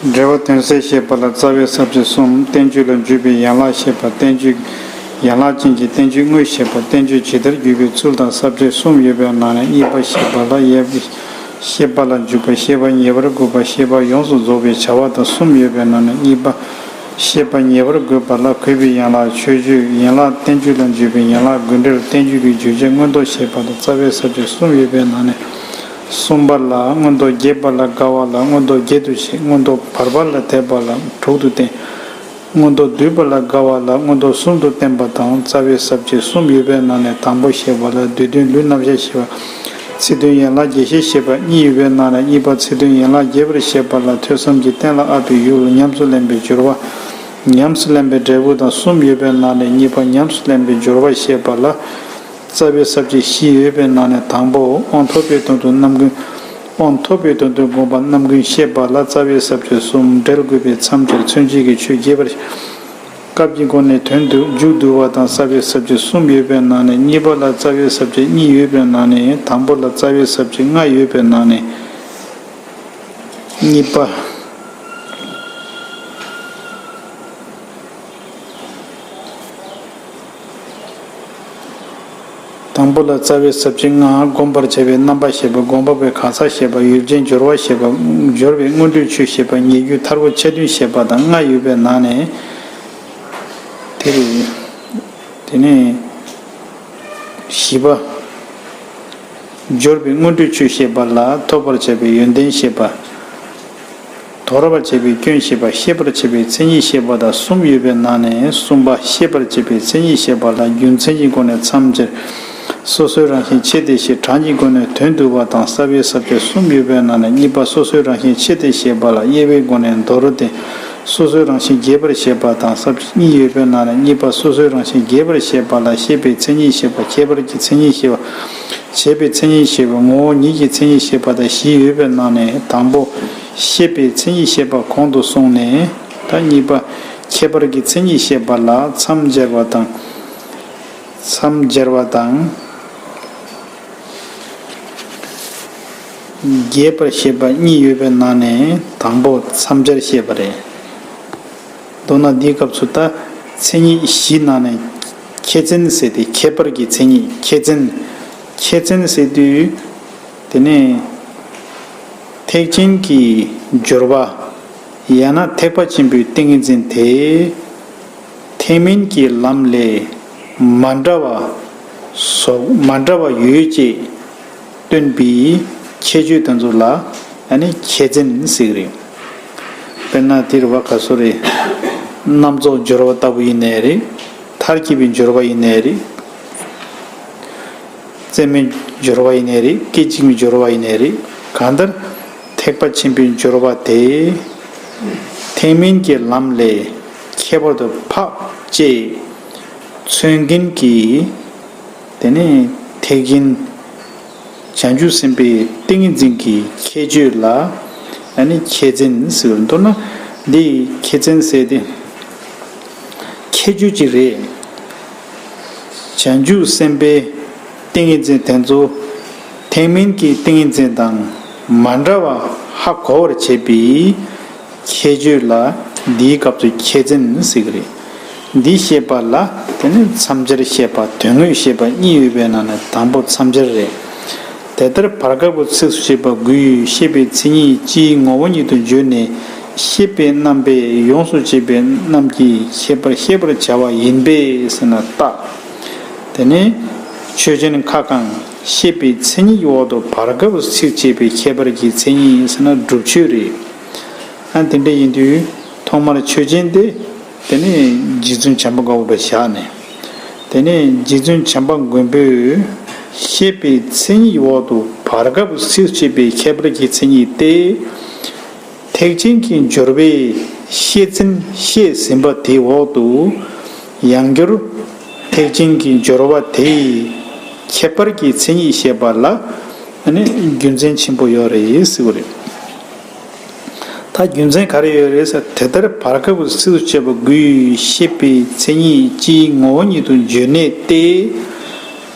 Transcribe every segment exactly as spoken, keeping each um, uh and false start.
འབྲེལ་བ་དོན་གསལ་བཤད་པ་ལ་རྩ་བའི་ས་བཅད་གསུམ། བསྟན་བཅོས་ལ་འཇུག་པའི་ཡན་ལག་བཤད་པ། བསྟན་བཅོས་ཡན་ལག་ཅན་གྱི་བསྟན་བཅོས་དངོས་བཤད་པ། བསྟན་བཅོས་ཇི་ལྟར་བརྒྱུད་པའི་ཚུལ་དང་ས་བཅད་གསུམ་ཡོད་པའི་ནང་ནས་གཉིས་པ་བཤད་པ་ལ་ཡབ། བཤད་པ་ལ་འཇུག་པ། བཤད་པ་ཉེ་བར་དགོད་པ། བཤད་པ་ཡོངས་སུ་རྫོགས་པའི་བྱ་བ་དང་གསུམ་ཡོད་པའི་ནང་ནས་གཉིས་པ། བཤད་པ་ཉེ་བར་དགོད་པ་ལ་གུས་པའི་ཡན་ལག་མཆོད་བརྗོད་ཡན་ལག། བསྟན་བཅོས་ལ་འཇུག་པའི་ཡན་ལག་དགོད་བྲལ། བསྟན་བཅོས་ཀྱི་བརྗོད་བྱ་མངོན་རྟོགས་བཤད་པ་དང་རྩ་བའི་ས་བཅད་གསུམ་ཡོད་པའི་ནང་ནས། གསུམ་པ་ལ་མངོན་རྟོགས་རྒྱས་པ་ལ་དགའ་བ་ལ་མངོན་རྟོགས་བརྒྱད་དུ་བཤད། མངོན་རྟོགས་བར་པ་ལ་དད་པ་ལ་དྲུག་ཏུ་བསྟན། མངོན་རྟོགས་བསྡུས་པ་ལ་དགའ་བ་ལ་མངོན་རྟོགས་གསུམ་དུ་བསྟན་པ་དང་རྩ་བའི་ས་བཅད་གསུམ་ཡོད་པའི་ནང་ནས་དང་པོ་བཤད་པ་ལ་བསྡུས་དོན་ལུས་རྣམ་གཞག་བཤད་པ། ཚིག་དོན་ཡན་ལག་རྒྱས་བཤད་བཤད་པ་གཉིས་ཡོད་པའི་ནང་ནས་གཉིས་པ་ཚིག་དོན་ཡན་ལག་རྒྱས་པར་བཤད་པ་ལ་ཐོས་བསམ་གྱིས་གཏན་ལ་དབབ་པའི་ཡུལ་ཉམས་སུ་ལེན་པའི་སྦྱོར་བ། ཉམས་སུ་ལེན་པའི་འབྲས་བུ་དང་གསུམ་ཡོད་པའི་ནང་ནས་གཉིས་པ་ཉམས་སུ་ལེན་པའི་སྦྱོར་བ་བཤད་པ་ལ། རྩ་བའི་ས་བཅད་བཞི་ཡོད་པའི་ནང་ནས་དང་པོ་དབང་ཐོབ་པའི་དོན་དུ་རྣམ་ཀུན། དབང་ཐོབ་པའི་དོན་དུ་དགོངས་པ་རྣམ་ཀུན་བཤད་པ་ལ་རྩ་བའི་ས་བཅད་གསུམ། འབྲེལ་དགོས་པའི་མཚམས་སྦྱར་མཚོན་བྱེད་ཀྱི་ཆོས་རྒྱས་པར། སྐབས་ཀྱི་སྒོ་ནས་དོན་དུ་མཇུག་བསྡུ་བ་དང་རྩ་བའི་ས་བཅད་གསུམ་ཡོད་པའི་ནང་ནས་གཉིས་པ་ལ་རྩ་བའི་ས་བཅད་གཉིས་ཡོད་པའི་ནང་ནས་དང་པོ་ལ་རྩ་བའི་ས་བཅད་ལྔ་ཡོད་པའི་ནང་ནས་གཉིས་པ། དང་པོ་ལ་རྩ་བའི་ས་བཅད་ལྔ། བསྒོམ་པར་བྱ་བའི་རྣམ་པ་བཤད་པ། བསྒོམ་པ་པོའི་གང་ཟག་བཤད་པ། ཡུལ་ཅན་སྦྱོར་བ་བཤད་པ། སྦྱོར་བའི་སྔོན་འགྲོའི་ཆོས་བཤད་པ། ཉེ་རྒྱུའི་མཐར་ཐུག་ཁྱད་དོན་བཤད་པ་དང་ལྔ་ཡོད་པའི་ནང་ནས། དེ་རེད། དེ་ནས་བཞི་པ། སྦྱོར་བའི་སྔོན་འགྲོའི་ཆོས་བཤད་པ་ལ་ཐོབ་པར་བྱ་བའི་ཡོན་ཏན་བཤད་པ། དོར་བར་བྱ་བའི་སྐྱོན་བཤད་པ། ཤེས་པར་བྱ་བའི་མཚན་ཉིད་བཤད་པ་དང་གསུམ་ཡོད་པའི་ནང་ནས་གསུམ་པ། ཤེས་པར་བྱ་བའི་མཚན་ཉིད་བཤད་པ་ལ་རྒྱུ་མཚན་གྱི་སྒོ་ནས་མཚམས་སྦྱར། སོ་སོའི་རང་བཞིན་ཕྱེ་སྟེ་བཤད། གྲངས་ཀྱི་སྒོ་ནས་དོན་བསྡུ་བ་དང་རྩ་བའི་ས་བཅད་གསུམ་ཡོད་པའི་ནང་ནས་གཉིས་པ། སོ་སོའི་རང་བཞིན་ཕྱེ་སྟེ་བཤད་པ་ལ་དབྱེ་བའི་སྒོ་ནས་མདོ་རུ་བསྟན། སོ་སོའི་རང་བཞིན་རྒྱས་པར་བཤད་པ་དང་ས་བཅད་གཉིས་ཡོད་པའི་ནང་ནས་གཉིས་པ། སོ་སོའི་རང་བཞིན་རྒྱས་པར་བཤད་པ་ལ་ཤེས་པའི་མཚན་ཉིད་བཤད་པ། ཁྱད་པར་གྱི་མཚན་ཉིད་བཤད་པ། བྱས་པའི་མཚན་ཉིད་བཤད་པ། ངོ་བོ་ཉིད་ཀྱི་མཚན་ཉིད་བཤད་པ་དང་བཞི་ཡོད་པའི་ནང་ནས་དང་པོ། ཤེས་པའི་མཚན་ཉིད་བཤད་པ་གོང་དུ་སོང་ནས་ད་གཉིས་པ། ཁྱད་པར་གྱི་མཚན་ཉིད་བཤད་པ་ལ་མཚམས་སྦྱར་བ་དང་། མཚམས་སྦྱར་བ་དང་། རྒྱས་པར་བཤད་པ་གཉིས་ཡོད་པའི་ནང་ནས་དང་པོ་མཚམས་སྦྱར་བཤད་པ་རེད། མདོར་ན་འདིའི་སྐབས་སུ་ད་མཚན་ཉིད་བཞི་ནང་ནས་ཁྱད་མཚན་ཟེར་ཏེ་ཁྱད་པར་གྱི་མཚན་ཉིད། ཁྱད་མཚན། ཁྱད་མཚན་ཟེར་དུས་དེ་ནས་ཐེག་ཆེན་གྱི་སྦྱོར་བ། ཡང་ན་ཐེག་པ་ཆེན་པོའི་ཏིང་ངེ་འཛིན་དེ། ཐེག་དམན་གྱི་ལམ་ལས་མ་འདྲ་བ་སོགས་མ་འདྲ་བ་ཡོད་ཅེས་སྟོན་པའི་ཁྱད་ཆོས་དེ་ཚོ་ལ་ཨ་ནི་ཁྱད་མཚན་ཟེར་གྱི་རེད། དཔེར་ན་དེ་རུ་བ་ག་སོ་རེད། རྣམ་རྫོགས་སྦྱོར་བ་ལྟ་བུ་ཡིན་ནའི་རེད། མཐར་གྱིས་པའི་སྦྱོར་བ་ཡིན་ནའི་རེད། རྩེ་མོའི་སྦྱོར་བ་ཡིན་ནའི་རེད། སྐད་ཅིག་མའི་སྦྱོར་བ་ཡིན་ནའི་རེད། གང་ལྟར་ཐེག་པ་ཆེན་པོའི་སྦྱོར་བ་དེ་ཐེག་དམན་གྱི་ལམ་ལས་ཁྱད་པར་དུ་འཕགས་ཅེས་མཚོན་མཁན་གྱི་དེ་ནི་ཐེག་ཆེན་བྱང་ཆུབ་སེམས་དཔའི་ཏིང་ངེ་འཛིན་གྱི་ཁྱད་ཆོས་ལ་ཨ་ནི་ཁྱད་མཚན་ཟེར་བ། མདོར་ན་འདི་ཁྱད་མཚན་ཟེར་ཏེ་ཁྱད་ཆོས་ཅིག་རེད། བྱང་ཆུབ་སེམས་དཔའི་ཏིང་ངེ་འཛིན་དེ་ཚོ་ཐེག་དམན་གྱི་ཏིང་ངེ་འཛིན་དང་མ་འདྲ་བ་ཧ་གོ་བར་བྱེད་པའི་ཁྱད་ཆོས་ལ་འདིའི་སྐབས་སུ་ཁྱད་མཚན་ཟེར་གྱི་རེད། འདི་བཤད་པ་ལ་དེ་ནི་མཚམས་སྦྱར་བཤད་པ་དོན་དངོས་བཤད་པ་གཉིས་ཡོད་པའི་ནང་ནས་དང་པོ་མཚམས་སྦྱར་རེད། དེ་ལྟར་བར་སྐབས་ཀྱི་ཚིགས་སུ་བཅད་པ་དགུས་ཤེས་པའི་མཚན་ཉིད་སྤྱིའི་ངོ་བོ་ཉིད་དུ་བརྗོད་ནས། ཤེས་པའི་རྣམ་པས་ཡོངས་སུ་བྱས་པའི་རྣམས་ཀྱིས་ཤེས་པར་ཤེས་པར་བྱ་བ་ཡིན་པས་ཟེར་ན་རྟགས། དེ་ནས་ཆོས་ཅན་ཁ་གང་ཤེས་པའི་མཚན་ཉིད་འོག་ཏུ་བར་སྐབས་ཚིགས་བཅད་པའི་ཁྱད་པར་གྱི་མཚན་ཉིད་ཟེར་ན་སྒྲུབ་ཆོས་རེད། ཨ་དེ་འདྲ་ཡིན་དུས་ཐོག་མར་ཆོས་ཅན་དེ། དེ་ནས་རྗེ་བཙུན་བྱམས་པ་དཀར་པོ་བཞག་ནས། དེ་ནས་རྗེ་བཙུན་བྱམས་པ་མགོན་པོས་ཤེས་པའི་མཚན་ཉིད་འོག་ཏུ་བར་སྐབས་ཚིགས་བཅད་པའི་ཁྱད་པར་གྱི་མཚན་ཉིད་ཏེ། ཐེག་ཆེན་གྱི་སྦྱོར་བའི་ཤེས་ཚད་བཤད་ཟིན་པ་དེའི་འོག་ཏུ་ཡང་བསྐྱར་ཐེག་ཆེན་གྱི་སྦྱོར་བ་དེའི་ཁྱད་པར་གྱི་མཚན་ཉིད་བཤད་པ་ལ་ཨ་ནི་རྒྱུ་མཚན་ཆེན་པོ་ཡོད་རེད་ཟེར་བ་རེད། ད་རྒྱུ་མཚན་ག་རེ་ཡོད་རེད་ཟེར། དེ་ལྟར་བར་སྐབས་ཚིགས་སུ་བཅད་པ་དགུས་ཤེས་པའི་མཚན་ཉིད་སྤྱིའི་ངོ་བོ་ཉིད་དུ་བརྗོད་ནས་ཏེ།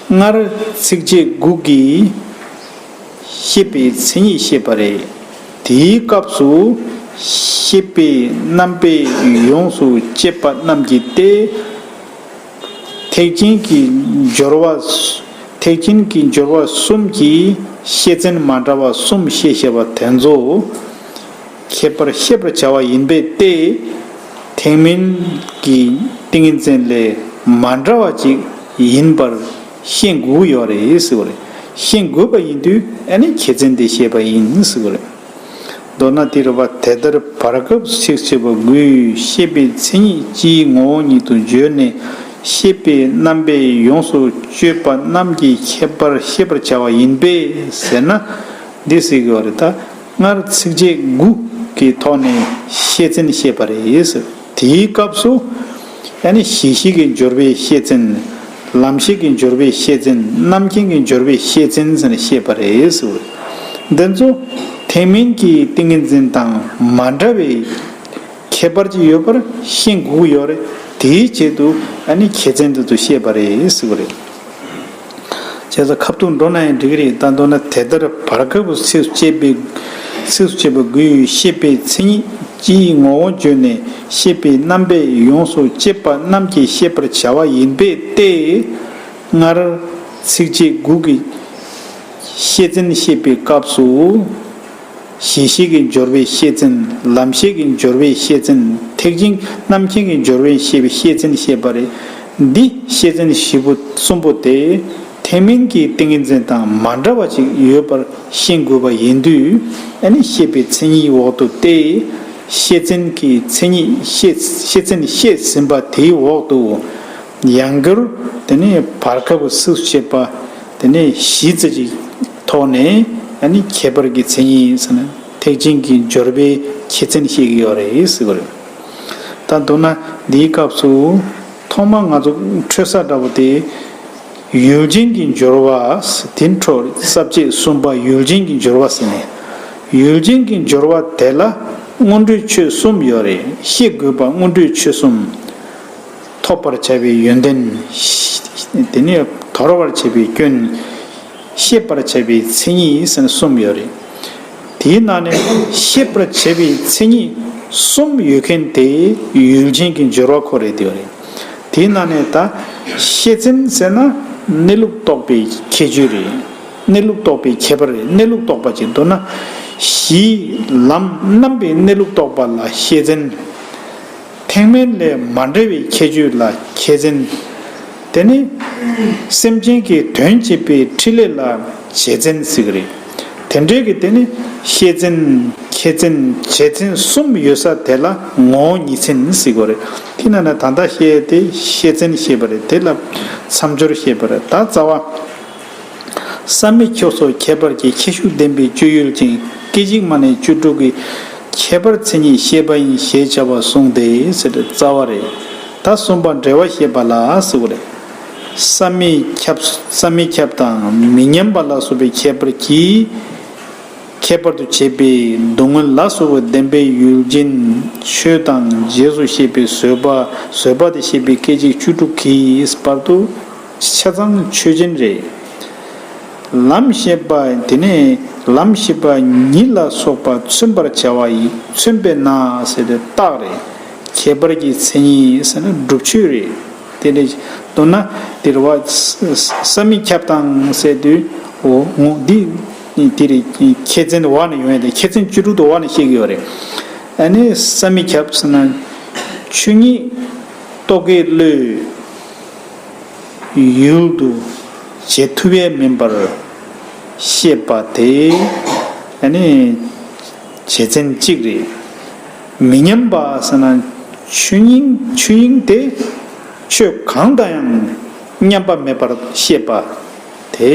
སྔར་ཚིགས་བཅད་དགུ་གིས་ཤེས་པའི་མཚན་ཉིད་བཤད་པ་རེད། དེའི་སྐབས་སུ་ ཤེས་པའི་རྣམ་པས་ཡོངས་སུ་དཔྱད་པ་རྣམས་ཀྱིས་ཏེ། ཐེག་ཆེན་གྱི་སྦྱོར་བ། ཐེག་ཆེན་གྱི་སྦྱོར་བ་གསུམ་གྱིས་ཤེས་ཚད་མ་འདྲ་བ་གསུམ་ཤེས་བྱ་བ་དེ་ཚོ་ཁྱད་པར་ཤེས་པར་བྱ་བ་ཡིན་པས་ཏེ། ཐེག་དམན་གྱི་ཏིང་ངེ་འཛིན་ལས་མ་འདྲ་བ་ཅིག་ཡིན་པར་ཤེས་དགོས་ཡོད་རེད་ཟེར་བ་རེད། ཤེས་དགོས་པ་ཡིན་དུས་ཨ་ནི་ཁྱད་ཚད་དེ་ཤེས་པ་ཡིན་ཟེར་བ་རེད། མདོར་ན་དེ་རུ་བ་དེ་ལྟར་བར་སྐབས་ཚིགས་བཅད་པ་དགུས་ཤེས་པའི་མཚན་ཉིད་སྤྱིའི་ངོ་བོ་ཉིད་དུ་བརྗོད་ནས་ཤེས་པའི་རྣམ་པས་ཡོངས་སུ་དཔྱད་པ་རྣམས་ཀྱི་ཁྱད་པར་ཤེས་པར་བྱ་བ་ཡིན་པས་ཟེར་ན། འདི་ཟེར་གྱི་ཡོད་རེད། ད་སྔར་ཚིགས་བཅད་དགུ་གི་ཐོག་ནས་ཤེས་ཚད་བཤད་པ་རེད་ཟེར། དེའི་སྐབས་སུ་ཨ་ནི་གཞི་ཤེས་ཀྱི་སྦྱོར་བའི་ཤེས་ཚད། ལམ་ཤེས་ཀྱི་སྦྱོར་བའི་ཤེས་ཚད། རྣམ་མཁྱེན་གྱི་སྦྱོར་བའི་ཤེས་ཚད་ཟེར་ནས་བཤད་པ་རེད་ཟེར། འདི་ཚོ་ཐེག་དམན་གྱི་ཏིང་ངེ་འཛིན་དང་མ་འདྲ་བའི་ཁྱད་པར་ཅིག་ཡོད་པར་ཤེས་དགོས་ཀྱི་ཡོད་རེད། དེའི་ཆེད་དུ་ཨ་ནི་ཁྱད་ཚད་འདི་ཚོ་བཤད་པ་རེད་ཟེར་བ་རེད། བྱས་ཙང་ཁ་ཐུག་འགྲོ་ན་ཡང་འགྲིག་གི་རེད། ད་མདོར་ན་དེ་ལྟར་བར་སྐབས་ཚིགས་བཅད་པའི་ཚིགས་བཅད་པ་དགུས་ཤེས་པའི་མཚན་ཉིད་སྤྱིའི་ངོ་བོ་བརྗོད་ནས་ཤེས་པའི་རྣམ་པས་ཡོངས་སུ་དཔྱད་པ་རྣམས་ཀྱི་ཤེས་པར་བྱ་བ་ཡིན་པས་ཏེ། སྔར་ཚིགས་བཅད་དགུ་གི་ཤེས་ཚད་བཤད་པའི་སྐབས་སུ། གཞི་ཤེས་ཀྱི་སྦྱོར་བའི་ཤེས་ཚད། ལམ་ཤེས་ཀྱི་སྦྱོར་བའི་ཤེས་ཚད། ཐེག་ཆེན་རྣམ་མཁྱེན་གྱི་སྦྱོར་བའི་ཤེས་པའི་ཤེས་ཚད་བཤད་པ་རེད། འདི་ཤེས་ཚད་བཞི་པོ་གསུམ་པོ་དེ་ཐེག་དམན་གྱི་ཏིང་ངེ་འཛིན་དང་མ་འདྲ་བ་ཅིག་ཡོད་པར་ཤེས་དགོས་པ་ཡིན་དུས་ཨ་ནི་ཤེས་པའི་མཚན་ཉིད་འོག་ཏུ་སྟེ། ཤེས་ཚད་ཀྱི་མཚན་ཉིད་ཤེས་ཤེས་ཚད་བཤད་ཟིན་པ་དེའི་འོག་ཏུ་ཡང་བསྐྱར་དེ་ནས་བར་སྐབས་ཚིགས་བཅད་པ། དེ་ནས་གཞི་རྩ་གཅིག་ཐོག་ནས་ཨ་ནི་ཁྱད་པར་གྱི་མཚན་ཉིད་ཟེར་ན་ཐེག་ཆེན་གྱི་སྦྱོར་བའི་ཁྱད་ཚད་བཤད་ཀྱི་ཡོད་རེད་ཟེར་བ་རེད། ད་མདོར་ན་འདིའི་སྐབས་སུ་ཐོག་མ་ང་ཚོ་འཕྲོས་ས་འདྲ་བོ་དེ་ཡུལ་ཅན་གྱི་སྦྱོར་བ་དེ་འཕྲོས་ས་བཅད་གསུམ་པ་ཡུལ་ཅན་གྱི་སྦྱོར་བ་ཟེར་ནས། ཡུལ་ཅན་གྱི་སྦྱོར་བ་དེ་ལ་སྔོན་འགྲོའི་ཆོས་གསུམ་ཡོད་རེད། ཤེས་དགོས་པ་སྔོན་འགྲོའི་ཆོས་གསུམ། ཐོབ་པར་བྱ་བའི་ཡོན་ཏན། དེ་ནས་དོར་བར་བྱ་བའི་སྐྱོན། ཤེས་པར་བྱ་བའི་མཚན་ཉིད་ཟེར་ནས་གསུམ་ཡོད་རེད། དེའི་ནང་ནས་ཤེས་པར་བྱ་བའི་མཚན་ཉིད་གསུམ་ཡོད་མཁན་དེ་ཡུལ་ཅན་གྱི་སྦྱོར་བ་ཁོ་རེད་དེ་ཡོད་རེད། དེའི་ནང་ནས་ད་ཤེས་ཚད་ཟེར་ན་གནས་ལུགས་རྟོགས་པའི་ཁྱད་ཆོས་རེད། གནས་ལུགས་རྟོགས་པའི་ཁྱད་པར་རེད། གནས་ལུགས་རྟོགས་པ་ཅིག་མདོར་ན་གཞི་ལམ་རྣམ་པའི་གནས་ལུགས་རྟོགས་པ་ལ་ཤེས་ཚད། ཐེག་དམན་ལས་མ་འདྲ་བའི་ཁྱད་ཆོས་ལ་ཁྱད་ཚད། དེ་ནི་སེམས་ཅན་གྱི་དོན་བྱེད་པའི་ཕྲིན་ལས་ལ་བྱེད་ཚད་ཟེར་གྱི་རེད། དེ་འདྲའི་གི་དེ་ནི་ཤེས་ཚད། ཁྱད་ཚད། བྱེད་ཚད་གསུམ་ཡོད་ས་དེ་ལ་ངོ་བོ་ཉིད་ཚད་ཟེར་གྱི་རེད། དེ་ན་ན་ད་ལྟ་བཤད་དེ་ཤེས་ཚད་བཤད་པ་རེད། དེ་ལ་མཚམས་སྦྱོར་བཤད་པ་རེད། ད་རྩ་བ། བསམ་མི་ཁྱབ་སོགས་ཁྱད་པར་གྱི་ཁྱད་ཞུགས་ལྡན་པའི་སྤྱོད་ཡུལ་ཅན་སྐད་ཅིག་མ་ནས་བཅུ་དྲུག་གི་ཁྱད་པར་མཚན་ཉིད་ཤེས་པ་ཡིན་ཞེས་བྱ་བ་གསུངས་ཏེ་ཟེར་ཏེ་རྩ་བ་རེད། ད་གསུམ་པ་འབྲེལ་བ་བཤད་པ་ལ་ཟེར་བ་རེད། བསམ་མི་ཁྱབ། བསམ་མི་ཁྱབ་དང་མི་མཉམ་པ་ལ་སོགས་པའི་ཁྱད་པར་གྱིས་ཁྱད་པར་དུ་བྱས་པའི་སྡུག་བསྔལ་ལ་སོགས་པའི་བདེན་པའི་ཡུལ་ཅན་ཆོས་དང་རྗེས་སུ་ཤེས་པའི་བཟོད་པ། བཟོད་པ་དེ་ཤེས་པའི་སྐད་ཅིག་བཅུ་དྲུག་གི་བར་དུ་ཆ་ཚང་ཆོས་ཅན་རེད། ལམ་ཤེས་པ་དེ་ནས་ལམ་ཤེས་པ་ཉིད་ལ་སོགས་པ་མཚོན་པར་བྱ་བ་ཡིན། མཚོན་པས་ན་ཟེར་ཏེ་རྟགས་རེད། ཁྱད་པར་གྱི་མཚན་ཉིད་ཟེར་ན་སྒྲུབ་ཆོས་རེད། དེ་ནས་མདོར་ན་དེ་རེད་བ། བསམ་མི་ཁྱབ་དང་ཟེར་དུས་འོ་ངོ་འདི་དེ་རེད། ཁྱད་ཚན་བ་ནས་ཡོང་ཡ་དེ་ཁྱད་ཚན་བཅུ་དྲུག་ཏུ་བ་ནས་བཤད་ཀྱི་ཡོད་རེད། ཨ་ནི་བསམ་མི་ཁྱབ་ཟེར་ན་ཆོས་ཉིད་རྟོག་གེའི་བློས་ཡུལ་དུ་བྱེད་ཐུབ་ཡས་མིན་པར་ཤེས་པ་དེ་ཨ་ནི་བྱེད་ཚན་གཅིག་རེད། མི་མཉམ་པ་ཟེར་ན་ཆོས་དབྱིངས། ཆོས་དབྱིངས་དེ་ཆོས་གང་དང་ཡང་མཉམ་པ་མེད་པར་ཤེས་པ་དེ་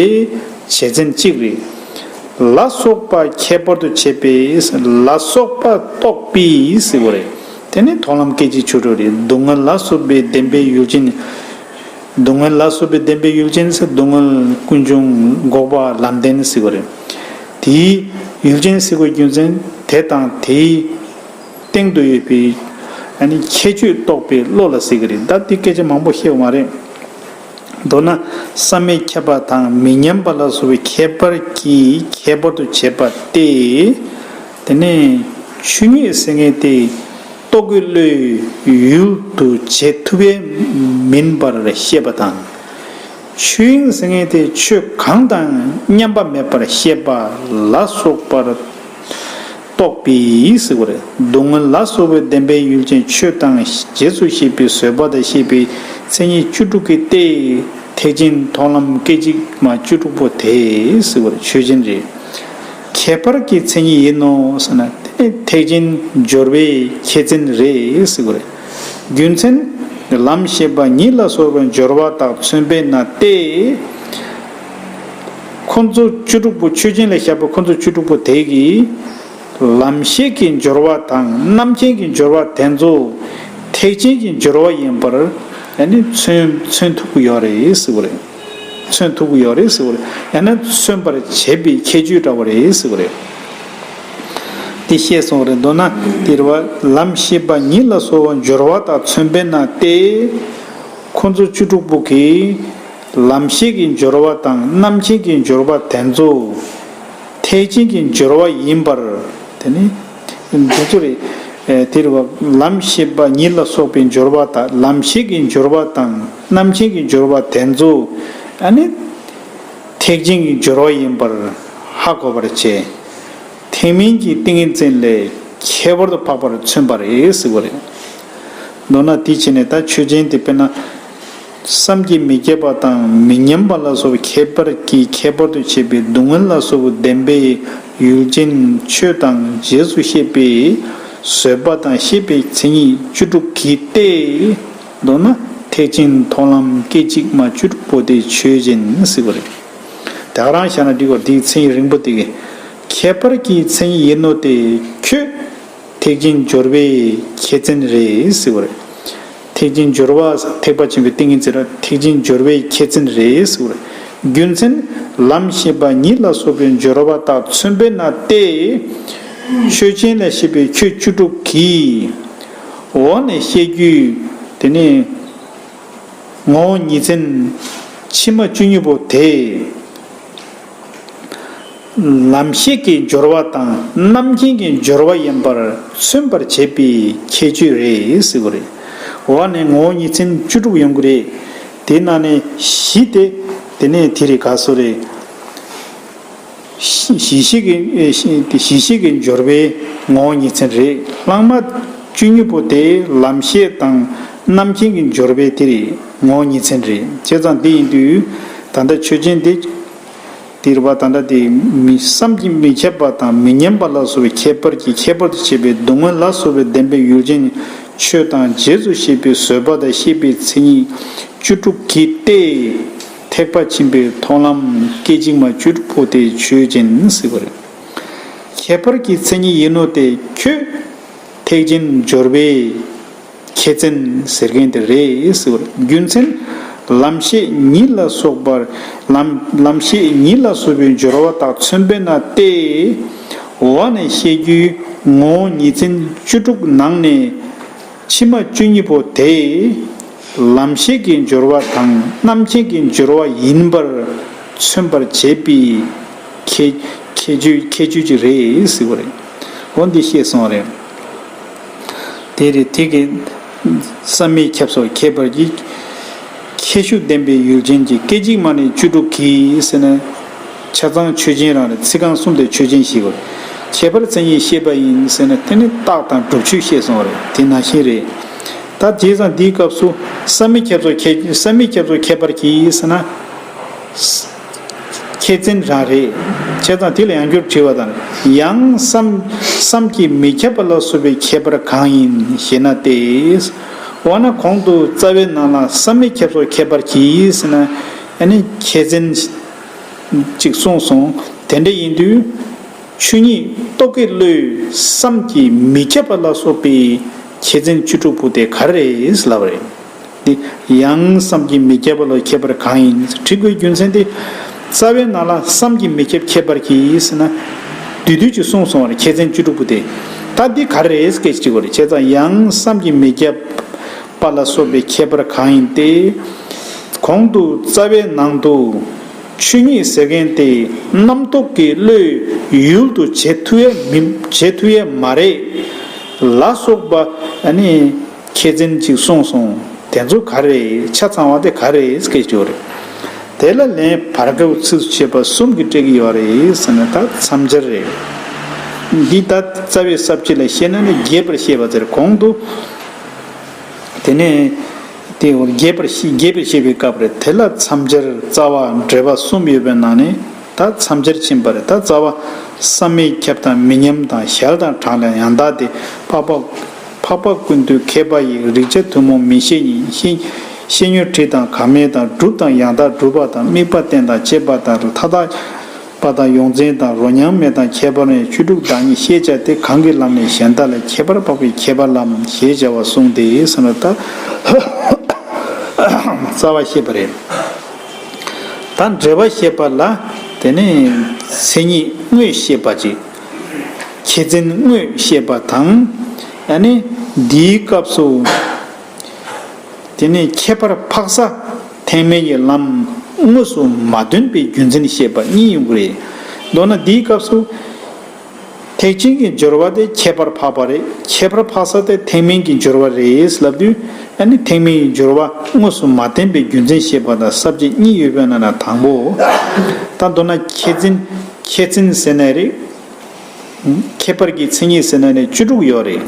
བྱེད་ཚན་གཅིག་རེད། ལ་སོགས་པ་ཁྱད་པར་དུ་བྱས་པས། ལ་སོགས་པ་རྟོགས་པས་ཟེར་བ་རེད། དེ་ནི་མཐོང་ལམ་སྐད་ཅིག་བཅུ་དྲུག་རེད། སྡུག་བསྔལ་ལ་སོགས་པའི་བདེན་པའི་ཡུལ་ཅན། སྡུག་བསྔལ་ལ་སོགས་པའི་བདེན་པའི་ཡུལ་ཅན་ཟེར་སྡུག་བསྔལ་ཀུན་འབྱུང་འགོག་པ་ལམ་བདེན་ཟེར་བ་རེད། དེའི་ཡུལ་ཅན་ཟེར་བའི་རྒྱུ་མཚན་དེ་དང་དེའི་སྟེང་དུ་ཡོད་པའི་ཨ་ནི་ཁྱད་ཆོས་རྟོགས་པའི་བློ་ལ་ཟེར་གྱི་རེད། ད་དེ་སྐད་ཆ་མང་པོ་བཤད་ཡོད་མ་རེད། མདོར་ན་བསམ་མི་ཁྱབ་པ་དང་མི་མཉམ་པ་ལ་སོགས་པའི་ཁྱད་པར་གྱིས་ཁྱད་པར་དུ་བྱས་པ་སྟེ། དེ་ནས་ ཆོས་ཉིད་ཟེར་མཁན་དེ་རྟོག་གེའི་བློས་ཡུལ་དུ་བྱེད་ཐུབ་པས་མིན་པར་བཤད་པ་དང་། ཆོས་དབྱིངས་ཟེར་མཁན་དེ་ཆོས་གང་དང་མཉམ་པ་མེད་པར་བཤད་པ་ལ་སོགས་པར་རྟོགས་པས་ཟེར་བ་རེད། སྡུག་བསྔལ་ལ་སོགས་པའི་བདེན་པའི་ཡུལ་ཅན་ཆོས་དང་རྗེས་སུ་ཤེས་པའི་བཟོད་པ་དང་ཤེས་པའི་མཚན་ཉིད་བཅུ་དྲུག་གི་སྟེ། ཐེག་ཆེན་མཐོང་ལམ་སྐད་ཅིག་མ་བཅུ་དྲུག་པོ་དེ་ཟེར་བ་རེད། ཆོས་ཅན་རེད། ཁྱད་པར་གྱི་མཚན་ཉིད་ཡིན་ནོ་ཟེར་ན། དེ་ནི་ཐེག་ཆེན་སྦྱོར་བའི་ཁྱད་མཚན་རེད་ཟེར་བ་རེད། རྒྱུ་མཚན། ལམ་ཤེས་པ་ཉིད་ལ་སོགས་པའི་སྦྱོར་བ་དག་མཚོན་པས་ན་སྟེ། ཁོ་ཚོ་བཅུ་དྲུག་པོ། ཆོས་ཅན་ལ་བཤད་པ་ཁོ་ཚོ་བཅུ་དྲུག་པོ་དེ་གིས་ལམ་ཤེས་ཀྱི་སྦྱོར་བ་དང་རྣམ་མཁྱེན་གྱི་སྦྱོར་བ་དེ་ཚོ་ཐེག་ཆེན་གྱི་སྦྱོར་བ་ཡིན་པར་ཡང་ནི་མཚོན་མཚོན་ཐུབ་ཀྱི་ཡོད་རེད་ཟེར་བ་རེད། མཚོན་ཐུབ་ཀྱི་ཡོད་རེད་ཟེར་བ་རེད། ཡང་ན་མཚོན་པར་བྱེད་པའི་ཁྱད་ཆོས་འདྲ་བ་རེད་ཟེར་བ་རེད། དེ་བཤད་སོང་བ་རེད། མདོར་ན་དེ་རེད་བ། ལམ་ཤེས་པ་ཉིད་ལ་སོགས་པ་སྦྱོར་བ་དག་མཚོན་པས་ན་སྟེ། ཁོ་ཚོ་བཅུ་དྲུག་པོ་གིས་ལམ་ཤེས་ཀྱི་སྦྱོར་བ་དང་རྣམ་མཁྱེན་གྱི་སྦྱོར་བ་དེ་ཚོ་ཐེག་ཆེན་གྱི་སྦྱོར་བ་ཡིན་པར། དེ་ནི་འདི་ཚོ་རེད། ཨེ། དེ་རེད་བ། ལམ་ཤེས་པ་ཉིད་ལ་སོགས་པའི་སྦྱོར་བ་དང་ལམ་ཤེས་ཀྱི་སྦྱོར་བ་དང་རྣམ་མཁྱེན་གྱི་སྦྱོར་བ་དེ་ཚོ་ཨ་ནི་ཐེག་ཆེན་གྱི་སྦྱོར་བ་ཡིན་པར་ཧ་གོ་བར་བྱེད། ཐེག་དམན་གྱི་ཏིང་ངེ་འཛིན་ལས་ཁྱད་པར་དུ་འཕགས་པར་མཚོན་པ་རེད་ཟེར་བ་རེད། མདོར་ན་དེ་བྱས་ནས་ད་ཆོས་ཅན་དེ་དཔེར་ན། བསམ་གྱིས་མི་ཁྱབ་པ་དང་མི་མཉམ་པ་ལ་སོགས་པའི་ཁྱད་པར་གྱིས་ཁྱད་པར་དུ་བྱས་པའི་སྡུག་བསྔལ་ལ་སོགས་པའི་བདེན་པའི་ཡུལ་ཅན་ཆོས་དང་རྗེས་སུ་ཤེས་པའི་བཟོད་པ་དང་ཤེས་པའི་མཚན་ཉིད་བཅུ་དྲུག་གིས་ཏེ། མདོར་ན་ཐེག་ཆེན་མཐོང་ལམ་སྐད་ཅིག་མ་བཅུ་དྲུག་པོ་དེ་ཆོས་ཅན་ཟེར་བ་རེད། དེ་ག་རང་བཞག་ན་འགྲིག་པ། དེའི་མཚན་ཉིད་རིང་པོ་དེ་གི། ཁྱད་པར་གྱི་མཚན་ཉིད་ཡིན་ནོ་དེ་ཁྱོད། ཐེག་ཆེན་སྦྱོར་བའི་ཁྱད་མཚན་རེད་ཟེར་བ་རེད། ཐེག་ཆེན་སྦྱོར་བ་ཐེག་པ་ཆེན་པོའི་ཏིང་ངེ་འཛིན་ར་ཐེག་ཆེན་སྦྱོར་བའི་ཁྱད་མཚན་རེད་ཟེར་བ་རེད། རྒྱུ་མཚན། ལམ་ཤེས་པ་ཉིད་ལ་སོགས་པའི་སྦྱོར་བ་དག་མཚོན་པས་ན་སྟེ། ཆོས་ཅན་ལ་བཤད་པའི་ཁྱད་བཅུ་དྲུག་གིས། འོག་ནས་བཤད་རྒྱུའི་དེ་ནི་ངོ་བོ་ཉིད་མཚན་ཕྱི་མ་བཅུ་གཉིས་པོ་དེ། ལམ་ཤེས་ཀྱི་སྦྱོར་བ་དང་རྣམ་མཁྱེན་གྱི་སྦྱོར་བ་ཡིན་པར་མཚོན་པར་བྱེད་པའི་ཁྱད་ཆོས་རེད་ཟེར་བ་རེད། འོག་ནས་ངོ་བོ་ཉིད་མཚན་བཅུ་དྲུག་ཡོང་གི་རེད། དེ་ནང་ནས་བཞི་དེ། དེ་ནས་དེ་རེད། ག་སོ་རེད། གཞི་གཞི་ཤེས་ཀྱི་གཞི་ཤེས་ཀྱི་སྦྱོར་བའི་ངོ་བོ་ཉིད་མཚན་རེད། ལྷག་མ་བཅུ་གཉིས་པོ་དེ་ལམ་ཤེས་དང་རྣམ་མཁྱེན་གྱི་སྦྱོར་བའི་དེ་རེད། ངོ་བོ་ཉིད་མཚན་རེད། བྱས་ཙང་དེ་ཡིན་དུས་ད་ལྟ་ཆོས་ཅན་དེ། དེ་རེད་བ། ད་ལྟ་དེ་མི་བསམ་གྱིས་མི་ཁྱབ་པ་དང་མི་མཉམ་པ་ལ་སོགས་པའི་ཁྱད་པར་གྱིས་ཁྱད་པར་དུ་བྱས་པའི་སྡུག་བསྔལ་ལ་སོགས་པའི་བདེན་པའི་ཡུལ་ཅན་ཆོས་དང་རྗེས་སུ་ཤེས་པའི་བཟོད་པ་དང་ཤེས་པའི་མཚན་ཉིད་བཅུ་དྲུག་གིས་ཏེ། ཐེག་པ་ཆེན་པོའི་མཐོང་ལམ་སྐད་ཅིག་མ་བཅུ་དྲུག་པོ་དེ་ཆོས་ཅན་ཟེར་བ་རེད། ཁྱད་པར་གྱི་མཚན་ཉིད་ཡིན་ནོ་དེ་ཁྱོད། ཐེག་ཆེན་སྦྱོར་བའི་ཁྱད་མཚན་ཟེར་མཁན་དེ་རེད་ཟེར་བ་རེད། རྒྱུ་མཚན། ལམ་ཤེས་ཉིད་ལ་སོགས་པར་ལམ་ལམ་ཤེས་ཉིད་ལ་སོགས་པའི་སྦྱོར་བ་དག་མཚོན་པས་ན་སྟེ། འོག་ནས་བཤད་རྒྱུའི་ངོ་བོ་ཉིད་མཚན་བཅུ་དྲུག་ནང་ནས་ཕྱི་མ་བཅུ་གཉིས་པོ་དེ་ལམ་ཤེས་ཀྱི་སྦྱོར་བ་དང་རྣམ་མཁྱེན་གྱི་སྦྱོར་བ་ཡིན་པར་མཚོན་པར་བྱེད་པའི་ཁྱད་ཁྱད་ཆོས་ཁྱད་ཆོས་ཅིག་རེད་ཟེར་བ་རེད། འོ་འདི་བཤད་སོང་རེད། དེ་རེད། དེ་གི་བསམ་མི་ཁྱབ་སོགས་ཁྱད་པར་གྱི་ཁྱད་ཞུགས་ལྡན་པའི་ཡུལ་ཅན་གྱི་སྐད་ཅིག་མ་ནས་བཅུ་དྲུག་གིས་ཟེར་ན། ཆ་ཚང་ཆོས་ཅན་རང་རེད། ཚིག་རྐང་གསུམ་དེ་ཆོས་ཅན་ཞིག་གོ། ཁྱད་པར་མཚན་ཉིད་ཤེས་པ་ཡིན་ཟེར་ན་དེ་ནི་རྟགས་དང་སྒྲུབ་ཆོས་བཤད་སོང་རེད། དེ་ནང་བཞིན་རེད། ད་བྱས་ཙང་འདིའི་སྐབས་སུ་བསམ་མི་ཁྱབ་སོགས་ཁྱད་བསམ་མི་ཁྱབ་སོགས་ཁྱད་པར་གྱིས་ཟེར་ན། ཁྱད་མཚན་རང་རེད། བྱས་ཙང་དེ་ལ་ཡང་བསྐྱར་དྲི་བ་དང་། ཡང་བསམ་བསམ་གྱིས་མི་ཁྱབ་པ་ལ་སོགས་པའི་ཁྱད་པར་གང་ཡིན་ཞེ་ན་སྟེ། འོ་ན་གོང་དུ་རྩ་བའི་ནང་ལ་བསམ་མི་ཁྱབ་སོགས་ཁྱད་པར་གྱིས་ཟེར་ན། ཨ་ནི་ཁྱད་མཚན་ཅིག་གསུངས་སོང་། དེ་འདྲ་ཡིན་དུས། ཆོས་ཉིད་རྟོག་གེའི་བློས་བསམ་གྱིས་མི་ཁྱབ་པ་ལ་སོགས་པའི་ཁྱད་མཚན་བཅུ་དྲུག་པོ་དེ་ག་རེ་རེད་ལབ་པ་རེད། དེ་ཡང་བསམ་གྱིས་མི་ཁྱབ་པ་ལ་ཁྱད་པར་གང་ཡིན་དྲི་དགོས་རྒྱུ་མཚན་དེ། རྩ་བའི་ནང་ལ་བསམ་གྱིས་མི་ཁྱབ་ཁྱད་པར་གྱིས་ཟེར་ན། བསྡུས་བསྡུས་ཀྱིས་གསུངས་སོང་བ་རེད། ཁྱད་མཚན་བཅུ་དྲུག་པོ་དེ། ད་འདི་ག་རེ་རེད་སྐད་ཅིག་གོ་རེད། བྱས་ཙང་ཡང་བསམ་གྱིས་མི་ཁྱབ་པ་ལ་སོགས་པའི་ཁྱད་པར་གང་ཡིན་ཏེ། གོང་དུ་རྩ་བའི་ནང་དུ། ཆོས་ཉིད་ཟེར་མཁན་དེ་རྣམ་རྟོག་གི་བློའི་ཡུལ་དུ་བྱེད་ཐུབ་ཡས་མི་བྱེད་ཐུབ་ཡས་མ་རེད་ལ་སོགས་པ་ཨ་ནི་ཁྱད་མཚན་ཅིག་གསུངས་སོང་། དེ་ཚོ་ག་རེ་ཆ་ཚང་བ་དེ་ག་རེ་སྐད་ཅོ་རེད། དེ་ལ་ལན་བར་སྐབས་ཚིགས་སུ་བཅད་པ་གསུམ་གྱིས་སྤྲད་ཀྱི་ཡོད་རེད་ཟེར་ན་ད་མཚམས་སྦྱར་རེད། འདི་ད་རྩ་བའི་ས་བཅད་ལ་བཤད་ན་ནི་རྒྱས་པར་བཤད་པ་ཟེར། གོང་དུ་དེ་ནས་དེ་འོ་རྒྱས་པར་བཤད་རྒྱས་པར་བཤད་པའི་སྐབས་རེད། དེ་ལ་མཚམས་སྦྱར་རྩ་བ་འགྲེལ་པ་གསུམ་ཡོད་པའི་ནང་ནས་ད་མཚམས་སྦྱར་ཕྱིན་པ་རེད། ད་རྩ་བ་བསམ་མེད་ཁྱབ་དང་མི་མཉམ་དང་གཞལ་དང་དྲང་ལས་ཡང་དག་སྟེ། འཕགས་པ་འཕགས་པ་ཀུན་བཏུས་མཁས་པ་ཡི། རིགས་ཆད་ཐུན་མོང་མི་ཤེས་ཉིད། ཤེས་ཤེས་ཉོན་དྲི་དང་ག་མེད་དང་། གྲུབ་དང་ཡང་དག་གྲུབ་པ་དང་། དམིགས་པ་རྟེན་དང་བཅས་པ་དང་། མཐའ་དག་པ་དང་ཡོངས་འཛིན་དང་། རོ་མཉམ་མེད་དང་། ཁྱད་པར་མེད། བཅུ་དྲུག་བདག་ཉིད་ཤེས་བྱ་སྟེ། གང་གི་ལམ་ནས་གཞན་དག་ལས། ཁྱད་པར་འཕགས་པའི་ཁྱད་པར་ལམ་ཞེས་བྱ་བ་གསུངས་ཏེ་ཟེར་ན་ད་རྩ་བ་བཤད་པ་རེད། ད་འགྲེལ་པ་བཤད་པ་ལ་དེ་ནས་མཚན་ཉིད་དངོས་བཤད་པ་ཅིག་ཁྱད་མཚན་དངོས་བཤད་པ་དང་། ཡང་ན་འདིའི་སྐབས་སུ་དེ་ནས་ཁྱད་པར་འཕགས་ས་ཐེག་དམན་གྱི་ལམ་དངོས་སུ་མ་སྟོན་པའི་རྒྱུ་མཚན་བཤད་པ་གཉིས་ཡོང་གི་རེད། མདོར་ན་འདིའི་སྐབས་སུ་ཐེག་ཆེན་གྱི་སྦྱོར་བ་དེ་ཁྱད་པར་འཕགས་པ་རེད། ཁྱད་པར་འཕགས་ས་དེ་ཐེག་དམན་གྱི་སྦྱོར་བ་རེད་ལབ་དུས་ཨ་ནི་ཐེག་དམན་གྱི་སྦྱོར་བ་དངོས་སུ་མ་བསྟན་པའི་རྒྱུ་མཚན་བཤད་པ་དང་ས་བཅད་གཉིས་ཡོད་པའི་ནང་ན་དང་པོ། ད་མདོར་ན་ཁྱད་མཚན་ཁྱད་མཚན་ཟེར་ནའི་རེད། ཁྱད་པར་གྱི་མཚན་ཉིད་ཟེར་ནའི་རེད། བཅུ་དྲུག་ཡོད་རེད།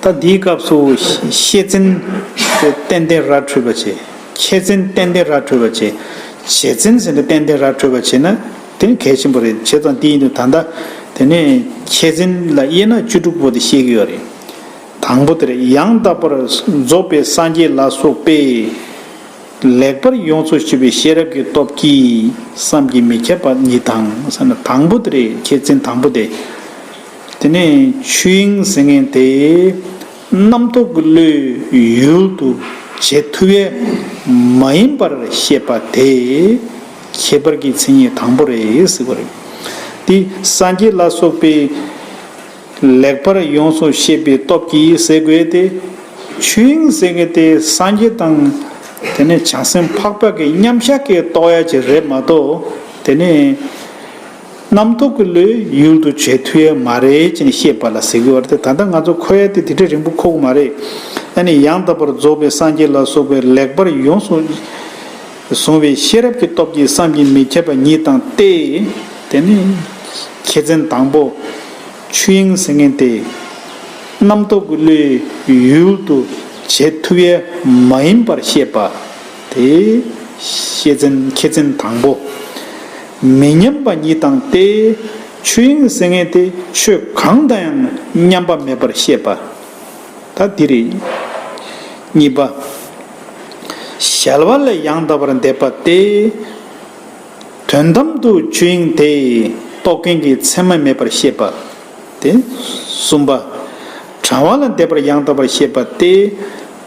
ད་འདིའི་སྐབས་སུ་ཤེས་མཚན་དེ་ཏན་ཏན་ར་འཕྲོད་པ་བྱེད། ཁྱད་མཚན་ཏན་ཏན་ར་འཕྲོད་པ་བྱེད། བྱེད་མཚན་ཟེར་ནས་ཏན་ཏན་ར་འཕྲོད་པ་བྱེད་ན་དེ་ནི་གལ་ཆེན་པོ་རེད། བྱས་ཙང་དེ་ཡིན་དུས་ད་ལྟ་དེ་ནས་ཁྱད་མཚན་ལ་དབྱེ་ན་བཅུ་དྲུག་པོ་དེ་བཤད་ཀྱི་ཡོད་རེད། དང་པོ་དེ་རེད། ཡང་དག་པར་རྫོགས་པའི་སངས་རྒྱས་ལ་སོགས་པས། ལེགས་པར་ཡོངས་སུ་ཤེས་པའི་ཤེས་རབ་ཀྱི་སྟོབས་ཀྱིས་བསམ་གྱིས་མི་ཁྱབ་པ་ཉིད་དང་ཟེར་ན་དང་པོ་དེ་རེད། ཁྱད་མཚན་དང་པོ་དེ། དེ་ནས་ཆོས་དབྱིངས་ཟེར་མཁན་དེ་རྣམ་རྟོག་གི་བློའི་ཡུལ་དུ་བྱེད་ཐུབ་ཡས་མ་ཡིན་པར་བཤད་པ་དེ་ཁྱད་པར་གྱི་མཚན་ཉིད་དང་པོ་རེད་ཟེར་བ་རེད། དེ་སངས་རྒྱས་ལ་སོགས་པའི་ལེགས་པར་ཡོངས་སུ་ཤེས་པའི་སྟོབས་ཀྱིས་ཟེར་དགོས་ཏེ། ཆོས་དབྱིངས་ཟེར་མཁན་དེ་སངས་རྒྱས་དང་དེ་ནས་བྱང་སེམས་འཕགས་པ་གི་མཉམ་གཞག་གི་རྟོགས་ཡ་ཅིག་རེད་མ་གཏོགས། དེ་ནས་རྣམ་རྟོག་གི་བློའི་ཡུལ་དུ་བྱེད་ཐུབ་ཡ་མ་རེད་ཅེས་བཤད་པ་ལ་ཟེར་གྱི་ཡོད་རེད་དེ། ད་ལྟ་ང་ཚོ་འཁོར་ཡ་དེ་དེ་འདྲ་རིང་པོ་འཁོར་གི་མ་རེད། ཨ་ནི་ཡང་དག་པར་རྫོགས་པའི་སངས་རྒྱས་ལ་སོགས་པའི་ལེགས་པར་ཡོངས་སུ་བཟུང་བའི་ཤེས་རབ་ཀྱི་སྟོབས་ཀྱིས་བསམ་གྱིས་མི་ཁྱབ་པ་ཉིད་དང་སྟེ། དེ་ནི་ཁྱད་མཚན་དང་པོ། ཆོས་དབྱིངས་ཟེར་མཁན་དེ་རྣམ་རྟོག་གི་བློའི་ཡུལ་དུ་བྱེད་ཐུབ་ཡས་མ་ཡིན་པར་བཤད་པ་དེ་ཤེས་མཚན་ཁྱད་མཚན་དང་པོ། མི་མཉམ་པ་ཉིད་དང་སྟེ། ཆོས་དབྱིངས་ཟེར་མཁན་དེ་ཆོས་གང་དང་ཡང་མཉམ་པ་མེད་པར་བཤད་པ། ད་འདི་རེད། གཉིས་པ། གཞལ་བ་ལ་ཡང་དག་པར་འདེབས་པ་སྟེ། དོན་དམ་དུ་ཆོས་དབྱིངས་དེ་རྟོགས་མཁན་གྱི་མཚན་མ་མེད་པར་བཤད་པ། དེ་གསུམ་པ། དྲང་བ་ལ་འདེབས་པར་ཡང་དག་པར་བཤད་པ་སྟེ།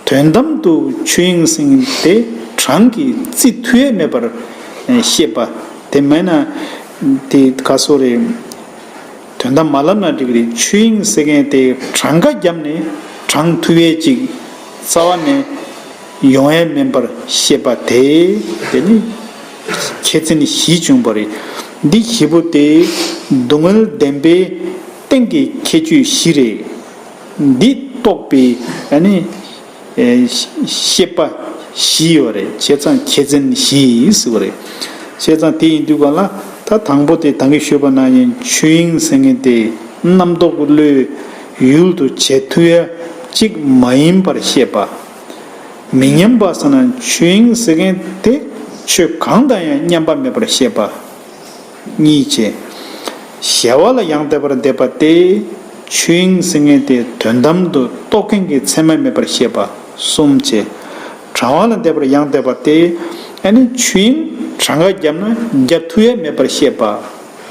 དོན་དམ་དུ་ཆོས་དབྱིངས་ཟེར་མཁན་དེ་དྲང་གིས་བརྩི་ཐུབ་ཡས་མེད་པར་བཤད་པ། དེ་མིན་ན་དེ་ག་སོ་རེད། དོན་དམ་མ་ལབ་ན་འགྲིག་གི་རེད། ཆོས་དབྱིངས་ཟེར་མཁན་དེ་གྲངས་ཀ་བརྒྱབ་ནས་དྲང་ཐུབ་ཡས་ཅིག་རྩ་བ་ནས་ཡོང་ཡས་མིན་པར་བཤད་པ་དེ། དེ་ནི་ཁྱད་མཚན་བཞི་བྱུང་བ་རེད། འདི་བཞི་པོ་དེ་སྡུག་བསྔལ་བདེན་པའི་སྟེང་གི་ཁྱད་ཆོས་བཞི་རེད། འདི་རྟོགས་པའི་ཨ་ནི་ཨེ་ཤེས་པ་བཞི་ཡོད་རེད། བྱས་ཙང་ཁྱད་མཚན་བཞི་ཟེར་བ་རེད། བྱས་ཙང་དེ་ཡིན་དུས་ག་ལ་ད་དང་པོ་དེ་ད་གིན་ཞུས་པ་ནང་བཞིན་ཆོས་དབྱིངས་ཟེར་མཁན་དེ་རྣམ་རྟོག་གི་བློའི་ཡུལ་དུ་བྱེད་ཐུབ་ཡ་གཅིག་མ་ཡིན་པར་བཤད་པ། མི་མཉམ་པ་ཟེར་ན་ཆོས་དབྱིངས་ཟེར་མཁན་དེ་ཆོས་གང་དང་ཡང་མཉམ་པ་མེད་པར་བཤད་པ། གཉིས་བྱས། གཞལ་བ་ལ་ཡང་དག་པར་འདེབས་པ་སྟེ། ཆོས་དབྱིངས་ཟེར་མཁན་དེ་དོན་དམ་དུ་རྟོགས་མཁན་གྱི་མཚན་མ་མེད་པར་བཤད་པ། གསུམ་བྱས། དྲང་བ་ལ་འདེབས་པར་ཡང་འདེབས་པ་སྟེ། ཨ་ནི་ཆོས་དབྱིངས་གྲངས་ཀ་བརྒྱབ་ན་བརྒྱབ་ཐུབ་ཡས་མེད་པར་བཤད་པ།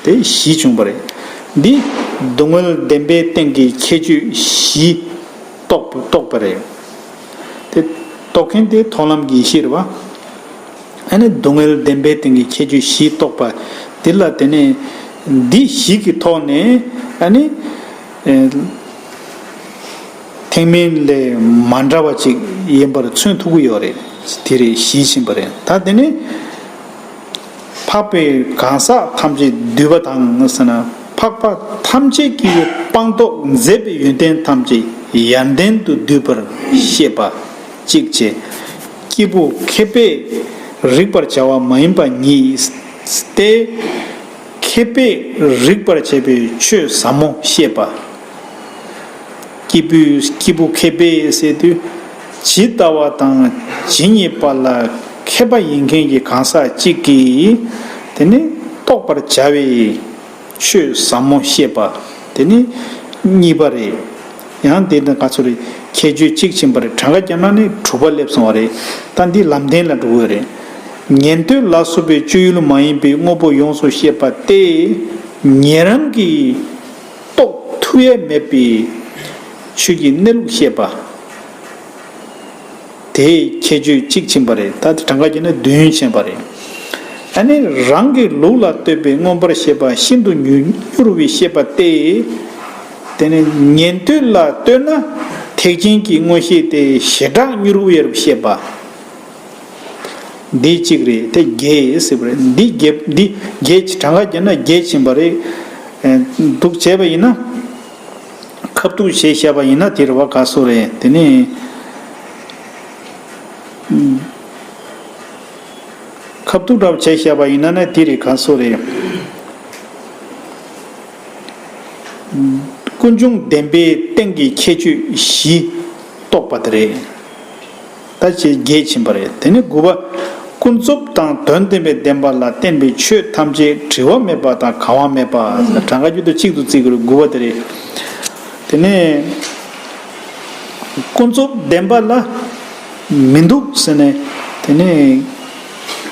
དེ་བཞི་བྱུང་བ་རེད། འདི་སྡུག་བསྔལ་བདེན་པའི་སྟེང་གི་ཁྱད་ཆོས་བཞི་རྟོགས་རྟོགས་པ་རེད། དེ་རྟོགས་མཁན་དེ་མཐོང་ལམ་གྱི་ཡེ་ཤེས་རེད་བ། ཨ་ནི་སྡུག་བསྔལ་བདེན་པའི་སྟེང་གི་ཁྱད་ཆོས་བཞི་རྟོགས་པ་འདི་ལ་དེ་ནས་འདི་བཞི་གི་ཐོག་ནས་ཨ་ནི་ཨེ་ཐེག་དམན་ལས་མ་འདྲ་བ་ཅིག་ཡིན་པར་མཚོན་ཐུབ་ཀྱི་ཡོད་རེད། དེ་རེད། བཞི་ཕྱིན་པ་རེད། ད་དེ་ནས་ འཕགས་པའི་གང་ཟག་ཐམས་ཅད་འདུས་པ་དང་ཟེར་ན། འཕགས་པ་ཐམས་ཅད་ཀྱི་སྤངས་རྟོགས་མཛད་པའི་ཡོན་ཏན་ཐམས་ཅད་ཡར་ལྡན་དུ་འདུས་པར་བཤད་པ་གཅིག་བྱས། སྐྱེས་བུ་མཁས་པས་རིག་པར་བྱ་བ་མ་ཡིན་པ་ཉིད་དེ། མཁས་པས་རིག་པར་བྱ་བའི་ཆོས་ཟབ་མོ་བཤད་པ། སྐྱེས་བུ་སྐྱེས་བུ་མཁས་པས་ཟེར་དུས། ཇི་ལྟ་བ་དང་ཇི་སྙེད་པ་ལ་མཁས་པ་ཡིན་མཁན་གྱི་གང་ཟག་གཅིག་གིས་དེ་ནི་རྟོགས་པར་བྱ་བའི་ཆོས་ཟབ་མོ་བཤད་པ། དེ་ནི་གཉིས་པ་རེད། ཡང་དེ་ནི་ག་ཚོད་རེད། ཁྱད་ཆོས་གཅིག་ཕྱིན་པ་རེད། གྲངས་ཀ་བརྒྱབ་ན་ནི་དྲུག་པ་སླེབས་སོང་བ་རེད། ད་འདི་ལམ་བདེན་ལ་འགྲོ་གི་རེད། ཉན་ཐོས་ལ་སོགས་པའི་སྤྱོད་ཡུལ་མ་ཡིན་པའི་དངོས་པོ་ཡོངས་སུ་ཤེས་པ་སྟེ། ཉན་རང་གིས་རྟོགས་ཐུབ་ཡས་མེད་པའི་ཆོས་ཀྱི་གནས་ལུགས་བཤད་པ། དེའི་ཁྱད་ཆོས་གཅིག་ཕྱིན་པ་རེད། ད་དེ་གྲངས་ཀ་བརྒྱབ་ན་བདུན་ཕྱིན་པ་རེད། ཨ་ནི་རང་གི་ལུགས་ལ་ལྟོས་པའི་མངོན་པར་ཤེས་པ་ཤིན་ཏུ་མྱུར་མྱུར་བའི་ཤེས་པ་སྟེ། དེ་ནི་ཉན་ཐོས་ལ་ལྟོས་ན་ཐེག་ཆེན་གྱི་མངོན་ཤེས་དེ་ཞེ་དྲག་མྱུར་བའི་ཤེས་པ། འདི་གཅིག་རེད། དེ་བརྒྱད་ཟེར་བ་རེད། འདི་བརྒྱད་འདི་བརྒྱད་གྲངས་ཀ་བརྒྱབ་ན་བརྒྱད་ཕྱིན་པ་རེད། ཨེ། འདུག་བྱས་པ་ཡིན་ན། ཁ་ཐུག་བྱས་བཞག་པ་ཡིན་ན་དེ་རེད་བ། ག་སོ་རེད། དེ་ནི་ཁ་ཐུག་འདྲ་བོ་བྱས་བཞག་པ་ཡིན་ན་ནི་དེ་རེད། ག་སོ་རེད། ཀུན་འབྱུང་བདེན་པའི་སྟེང་གི་ཁྱད་ཆོས་བཞི་རྟོགས་པ་དེ་རེད། ད་ཅེས་བརྒྱད་ཕྱིན་པ་རེད། དེ་ནི་དགུ་པ། ཀུན་རྫོབ་དང་དོན་བདེན་པའི་བདེན་པ་ལ་བརྟེན་པའི་ཆོས་ཐམས་ཅད་བྲི་བ་མེད་པ་དང་གང་བ་མེད་པ། གྲངས་ཀ་རྒྱུད་དུ་གཅིག་ཏུ་བརྩི་དགོས་རེད། དགུ་པ་དེ་རེད། དེ་ནས་ཀུན་རྫོབ་བདེན་པ་ལ་མི་འདུག་ཟེར་ནས། དེ་ནས་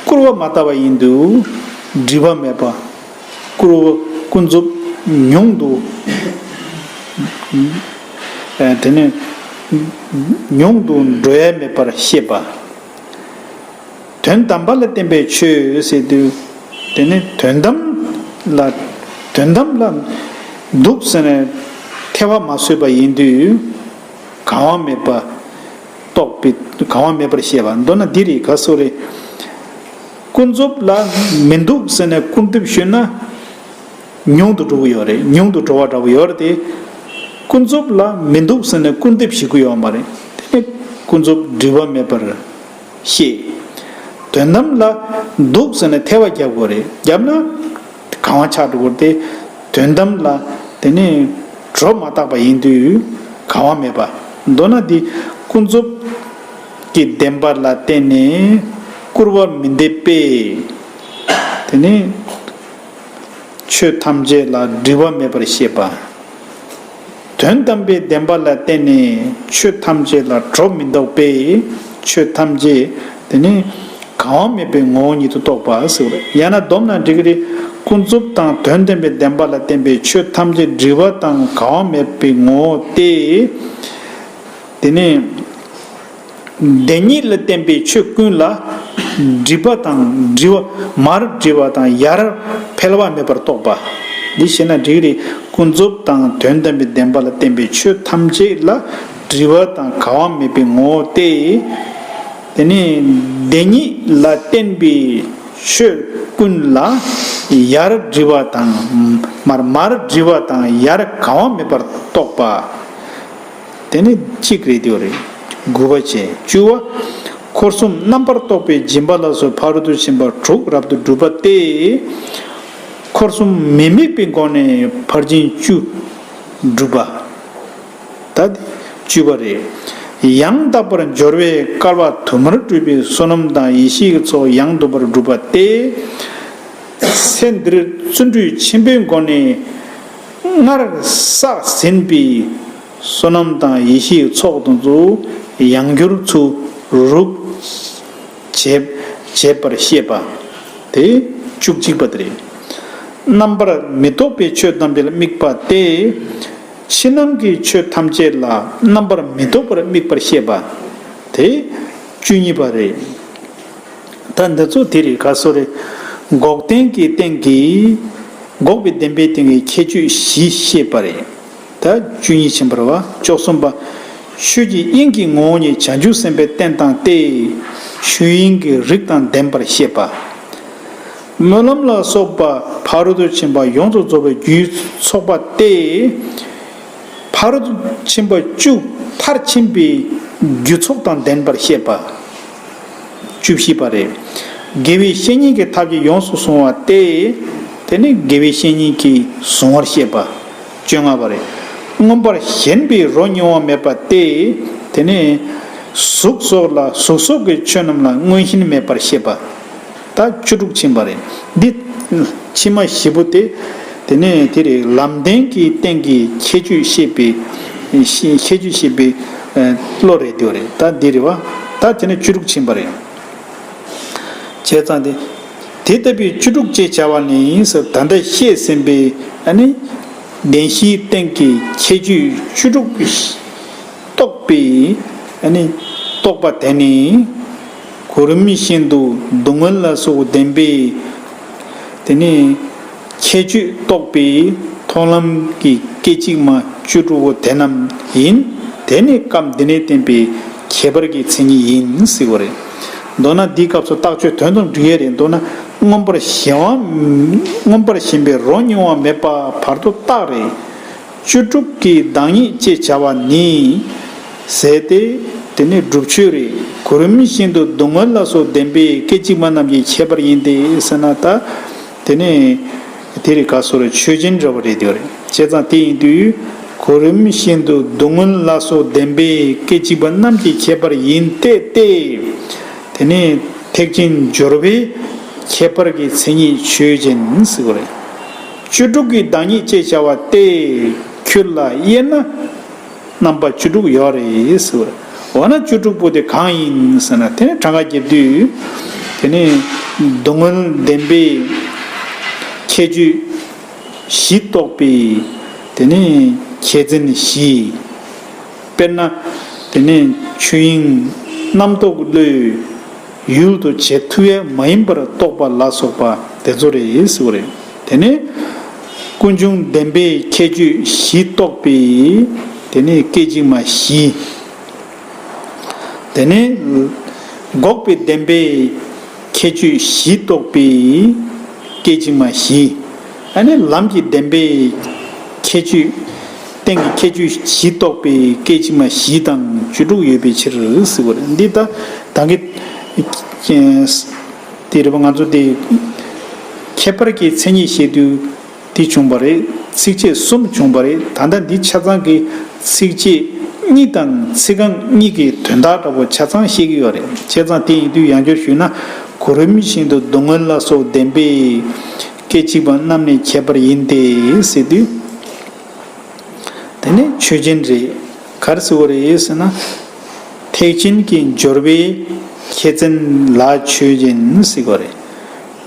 སྐུར་བ་མ་བཏབ་པ་ཡིན་དུས་བྲི་བ་མེད་པ། སྐུར་བ་ཀུན་རྫོབ་མྱོང་དུ། ཨ། དེ་ནས་མྱོང་དུ་འགྲོ་ཡ་མེད་པར་ཤེས་པ། དོན་དམ་པ་ལ་བརྟེན་པའི་ཆོས་ཟེར་དུས། དེ་ནི་དོན་དམ་ལ་དོན་དམ་ལ་འདུག་ཟེར་ནས་ཐལ་བ་མ་བཟོས་པ་ཡིན་དུས་གང་བ་མེད་པ་རྟོགས་པའི་གང་བ་མེད་པར་ཤེས་པ། མདོར་ན་འདི་རེད། ག་སོ་རེད། ཀུན་རྫོབ་ལ་མི་འདུག་ཟེར་ནས་སྐུར་འདེབས་ཞུས་ན། མྱོང་དུ་འགྲོ་གི་ཡོད་རེད། མྱོང་དུ་འགྲོ་བ་འདྲ་བོ་ཡོད་རེད་དེ། ཀུན་རྫོབ་ལ་མི་འདུག་ཟེར་ནས་སྐུར་འདེབས་ཞུ་གི་ཡོད་མ་རེད། དེ་ནི་ཀུན་རྫོབ་བྲི་བ་མེད་པར་ཤེས། དོན་དམ་ལ་འདུག་ཟེར་ནས་ཐལ་བ་རྒྱབ་དགོས་རེད། རྒྱབ་ན་གང་བ་ཆགས་འགྲོ་གི་རེད་དེ། དོན་དམ་ལ་དེ་ནི་སྒྲོ་མ་བཏགས་པ་ཡིན་དུས་གང་བ་མེད་པ། མདོར་ན་འདི་ཀུན་རྫོབ་ཀྱི་བདེན་པ་ལ་བརྟེན་ནས་སྐུར་བ་མི་འདེབས་པས། དེ་ནི་ཆོས་ཐམས་ཅད་ལ་བྲི་བ་མེད་པར་ཤེས་པ། དོན་དམ་པའི་བདེན་པ་ལ་བརྟེན་ནས་ཆོས་ཐམས་ཅད་ལ་སྒྲོ་མི་འདོགས་པས། ཆོས་ཐམས་ཅད་དེ་ནི་གང་བ་མེད་པའི་ངོ་བོ་ཉིད་དུ་རྟོགས་པ་ཟེར་བ་རེད། ཡང་ན་བསྡོམས་ན་འགྲིག་གི་རེད། ཀུན་རྫོབ་དང་དོན་བདེན་པའི་བདེན་པ་ལ་བརྟེན་པའི་ཆོས་ཐམས་ཅད་བྲི་བ་དང་གང་བ་མེད་པའི་ངོ་བོ་སྟེ། དེ་ནི། བདེན་གཉིས་ལ་བརྟེན་པའི་ཆོས་ཀུན་ལ་བྲི་བ་དང་བྲི་བ་མར་བྲི་བ་དང་ཡར་འཕེལ་བ་མེད་པར་རྟོགས་པ། འདི་ཤེས་ན་འགྲིག་རེད། ཀུན་རྫོབ་དང་དོན་དམ་པའི་བདེན་པ་ལ་བརྟེན་པའི་ཆོས་ཐམས་ཅད་ལ་བྲི་བ་དང་གང་བ་མེད་པའི་ངོ་བོ་སྟེ། དེ་ནས་བདེན་གཉིས་ལ་བརྟེན་པའི་ཆོས་ཀུན་ལ་ཡར་བྲི་བ་དང་མར་མར་བྲི་བ་དང་ཡར་གང་བ་མེད་པར་རྟོགས་པ། དེ་ནི་གཅིག་རེད་དེ་རེད། དགུ་པ་བྱས། བཅུ་བ། འཁོར་གསུམ་རྣམ་པར་རྟོག་པའི་སྦྱིན་པ་ལ་སོགས་ཕ་རོལ་ཏུ་ཕྱིན་པ་དྲུག་རབ་ཏུ་བསྒྲུབས་པ་སྟེ། འཁོར་གསུམ་མི་དམིགས་པའི་སྒོ་ནས་ཕར་ཕྱིན་བཅུ་བསྒྲུབས་པ། ད་དེ་བཅུ་པ་རེད། ཡང་དག་པར་སྦྱོར་བའི་སྐལ་བ་དུ་མར་སྤྲུལ་པའི་བསོད་ནམས་དང་ཡེ་ཤེས་ཀྱི་ཚོགས་ཡང་དག་པར་བསྒྲུབས་པ་སྟེ། ཚེ་འདིར་བརྩོན་འགྲུས་ཆེན་པོའི་སྒོ་ནས་སྔར་བསགས་ཟིན་པའི་བསོད་ནམས་དང་ཡེ་ཤེས་ཚོགས་དང་ཚུ་ཡང་བསྒྱུར་ཚུ་རུབ་བྱེད་བྱེད་པར་ཤེས་པ། དེ་བཅུ་གཅིག་པ་དེ་རེད། རྣམ་པར་མི་རྟོག་པའི་ཆོས་ཐམས་ཅད་ལ་དམིགས་པ་སྟེ། ཕྱི་ནང་གི་ཆོས་ཐམས་ཅད་ལ་རྣམ་པར་མི་རྟོག་པར་དམིགས་པར་ཤེས་པ། དེ་བཅུ་གཉིས་པ་རེད། ད་འདི་ཚོ་དེ་རེད། ག་སོ་རེད། འགོག་བདེན་གྱི་སྟེང་གི། འགོག་པའི་བདེན་པའི་སྟེང་གི་ཁྱད་ཆོས་བཞི་བཤད་པ་རེད། ད་བཅུ་གཉིས་ཕྱིན་པ་རེད་བ། བཅུ་གསུམ་པ། ཆོས་ཀྱི་དབྱིངས་ཀྱི་ངོ་བོ་ཉིད་བྱང་ཆུབ་སེམས་དཔའི་རྟེན་དང་སྟེ། ཆོས་དབྱིངས་ཀྱི་རིགས་དང་ལྡན་པར་བཤད་པ། སྨོན་ལམ་ལ་སོགས་པ་ཕ་རོལ་ཏུ་ཕྱིན་པ་ཡོངས་སུ་རྫོགས་པའི་རྒྱུའི་ཚོགས་པ་སྟེ། ཕ་རོལ་ཏུ་ཕྱིན་པ་བཅུ་མཐར་ཕྱིན་པའི་རྒྱུ་ཚོགས་དང་ལྡན་པར་བཤད་པ། བཅུ་བཞི་པ་རེད། དགེ་བའི་བཤེས་གཉེན་གྱི་ཐབས་ཀྱིས་ཡོངས་སུ་བཟུང་བ་སྟེ། དེ་ནི་དགེ་བའི་བཤེས་གཉེན་གྱིས་གཟུང་བར་བཤད་པ། བཅོ་ལྔ་པ་རེད། མངོན་པར་ཞེན་པའི་རོ་མྱོང་བ་མེད་པ་སྟེ། དེ་ནི་གཟུགས་སོགས་ལ་གཟུགས་སོགས་ཀྱི་ཆོས་རྣམས་ལ་མངོན་ཞེན་མེད་པར་བཤད་པ། ད་བཅུ་དྲུག་ཕྱིན་པ་རེད། འདི་ཕྱི་མ་བཞི་པོ་དེ། དེ་ནས་དེ་རེད། ལམ་བདེན་གྱི་སྟེང་གི་ཁྱད་ཆོས་བཤད་པའི་ཁྱད་ཆོས་བཤད་པའི་བློ་རེད་དེ་རེད། ད་འདི་རེད་བ། ད་དེ་ནས་བཅུ་དྲུག་ཕྱིན་པ་རེད། བྱས་ཙང་དེ། དེ་ལྟ་བུའི་བཅུ་དྲུག་ཅེས་བྱ་བ་ནི་ཟེར། ད་ལྟ་བཤད་ཟིན་པའི་ཨ་ནི། བདེན་བཞིའི་སྟེང་གི་ཁྱད་ཆོས་བཅུ་དྲུག་རྟོགས་པའི་ཨ་ནི་རྟོགས་པ་དེ་ནི། གོ་རིམ་བཞིན་དུ་སྡུག་བསྔལ་ལ་སོགས་བདེན་པའི་དེ་ནི་ཁྱད་ཆོས་རྟོགས་པའི་མཐོང་ལམ་གྱི་སྐད་ཅིག་མ་བཅུ་དྲུག་པོ་དེ་རྣམས་ཡིན། དེ་ནི་སྐབས་འདི་ནས་བསྟན་པའི་ཁྱད་པར་གྱི་མཚན་ཉིད་ཡིན་ཟེར་བ་རེད། མདོར་ན་འདིའི་སྐབས་སུ་རྟགས་ཆོས་དོན་དང་འགྲིག་ཡས་རེད། མདོར་ན་མངོན་པར་ཞེན་པ། མངོན་པར་ཞེན་པའི་རོ་མྱོང་བ་མེད་པ་བར་དུ་རྟགས་རེད། བཅུ་དྲུག་གི་བདག་ཉིད་ཅེས་བྱ་བ་ནི། ཟེར་ཏེ། དེ་ནི་སྒྲུབ་ཆོས་རེད། གོ་རིམ་བཞིན་དུ་སྡུག་བསྔལ་ལ་སོགས་བདེན་པའི་སྐད་ཅིག་མ་རྣམས་ཀྱི་ཁྱད་པར་ཡིན་ཏེ་ཟེར་ན་ད། དེ་ནི། དེ་རིགས་ག་སོགས་རེད། ཆོས་ཅན་འདྲ་བ་རེད་དེ་རེད། བྱས་ཙང་དེ་ཡིན་དུས། གོ་རིམ་བཞིན་དུ་སྡུག་བསྔལ་ལ་སོགས་བདེན་པའི་སྐད་ཅིག་པ་རྣམས་ཀྱི་ཁྱད་པར་ཡིན་ཏེ་སྟེ། དེ་ནི་ཐེག་ཆེན་སྦྱོར་བའི་ཁྱད་པར་གྱི་མཚན་ཉིད་ཆོས་ཅན་ཟེར་བ་རེད། བཅུ་དྲུག་གི་བདག་ཉིད་ཅེས་བྱ་བ་སྟེ། ཁྱོད་ལ་དབྱེ་ན་རྣམ་པ་བཅུ་དྲུག་ཡོད་རེད་ཟེར་བ་རེད། འོ་ན་བཅུ་དྲུག་པོ་དེ་གང་ཡིན་ཟེར་ན། དེ་ནི་གྲངས་ཀ་རྒྱབ་དུས། དེ་ནི་སྡུག་བསྔལ་བདེན་པའི་ཁྱད་ཆོས་བཞི་རྟོགས་པའི་དེ་ནི་ཁྱད་མཚན་བཞི། དཔེར་ན། དེ་ནས་ཆོས་དབྱིངས་རྣམ་རྟོག་བློའི་ཡུལ་དུ་བྱེད་ཐུབ་ཡས་མ་ཡིན་པར་རྟོགས་པ་ལ་སོགས་པ་དེ་ཚོ་རེད་ཟེར་བ་རེད། དེ་ནས་ཀུན་འབྱུང་བདེན་པའི་ཁྱད་ཆོས་བཞི་རྟོགས་པའི་དེ་ནས་སྐད་ཅིག་མ་བཞི། དེ་ནས་འགོག་པའི་བདེན་པའི་ཁྱད་ཆོས་བཞི་རྟོགས་པའི་སྐད་ཅིག་མ་བཞི། ཨ་ནི་ལམ་གྱི་བདེན་པའི་ཁྱད་ཆོས། སྟེང་གི་ཁྱད་ཆོས་བཞི་རྟོགས་པའི་སྐད་ཅིག་མ་བཞི་དང་བཅུ་དྲུག་ཡོད་པའི་ཕྱིར་ཟེར་བ་རེད། འདི་ལྟ་ད་གི་དེ་རེད་པ། ང་ཚོ་དེ་ཁྱད་པར་གྱི་མཚན་ཉིད་བཤད་དུས། དེ་བྱུང་བ་རེད། ཚིགས་བཅད་གསུམ་བྱུང་བ་རེད། ད་ལྟ་འདི་ཆ་ཚང་གི་ཚིགས་བཅད་གཉིས་དང་ཚིག་རྐང་གཉིས་ཀྱི་དོན་དག་འདྲ་པོ་ཆ་ཚང་བཤད་ཀྱི་ཡོད་རེད། བྱས་ཙང་དེ་ཡིན་དུས་ཡང་བསྐྱར་ཞུས་ན། གོ་རིམ་བཞིན་དུ་སྡུག་བསྔལ་ལ་སོགས་བདེན་པའི་སྐད་ཅིག་པ་རྣམས་ནི་ཁྱད་པར་ཡིན་ཏེ་ཟེར་དུས། དེ་ནི་ཆོས་ཅན་རེད། ག་རེ་ཟེར་བ་རེད་ཟེར་ན། ཐེག་ཆེན་གྱི་སྦྱོར་བའི་ཁྱད་མཚན་ལ་ཆོས་ཅན་ཟེར་བ་རེད།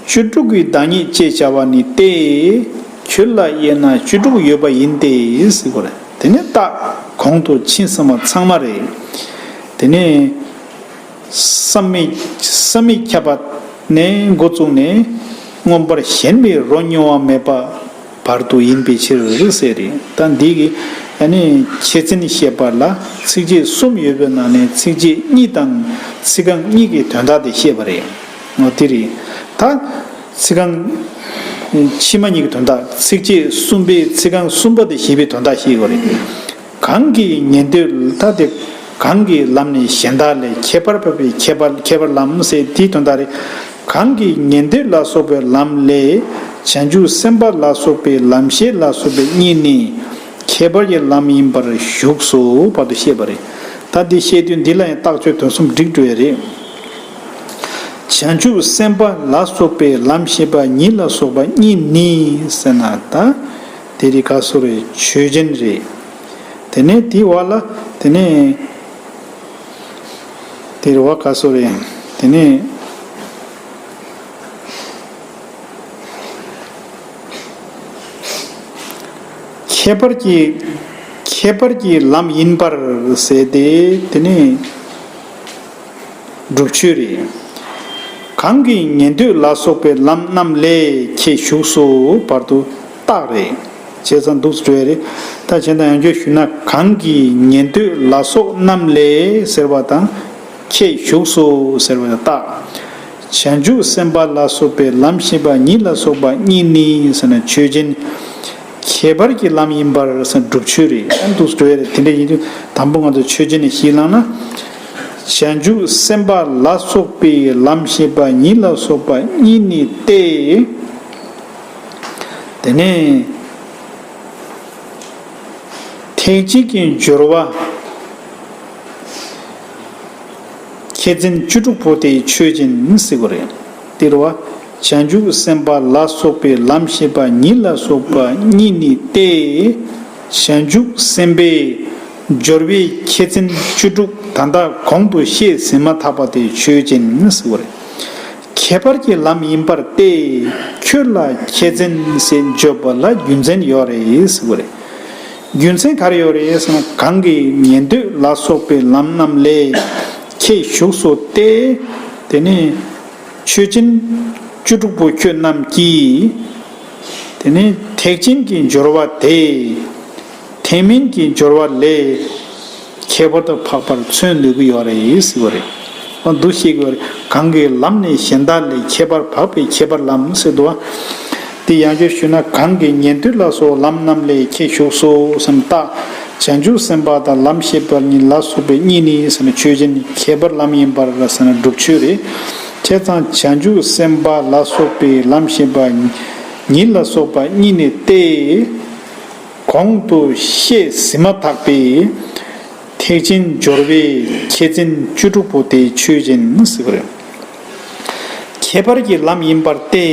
བཅུ་དྲུག་གི་བདག་ཉིད་ཅེས་བྱ་བ་ནི་སྟེ། ཁྱོད་ལ་དབྱེ་ན་བཅུ་དྲུག་ཡོད་པ་ཡིན་ཏེ་ཟེར་བ་རེད། དེ་ནི་རྟགས་གོང་དུ་ཕྱིན་ཟིན་པ་ཚང་མ་རེད། དེ་ནི། བསམ་མེད་བསམ་མེད་ཁྱབ་པ་ནས་འགོ་བཙུགས་ནས་མངོན་པར་ཞེན་པའི་རོ་མྱོང་བ་མེད་པ་བར་དུ་ཡིན་པའི་ཕྱིར་ཟེར་རེད། ད་འདི་གི་ཨ་ནི་ཁྱད་མཚན་བཤད་པ་ལ་ཚིགས་བཅད་གསུམ་ཡོད་པའི་ནང་ནས་ཚིགས་བཅད་གཉིས་དང་ཚིག་རྐང་གཉིས་ཀྱི་དོན་དག་དེ་བཤད་པ་རེད། འོ་དེ་རེད། ད་ཚིག་རྐང་ཕྱི་མ་གཉིས་ཀྱི་དོན་དག་ཚིགས་བཅད་གསུམ་པའི་ཚིག་རྐང་གསུམ་པ་དེ་བཤད་པའི་དོན་དག་བཤད་ཡོད་རེད། གང་གི་ཉན་ཐོས་ལ་ད་དེ། གང་གི་ལམ་ནི་གཞན་དག་ལས་ཁྱད་པར་འཕགས་པའི་ཁྱད་པར་ཁྱད་པར་ལམ་ཟེར་དེའི་དོན་དག་རེད། གང་གི་ཉན་ཐོས་ལ་སོགས་པའི་ལམ་ལས་བྱང་ཆུབ་སེམས་དཔའ་ལ་སོགས་པའི་ལམ་ཤེས་ལ་སོགས་པའི་གཉིས་ནི་ཁྱད་པར་གྱི་ལམ་ཡིན་པར་ཞུགས་སོ་བར་དུ་བཤད་པ་རེད། ད་འདི་བཤད་དུས་འདི་ལ་ཡང་རྟགས་ཆོས་དོན་གསུམ་འགྲིག་འགྲོ་ཡ་རེད། བྱང་ཆུབ་སེམས་དཔའ་ལ་སོགས་པའི་ལམ་ཤེས་པ་ཉིད་ལ་སོགས་པ་གཉིས་ནི་ཟེར་ན་ད། དེ་རིགས་ག་སོགས་རེད། ཆོས་ཅན་རེད། དེ་ནས་དེའི་འོག་ལ་དེ་ནས་དེ་རེད་བ། ག་སོགས་རེད། དེ་ནས་ཁྱད་པར་གྱི་ཁྱད་པར་གྱི་ལམ་ཡིན་པར་ཟེར་ཏེ། དེ་ནས་སྒྲུབ་ཆོས་རེད། གང་གི་ཉན་ཐོས་ལ་སོགས་པའི་ལམ་རྣམས་ལས་ཁྱད་ཞུགས་སོ་བར་དུ་རྟགས་རེད། བྱས་ཙང་འདུག་སེ་འགྲོ་ཡ་རེད། ད་བྱས་ཙང་ཡང་བསྐྱར་ཞུས་ན། གང་གི་ཉན་ཐོས་ལ་སོགས་རྣམས་ལས་ཟེར་བ་དང་། ཁྱད་ཞུགས་སོ་ཟེར་བ་དང་རྟགས། བྱང་ཆུབ་སེམས་དཔའ་ལ་སོགས་པའི་ལམ་ཤེས་པ་ཉིད་ལ་སོགས་པ་གཉིས་ནི་ཟེར་ན་ཆོས་ཅན། ཁྱད་པར་གྱི་ལམ་ཡིན་པར་ཟེར་ན་སྒྲུབ་ཆོས་རེད། ཨ་འདུག་སེ་འགྲོ་ཡ་རེད། དེ་འདྲ་ཡིན་དུས་དང་པོ་ང་ཚོ་ཆོས་ཅན་ནས་གཞི་བླངས་ན། བྱང་ཆུབ་སེམས་དཔའ་ལ་སོགས་པའི་ལམ་ཤེས་པ་ཉིད་ལ་སོགས་པ་གཉིས་ནི་སྟེ། དེ་ནས་ཐེག་ཆེན་གྱི་སྦྱོར་བ་མཁས་བཙུན་བཅུ་དྲུག་པོ་དེ་ཆོས་ཅན་ཟེར་གྱི་རེད། དེ་རེད་བ། བྱང་ཆུབ་སེམས་དཔའ་ལ་སོགས་པའི་ལམ་ཤེས་པ་ཉིད་ལ་སོགས་པ་གཉིས་ནི་སྟེ། བྱང་ཆུབ་སེམས་དཔའི་སྦྱོར་བའི་མཁས་བཙུན་བཅུ་དྲུག་ད་ལྟ་གོང་དུ་བཤད་ཟིན་མ་ཐག་པ་དེ་ཆོས་ཅན་ཟེར་གྱི་རེད། ཁྱད་པར་གྱི་ལམ་ཡིན་པར་ཏེ། ཁྱོད་ལ་མཁས་བཙུན་ཟེར་བརྗོད་པ་ལ་རྒྱུ་མཚན་ཡོད་རེད་ཟེར་གྱི་རེད། རྒྱུ་མཚན་ག་རེ་ཡོད་རེད་ཟེར་ན། གང་གི་ཉན་ཐོས་ལ་སོགས་པའི་ལམ་རྣམས་ལས་ཁྱེད་ཞུགས་སོ་སྟེ། དེ་ནས་ཆོས་ཅན་བཅུ་དྲུག་པོ་ཁྱོད་རྣམས་ཀྱིས། དེ་ནས་ཐེག་ཆེན་གྱི་སྦྱོར་བ་དེ། ཐེག་དམན་གྱི་སྦྱོར་བ་ལས་ཁྱད་པར་དུ་འཕགས་པར་མཚོན་ནུས་ཀྱི་ཡོད་རེད་ཟེར་བ་རེད། འོ་འདུག་ཤེས་ཀྱི་ཡོད་རེད། གང་གི་ལམ་ནི་གཞན་དག་ལས་ཁྱད་པར་འཕགས་པའི་ཁྱད་པར་ལམ་ཟེར་འདུག་བ། དེ་ཡང་བསྐྱར་ཞུས་ན། གང་གི་ཉན་ཐོས་ལ་སོགས་ལམ་རྣམས་ལས་ཁྱེད་ཞུགས་སོ་ཟེར་ན། རྟགས་བྱང་ཆུབ་སེམས་དཔའ་དང་ལམ་ཤེས་པ་ཉིད་ལ་སོགས་པའི་གཉིས་ནི་ཟེར་ན་ཆོས་ཅན། ཁྱད་པར་ལམ་ཡིན་པར་ཟེར་ན་སྒྲུབ་ཆོས་རེད། བྱས་ཙང་བྱང་ཆུབ་སེམས་དཔའ་ལ་སོགས་པའི་ལམ་ཤེས་པ་ཉིད་ལ་སོགས་པ་གཉིས་ནི་སྟེ། གོང་དུ་བཤད་ཟིན་མ་ཐག་པའི་ཐེག་ཆེན་སྦྱོར་བའི་མཁས་བཙུན་བཅུ་དྲུག་པོ་དེ་ཆོས་ཅན་ཟེར་གྱི་རེད། ཁྱད་པར་གྱི་ལམ་ཡིན་པར་ཏེ།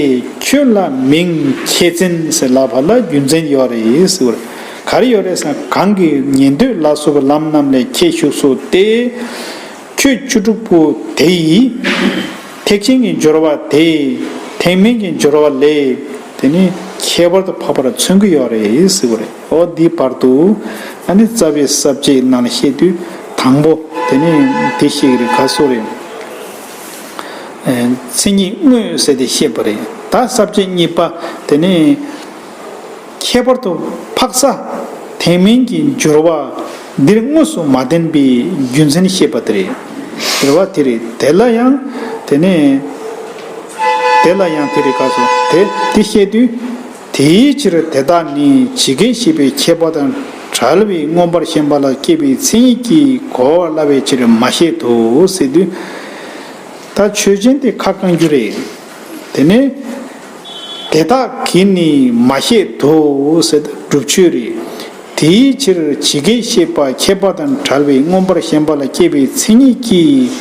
ཁྱོད་ལ་མིང་མཁས་བཙུན་ཟེར་ལབ་པ་ལ་རྒྱུ་མཚན་ཡོད་རེད་ཟེར་གྱི་རེད། ག་རེ་ཡོད་རེད་ཟེར་ན། གང་གི་ཉན་ཐོས་ལ་སོགས་པའི་ལམ་རྣམས་ལས་ཁྱེད་ཞུགས་སོ་སྟེ། ཁྱོད་བཅུ་དྲུག་པོ་དེ་ཡིས། ཐེག་ཆེན་གྱི་སྦྱོར་བ་དེ། ཐེག་དམན་གྱི་སྦྱོར་བ་ལས། དེ་ནི་ཁྱད་པར་དུ་འཕགས་པར་མཚོན་གྱི་ཡོད་རེད་ཟེར་བ་རེད། འོ་འདིའི་བར་དུ། ཨ་ནི་རྩ་བའི་ས་བཅད་ནང་ལ་བཤད་དུས་དང་པོ་དེ་ནི་དེ་བཤད་ཀྱི་རེད། ག་སོ་རེད། ཨེ། མཚན་ཉིད་དངོས་ཟེར་དེ་བཤད་པ་རེད། ད་ས་བཅད་གཉིས་པ་དེ་ནི། ཁྱད་པར་དུ་འཕགས་ས་ཐེག་དམན་གྱི་སྦྱོར་བ་འདིར་དངོས་སུ་མ་བསྟན་པའི་རྒྱུ་མཚན་བཤད་པ་དེ་རེད། རེད་བ། དེ་རེད། དེ་ལ་ཡང་དེ་ནས་དེ་ལ་ཡང་དེ་རེད། ག་སོ་དེ་དེ་བཤད་དུས། དེའི་ཕྱིར་དེ་དག་ནི་ཇི་སྐད་བཤད་པའི་ཁྱད་པར་དང་བྲལ་བའི་མངོན་པར་ཞེན་པ་ལ་སྐྱེས་པའི་མཚན་ཉིད་ཀྱིས་གོ་བར་སླ་བའི་ཕྱིར་མ་བཤད་དོ་ཟེར་དུས། ད་ཆོས་ཅན་དེ་ཁ་བསྐང་རྒྱུ་རེད། དེ་ནས། དེ་དག་གིས་ནི་མ་བཤད་དོ་ཟེར་ཏེ་སྒྲུབ་ཆོས་རེད། དེའི་ཕྱིར་ཇི་སྐད་བཤད་པ་ཁྱད་པར་དང་བྲལ་བའི་མངོན་པར་ཞེན་པ་ལ་སྐྱེས་པའི་མཚན་ཉིད་ཀྱིས་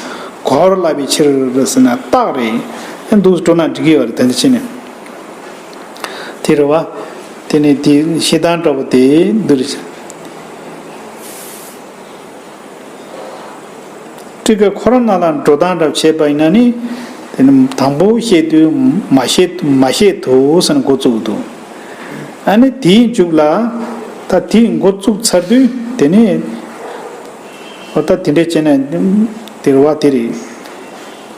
གོ་བར་སླ་བའི་ཕྱིར་ཟེར་ན་རྟགས་རེད། ཡང་འདུག་སྤྲོ་ན་འགྲིག་གི་ཡོད་རེད། དེ་འདྲ་བྱས་ནས། དེ་རེད་བ། དེ་ནས་དེ་བཤད་སྟངས་འདྲ་པོ་དེ་འདི་རེད། ཊཱི་ཀ་ཁོ་རང་ནང་ལ་འགྲོ་སྟངས་འདྲ་བྱས་པ་ཡིན་ན་ནི། དེ་ནི་དང་པོ་བཤད་དུས་མ་བཤད་མ་བཤད་དོ་ཟེར་ནས་འགོ་བཙུགས་འདུག་ཨ་ནི་དེའི་མཇུག་ལ་ད་དེ་འགོ་བཙུགས་ཚར་དུས་དེ་ནི། འོ་ད་དེ་འདྲས་བྱས་ན་དེ་རེད་བ། དེ་རེད།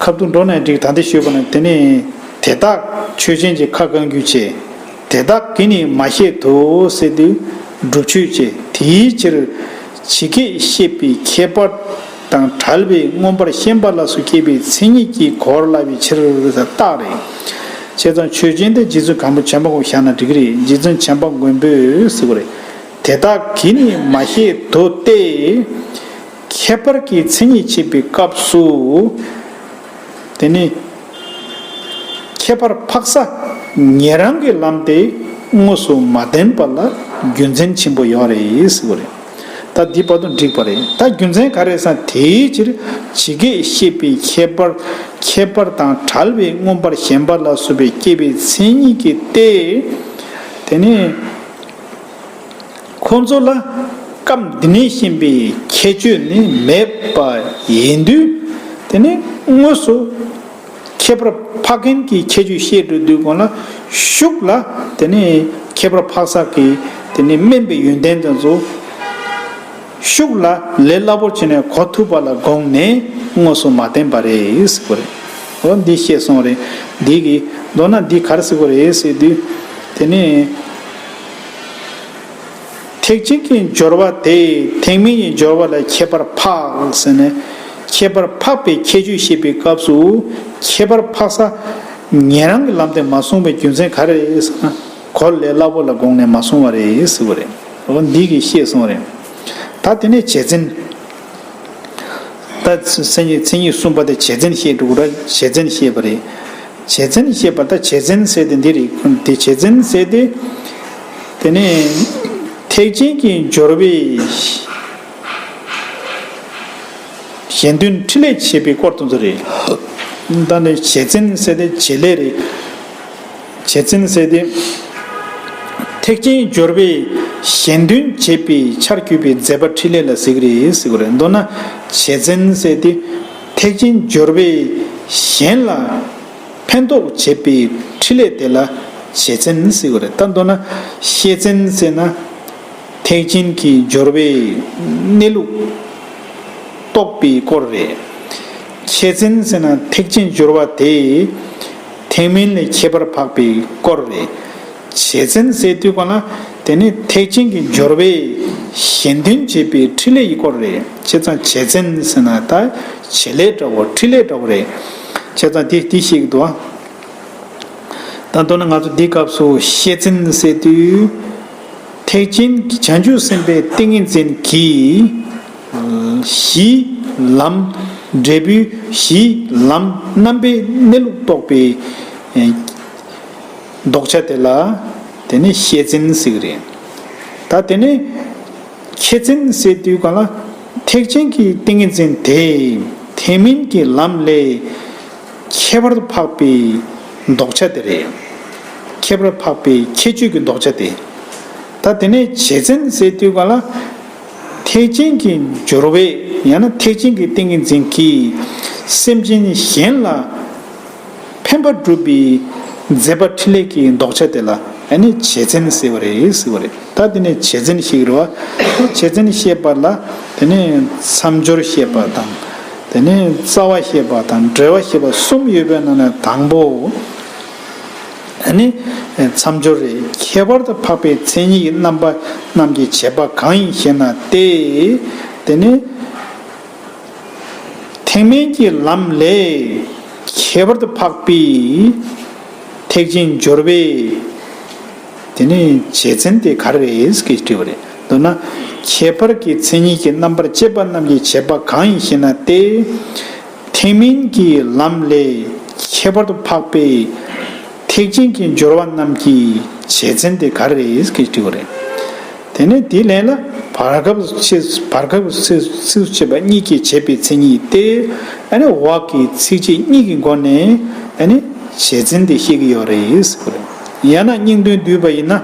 ཁ་ཐུག་འགྲོ་ནས་འགྲིག་ད་འདི་ཞུས་པ་ན་དེ་ནི་དེ་དག་ཆོས་ཅན་གྱི་ཁ་བསྐང་རྒྱུ་བྱས། དེ་དག་གིས་ནི་མ་བཤད་དོ་ཟེར་དུས་སྒྲུབ་ཆོས་བྱས། དེའི་ཕྱིར་ཇི་སྐད་བཤད་པའི་ཁྱད་པར་དང་བྲལ་བའི་མངོན་པར་ཞེན་པ་ལ་སོགས་སྐྱེས་པའི་མཚན་ཉིད་ཀྱིས་གོ་བར་སླ་བའི་ཕྱིར་ཟེར་རྟགས་རེད། བྱས་ཙང་ཆོས་ཅན་དེ་རྗེ་བཙུན་སྒམ་པོ་ཆེན་པོ་གོ་བཞག་ན་འགྲིག་གི་རེད། རྗེ་བཙུན་བྱམས་པ་མགོན་པོས་ཟེར་བ་རེད། དེ་དག་གིས་ནི་མ་བཤད་དོ་སྟེ། ཁྱད་པར་གྱི་མཚན་ཉིད་བྱེད་པའི་སྐབས་སུ། དེ་ནི་ཁྱད་པར་འཕགས་ས་ཉན་རང་གི་ལམ་དེ་དངོས་སུ་མ་བསྟན་པ་ལ་རྒྱུ་མཚན་ཆེན་པོ་ཡོད་རེད་ཟེར་བ་རེད། ད་འདི་བར་དུ་འགྲིག་པ་རེད། ད་རྒྱུ་མཚན་ག་རེ་ཟེར་ན། དེའི་ཕྱིར་ཇི་སྐད་བཤད་པའི་ཁྱད་པར་ཁྱད་པར་དང་བྲལ་བའི་མངོན་པར་ཞེན་པ་ལ་སོགས་པའི་སྐྱེས་པའི་མཚན་ཉིད་ཀྱིས་ཏེ། དེ་ནི། ཁོ་ཚོ་ལ་སྐབས་འདི་ནས་ཤེས་པའི་ཁྱད་ཆོས་ནི་མེད་པ་ཡིན་དུས། དེ་ནི་དངོས་སུ་ཁྱད་པར་འཕགས་མཁན་གྱི་ཁྱད་ཆོས་བཤད་འགྲོ་དུས་སྒང་ལ་ཤུགས་ལ་དེ་ནི་ཁྱད་པར་འཕགས་ས་གི་དེ་ནི་དམན་པའི་ཡོན་ཏན་དེ་ཚོ་ཤུགས་ལ་ལས་སླ་པོར་བྱས་ནས་གོ་ཐུབ་པ་ལ་དགོངས་ནས་དངོས་སུ་མ་བསྟན་པ་རེད་ཟེར་བ་རེད། འོ་འདི་བཤད་སོང་རེད། འདི་གི་མདོར་ན་འདི་ག་རེ་ཟེར་བ་རེད་ཟེར་དུས། དེ་ནི། ཐེག་ཆེན་གྱི་སྦྱོར་བ་དེ་ཐེག་དམན་གྱི་སྦྱོར་བ་ལས་ཁྱད་པར་འཕགས་ཟེར་ནས་ ཁྱད་པར་འཕགས་པའི་ཁྱད་ཆོས་བཤད་པའི་སྐབས་སུ་ཁྱད་པར་འཕགས་ས་ཉན་རང་གི་ལམ་སྟེ་མ་གསུངས་པའི་རྒྱུ་མཚན་ག་རེ་རེད་ཟེར་ན། གོ་ལས་སླ་པོ་ལ་དགོངས་ནས་མ་གསུངས་པ་རེད་ཟེར་བ་རེད། འོ་འདི་གིས་བཤད་སོང་རེད། ད་དེ་ནས་བྱེད་མཚན། ད་མཚན་ཉིད་མཚན་ཉིད་གསུམ་པ་དེ་བྱེད་མཚན་བཤད་འགྲོ་གི་ར། བྱེད་མཚན་བཤད་པ་རེད། བྱེད་མཚན་བཤད་པ་ད་བྱེད་མཚན་ཟེར་དེ་འདི་རེད། དེ་བྱེད་མཚན་ཟེར་དེ། དེ་ནས་ཐེག་ཆེན་གྱི་སྦྱོར་བའི་གཞན་དོན་འཕྲིན་ལས་བྱེད་པའི་སྐོར་དུ་ཚོ་རེད། ད་ནི་བྱེད་མཚན་ཟེར་དེ་བྱེད་ལས་རེད། བྱེད་མཚན་ཟེར་དེ། ཐེག་ཆེན་སྦྱོར་བའི་གཞན་དོན་བྱེད་པའི་ཆར་གྱུར་པའི་མཛད་པ་འཕྲིན་ལས་ལ་ཟེར་གི་རེད་ཟེར་གི་རེད། མདོར་ན་བྱེད་མཚན་ཟེར་དེ། ཐེག་ཆེན་སྦྱོར་བའི་གཞན་ལ་ཕན་ཐོགས་བྱེད་པའི་འཕྲིན་ལས་དེ་ལ་བྱེད་མཚན་ཟེར་གི་རེད། ད་མདོར་ན་བཤད་མཚན་ཟེར་ན། ཐེག་ཆེན་གྱི་སྦྱོར་བའི་གནས་ལུགས་རྟོགས་པའི་སྐོར་རེད། ཁྱད་མཚན་ཟེར་ན་ཐེག་ཆེན་སྦྱོར་བ་དེ་ཐེག་དམན་ལས་ཁྱད་པར་འཕགས་པའི་སྐོར་རེད། བྱེད་མཚན་ཟེར་དུས་གང་ལ་དེ་ནི་ཐེག་ཆེན་གྱི་སྦྱོར་བའི་གཞན་དོན་བྱེད་པའི་འཕྲིན་ལས་ཡི་སྐོར་རེད། བྱས་ཙང་བྱེད་མཚན་ཟེར་ན་ད་བྱེད་ལས་འདྲ་བོ་འཕྲིན་ལས་འདྲ་བོ་རེད། བྱས་ཙང་དེ་དེ་ཤེས་ཀྱི་འདུག་ཨ། ད་མདོར་ན་ང་ཚོ་འདིའི་སྐབས་སུ་བཤད་མཚན་ཟེར་དུས། ཐེག་ཆེན་བྱང་ཆུབ་སེམས་དཔའི་ཏིང་ངེ་འཛིན་གྱིས། གཞིའི་ལམ། འབྲས་བུའི་གཞིའི་ལམ་རྣམ་པའི་གནས་ལུགས་རྟོགས་པའི་ལྡོག་ཆ་དེ་ལ་དེ་ནི་བཤད་མཚན་ཟེར་གྱི་རེད། ད་དེ་ནི་ཁྱད་མཚན་ཟེར་དུས་གང་ལ་ཐེག་ཆེན་གྱི་ཏིང་ངེ་འཛིན་དེ་ཐེག་དམན་གྱི་ལམ་ལས་ཁྱད་པར་དུ་འཕགས་པའི་ལྡོག་ཆ་དེ་རེད། ཁྱད་པར་འཕགས་པའི་ཁྱད་ཆོས་ཀྱི་ལྡོག་ཆ་དེ། ད་དེ་ནས་བྱེད་མཚན་ཟེར་དུས་ག་ལ། ཐེག་ཆེན་གྱི་སྦྱོར་བས་ཡང་ན་ཐེག་ཆེན་གྱི་ཏིང་ངེ་འཛིན་གྱིས་སེམས་ཅན་གཞན་ལ་ཕན་པ་སྒྲུབ་པའི་མཛད་པ་འཕྲིན་ལས་ཀྱི་ལྡོག་ཆ་དེ་ལ་ཨ་ནི་བྱེད་མཚན་ཟེར་བ་རེད་ཟེར་བ་རེད། ད་དེ་ནས་བྱེད་མཚན་ཞིག་རེད་བ། བྱེད་མཚན་བཤད་པ་ལ་དེ་ནས་མཚམས་སྦྱོར་བཤད་པ་དང་། དེ་ནས་རྩ་བ་བཤད་པ་དང་འབྲེལ་བ་བཤད་པ་གསུམ་ཡོད་པའི་ནང་ནས་དང་པོ། ཨ་ནི། མཚམས་སྦྱོར་རེད། ཁྱད་པར་དུ་འཕགས་པའི་མཚན་ཉིད་ཀྱི་རྣམ་པ་རྣམས་ཀྱི་བྱེད་པ་གང་ཡིན་ཞེ་ན་སྟེ། དེ་ནི། ཐེག་དམན་གྱི་ལམ་ལས་ཁྱད་པར་དུ་འཕགས་པའི་ཐེག་ཆེན་སྦྱོར་བའི། དེ་ནི་བྱེད་མཚན་དེ་ག་རེ་རེད་ཟེར་དྲིས་པ་རེད། མདོར་ན། ཁྱད་པར་གྱི་མཚན་ཉིད་ཀྱི་རྣམ་པར་དཔྱད་པ་རྣམས་ཀྱི་བྱེད་པ་གང་ཡིན་ཞེ་ན་སྟེ། ཐེག་དམན་གྱི་ལམ་ལས་ཁྱད་པར་དུ་འཕགས་པའི་ཐེག་ཆེན་གྱི་སྦྱོར་བ་རྣམས་ཀྱི་བྱེད་མཚན་དེ་ག་རེ་རེད་ཟེར་དྲིས་པ་རེད། དེ་ནས་དེའི་ལན་ལ་བར་སྐབས་ཕྱེད་བར་སྐབས་ཚིགས་སུ་བཅད་པ་གཉིས་ཀྱིས་བྱེད་པའི་མཚན་ཉིད་དེ། ཨ་ནི་འོག་གི་ཚིགས་བཅད་གཉིས་ཀྱི་སྒོ་ནས་ཨ་ནི་བྱེད་མཚན་དེ་བཤད་ཀྱི་ཡོད་རེད་ཟེར་བ་རེད། ཡང་ན་སྙིང་དོན་བསྡུས་པ་ཡིན་ན།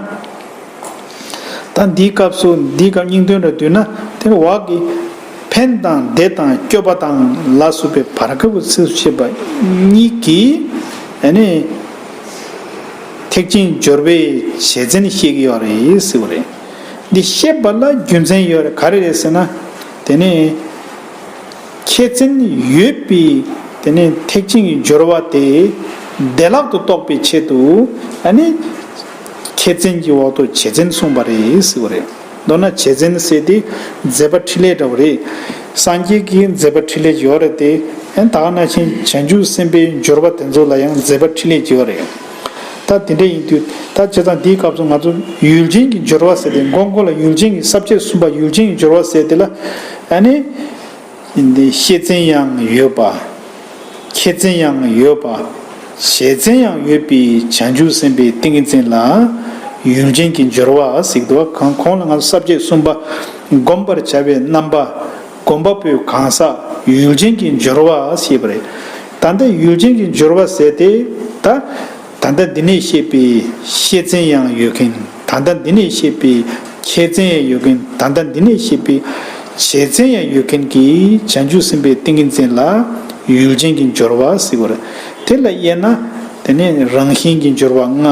ད་འདིའི་སྐབས་སུ་འདིའི་སྐབས་སྙིང་དོན་ར་བསྡུས་ན་དེ་འོག་གི་ཕན་དང་བདེ་དང་སྐྱོབ་པ་དང་ལ་སོགས་པའི་བར་སྐབས་ཚིགས་སུ་བཅད་པ་གཉིས་ཀྱིས་ཨ་ནི་ཐེག་ཆེན་སྦྱོར་བའི་བྱེད་མཚན་བཤད་ཀྱི་ཡོད་རེད་ཟེར་བ་རེད། འདི་བཤད་པ་ལ་རྒྱུ་མཚན་ཡོད་རེད། ག་རེ་རེད་ཟེར་ན། དེ་ནི་ཁྱད་མཚན་ཡོད་པའི་དེ་ནི་ཐེག་ཆེན་གྱི་སྦྱོར་བ་དེ་བདེ་བླག་ཏུ་རྟོགས་པའི་ཆེད་དུ་ཨ་ནི་ཁྱད་མཚན་གྱི་འོག་ཏུ་བྱེད་མཚན་གསུངས་པ་རེད་ཟེར་བ་རེད། མདོར་ན་བྱེད་མཚན་ཟེར་དེ་མཛད་པ་འཕྲིན་ལས་འདྲ་བོ་རེད། སངས་རྒྱས་ཀྱི་མཛད་པ་འཕྲིན་ལས་ཡོད་རེད་དེ། ཨ་ནི་ད་ག་ནང་བཞིན་བྱང་ཆུབ་སེམས་དཔའི་སྦྱོར་བ་དེ་ཚོ་ལ་ཡང་མཛད་པ་འཕྲིན་ལས་ཡོད་རེད། ད་དེ་འདྲ་ཡིན་དུས་ད་བྱས་ཙང་འདིའི་སྐབས་སུ་ང་ཚོ་ཡུལ་ཅན་གྱི་སྦྱོར་བ་ཟེར་ཏེ་མགོ་མགོ་ལ་ཡུལ་ཅན་གྱི་ས་བཅད་གསུམ་པ་ཡུལ་ཅན་གྱི་སྦྱོར་བ་ཟེར་དེ་ལ་ཨ་ནི་འདི་བཤད་མཚན་ཡང་ཡོད་པ། ཁྱད་མཚན་ཡང་ཡོད་པ། བྱེད་མཚན་ཡང་ཡོད་པའི་བྱང་ཆུབ་སེམས་དཔའི་ཏིང་ངེ་འཛིན་ལ་ཡུལ་ཅན་གྱི་སྦྱོར་བ་ཟེར་གྱི་འདུག་བ། གང་གོང་ལ་ང་ཚོ་ས་བཅད་གསུམ་པ་བསྒོམ་པར་བྱ་བའི་རྣམ་པ། སྒོམ་པ་པོའི་གང་ཟག་ཡུལ་ཅན་གྱི་སྦྱོར་བ་ཞེས་པ་རེད། ད་ལྟ་ཡུལ་ཅན་གྱི་སྦྱོར་བ་ཟེར་ཏེ་ད། ད་ལྟ་འདི་ནས་བཤད་པའི་བཤད་མཚན་ཡང་ཡོད་མཁན། ད་ལྟ་འདི་ནས་བཤད་པའི་ཁྱད་མཚན་ཡང་ཡོད་མཁན། ད་ལྟ་འདི་ནས་བཤད་པའི་བྱེད་མཚན་ཡང་ཡོད་མཁན་གྱི་བྱང་ཆུབ་སེམས་དཔའི་ཏིང་ངེ་འཛིན་ལ་ཡུལ་ཅན་གྱི་སྦྱོར་བ་ཟེར་བ་རེད། དེ་ལ་དབྱེ་ན་དེ་ནས་རང་བཞིན་གྱི་སྦྱོར་བ་ལྔ།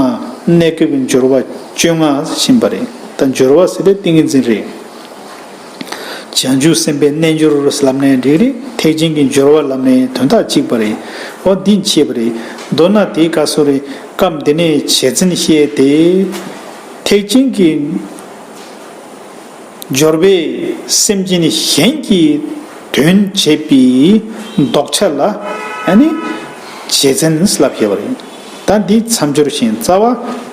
གནས་སྐབས་ཀྱི་སྦྱོར་བ་བཅོ་ལྔ་ཕྱིན་པ་རེད། ད་སྦྱོར་བ་ཟེར་དེ་ཏིང་ངེ་འཛིན་རེད། བྱང་ཆུབ་སེམས་དཔའི་རྣལ་འབྱོར་ལབ་ནའི་འགྲིག་རེད། ཐེག་ཆེན་གྱི་སྦྱོར་བ་ལབ་ནའི་དོན་དག་གཅིག་པ་རེད། འོ་འདི་འཆད་པ་རེད། མདོར་ན་དེའི་སྐབས་སུ་རེད། སྐབས་འདི་ནས་བྱེད་མཚན་བཤད་དེ། ཐེག་ཆེན་གྱི་སྦྱོར་བས་སེམས་ཅན་གཞན་གྱི་ དོན་བྱེད་པའི་ལྡོག་ཆ་ལ་ཨ་ནི་བྱེད་མཚན་ལབ་ཞེས་པ་རེད། ད་འདི་མཚམས་སྦྱོར་ཞིང་རྩ་བ་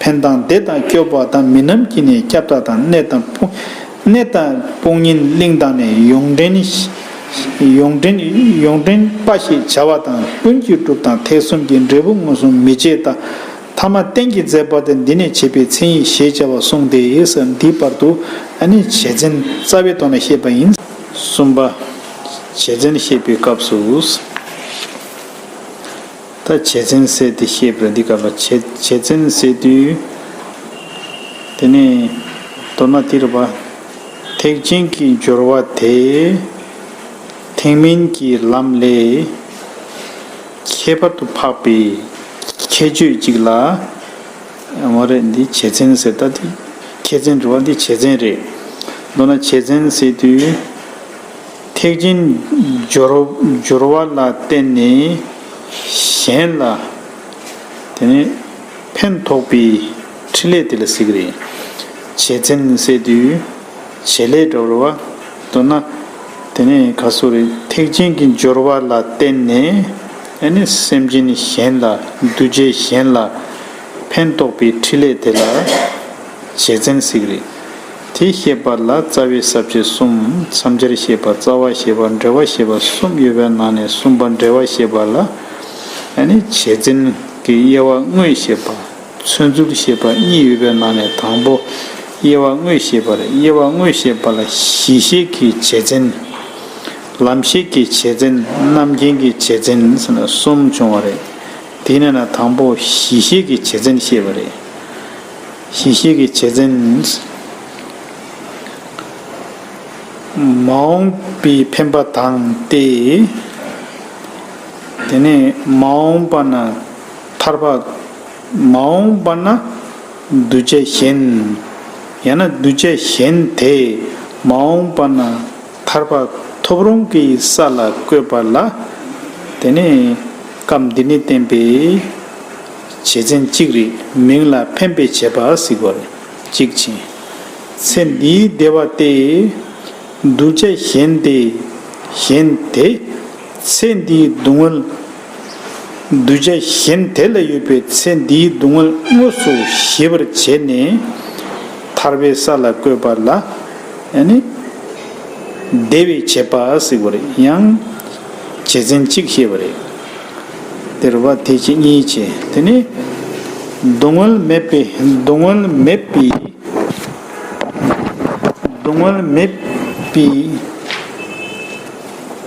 འཕེན་སྟངས་བདེ་དང་སྐྱོ་བ་དང་མི་རྣམས་ཀྱི་ནི་སྐྱབས་དག་དང་གནས་དང་དཔུང་གནས་དང་དཔུང་གཉེན་གླིང་དང་ནི་ཡོངས་འདྲེན་ཡོངས་འདྲེན་ཡོངས་འདྲེན་པ་ཞེས་བྱ་བ་དང་ཀུན་གྱིས་བསྒྲུབས་དང་ཐེག་གསུམ་གྱི་འབྲས་བུ་མངོན་སུམ་མི་བྱེད་དང་། ཐ་མ་རྟེན་གྱི་མཛད་པ་དེ་འདི་ནས་བྱེད་པའི་མཚན་ཉིད་ཞེས་བྱ་བ་གསུངས་ཏེ་ཟེར། འདིའི་བར་དུ་ཨ་ནི་བྱེད་མཚན་རྩ་བའི་ཐོག་ནས་བཤད་པ་ཡིན། གསུམ་པ། བྱེད་མཚན་བཤད་པའི་སྐབས་སུ། ད་བྱེད་མཚན་ཟེར་དེ་བཤད་པར་འདི་སྐབས་ལ་བྱེད་བྱེད་མཚན་ཟེར་དུས། དེ་ནས་མདོར་ན་འདིར་བ། ཐེག་ཆེན་གྱི་སྦྱོར་བ་དེ་ཐེག་དམན་གྱི་ལམ་ལས་ཁྱད་པར་དུ་འཕགས་པའི་ཁྱད་ཆོས་གཅིག་ལ། མ་རེད། འདི་བྱེད་མཚན་ཟེར། ད་འདི་ཁྱད་མཚན་རེད་བ། འདི་བྱེད་མཚན་རེད། མདོར་ན་བྱེད་མཚན་ཟེར་དུས། ཐེག་ཆེན་སྦྱོར་སྦྱོར་བ་ལ་བརྟེན་ནས་གཞན་ལ་དེ་ནས་ཕན་ཐོགས་པའི་ཕྲིན་ལས་དེ་ལ་ཟེར་གྱི་རེད། བྱེད་མཚན་ཟེར་དུས་བྱེད་ལས་འགྲོ་བ། མདོར་ན་དེ་ནས་ག་སོ་རེད། ཐེག་ཆེན་གྱི་སྦྱོར་བ་ལ་བརྟེན་ནས་ཨ་ནི་སེམས་ཅན་གཞན་ལ་འདུ་བྱེད་གཞན་ལ་ཕན་ཐོགས་པའི་ཕྲིན་ལས་དེ་ལ་བྱེད་མཚན་ཟེར་གྱི་རེད། དེ་བཤད་པ་ལ་རྩ་བའི་ས་བཅད་གསུམ། མཚམས་སྦྱར་བཤད་པ། རྩ་བ་བཤད་པ། འབྲེལ་བ་བཤད་པ་གསུམ་ཡོད་པའི་ནང་ནས་གསུམ་པ་འབྲེལ་བ་བཤད་པ་ལ་ཨ་ནི་བྱེད་མཚན་གྱི་དབྱེ་བ་དངོས་བཤད་པ། མཚོན་ཚུལ་བཤད་པ་གཉིས་ཡོད་པའི་ནང་ནས་དང་པོ་དབྱེ་བ་དངོས་བཤད་པ་རེད། དབྱེ་བ་དངོས་བཤད་པ་ལ་གཞི་ཤེས་ཀྱི་བྱེད་མཚན། ལམ་ཤེས་ཀྱི་བྱེད་མཚན། རྣམ་མཁྱེན་གྱི་བྱེད་མཚན་ཟེར་ནས་གསུམ་བྱུང་བ་རེད། དེའི་ནང་ན་དང་པོ་གཞི་ཤེས་ཀྱི་བྱེད་མཚན་བཤད་པ་རེད། གཞི་ཤེས་ཀྱི་བྱེད་མཚན། མ་འོངས་པའི་འཕེན་པ་དང་སྟེ། དེ་ནས་མ་འོངས་པ་ན་ཐར་པ། མ་འོངས་པ་ན་གདུལ་བྱ་གཞན། ཡང་ན་གདུལ་བྱ་གཞན་དེ་མ་འོངས་པ་ན་ཐར་པ་ཐོབ་རུང་གི་ས་ལ་བཀོད་པ་ལ། དེ་ནས་སྐབས་འདི་ནས་བསྟན་པའི་བྱེད་མཚན་གཅིག་རེད། མིང་ལ་འཕེན་པའི་བྱེད་པ་ཟེར་བ་རེད། གཅིག་ཕྱིན། ཚེ་འདིའི་བདེ་བ་སྟེ། གདུལ་བྱ་གཞན་དེ་གཞན་དེ་ཚེ་འདིའི་སྡུག་བསྔལ། གདུལ་བྱ་གཞན་དེ་ལ་ཡོད་པའི་ཚེ་འདིའི་སྡུག་བསྔལ་དངོས་སུ་ཞི་བར་བྱས་ནས་ཐར་པའི་ས་ལ་བཀོད་པ་ལ་ཨ་ནི་བདེ་བའི་བྱེད་པ་ཟེར་བ་རེད། ཡང་བྱེད་མཚན་གཅིག་བཤད་པ་རེད། དེ་རེད་བ། དེ་གཅིག་གཉིས་བྱས། དེ་ནས་སྡུག་བསྔལ་མེད་པའི་སྡུག་བསྔལ་མེད་པའི་སྡུག་བསྔལ་མེད་པའི་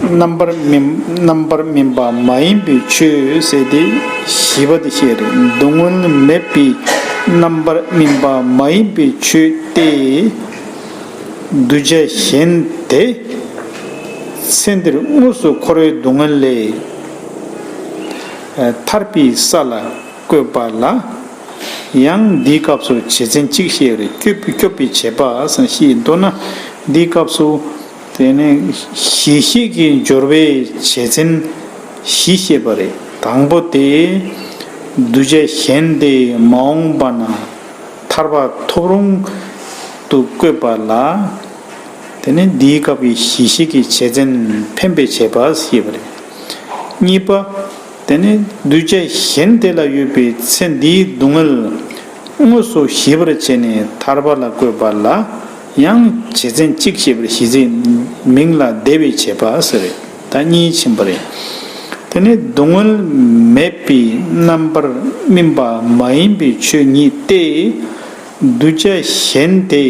རྣམ་པར་སྨིན་རྣམ་པར་སྨིན་པ་མ་ཡིན་པའི་ཆོས་ཟེར་ཏེ་བཞི་པ་དེ་བཤད་རེད། སྡུག་བསྔལ་མེད་པའི་རྣམ་པར་སྨིན་པ་མ་ཡིན་པའི་ཆོས་ཏེ། གདུལ་བྱ་གཞན་དེ་ཚེ་འདིར་དངོས་སུ་འཁོར་བའི་སྡུག་བསྔལ་ལས་ཐར་པའི་ས་ལ་བཀོད་པ་ལ། ཡང་འདིའི་སྐབས་སུ་བྱེད་མཚན་གཅིག་བཤད་རེད། སྐྱོབ་པའི་སྐྱོབ་པའི་བྱེད་པ་ཟེར་ནས་བཤད། མདོར་ན་འདིའི་སྐབས་སུ་དེ་ནས་གཞི་ཤེས་ཀྱི་སྦྱོར་བའི་བྱེད་མཚན་བཞི་བཤད་པ་རེད། དང་པོ་དེ་གདུལ་བྱ་གཞན་དེ་མ་འོངས་པ་ན་ཐར་པ་ཐོབ་རུང་དུ་བཀོད་པ་ལ། དེ་ནས་འདིའི་སྐབས་ཀྱི་གཞི་ཤེས་ཀྱི་བྱེད་མཚན་འཕེན་པའི་བྱེད་པ་ཞེས་པ་རེད། གཉིས་པ། དེ་ནས་གདུལ་བྱ་གཞན་དེ་ལ་ཡོད་པའི་ཚེ་འདིའི་སྡུག་བསྔལ་དངོས་སུ་ཞི་བར་བྱས་ནས་ཐར་པ་ལ་བཀོད་པ་ལ་ཡང་བྱེད་མཚན་གཅིག་བཤད་པར་གཞི་མཚན་མིང་ལ་བདེ་བའི་བྱེད་པ་ཟེར་རེད། ད་གཉིས་ཕྱིན་པ་རེད། དེ་ནས་སྡུག་བསྔལ་མེད་པའི་རྣམ་པར་སྨིན་པ་མ་ཡིན་པའི་ཆོས་ཉིད་དེ། གདུལ་བྱ་གཞན་དེ་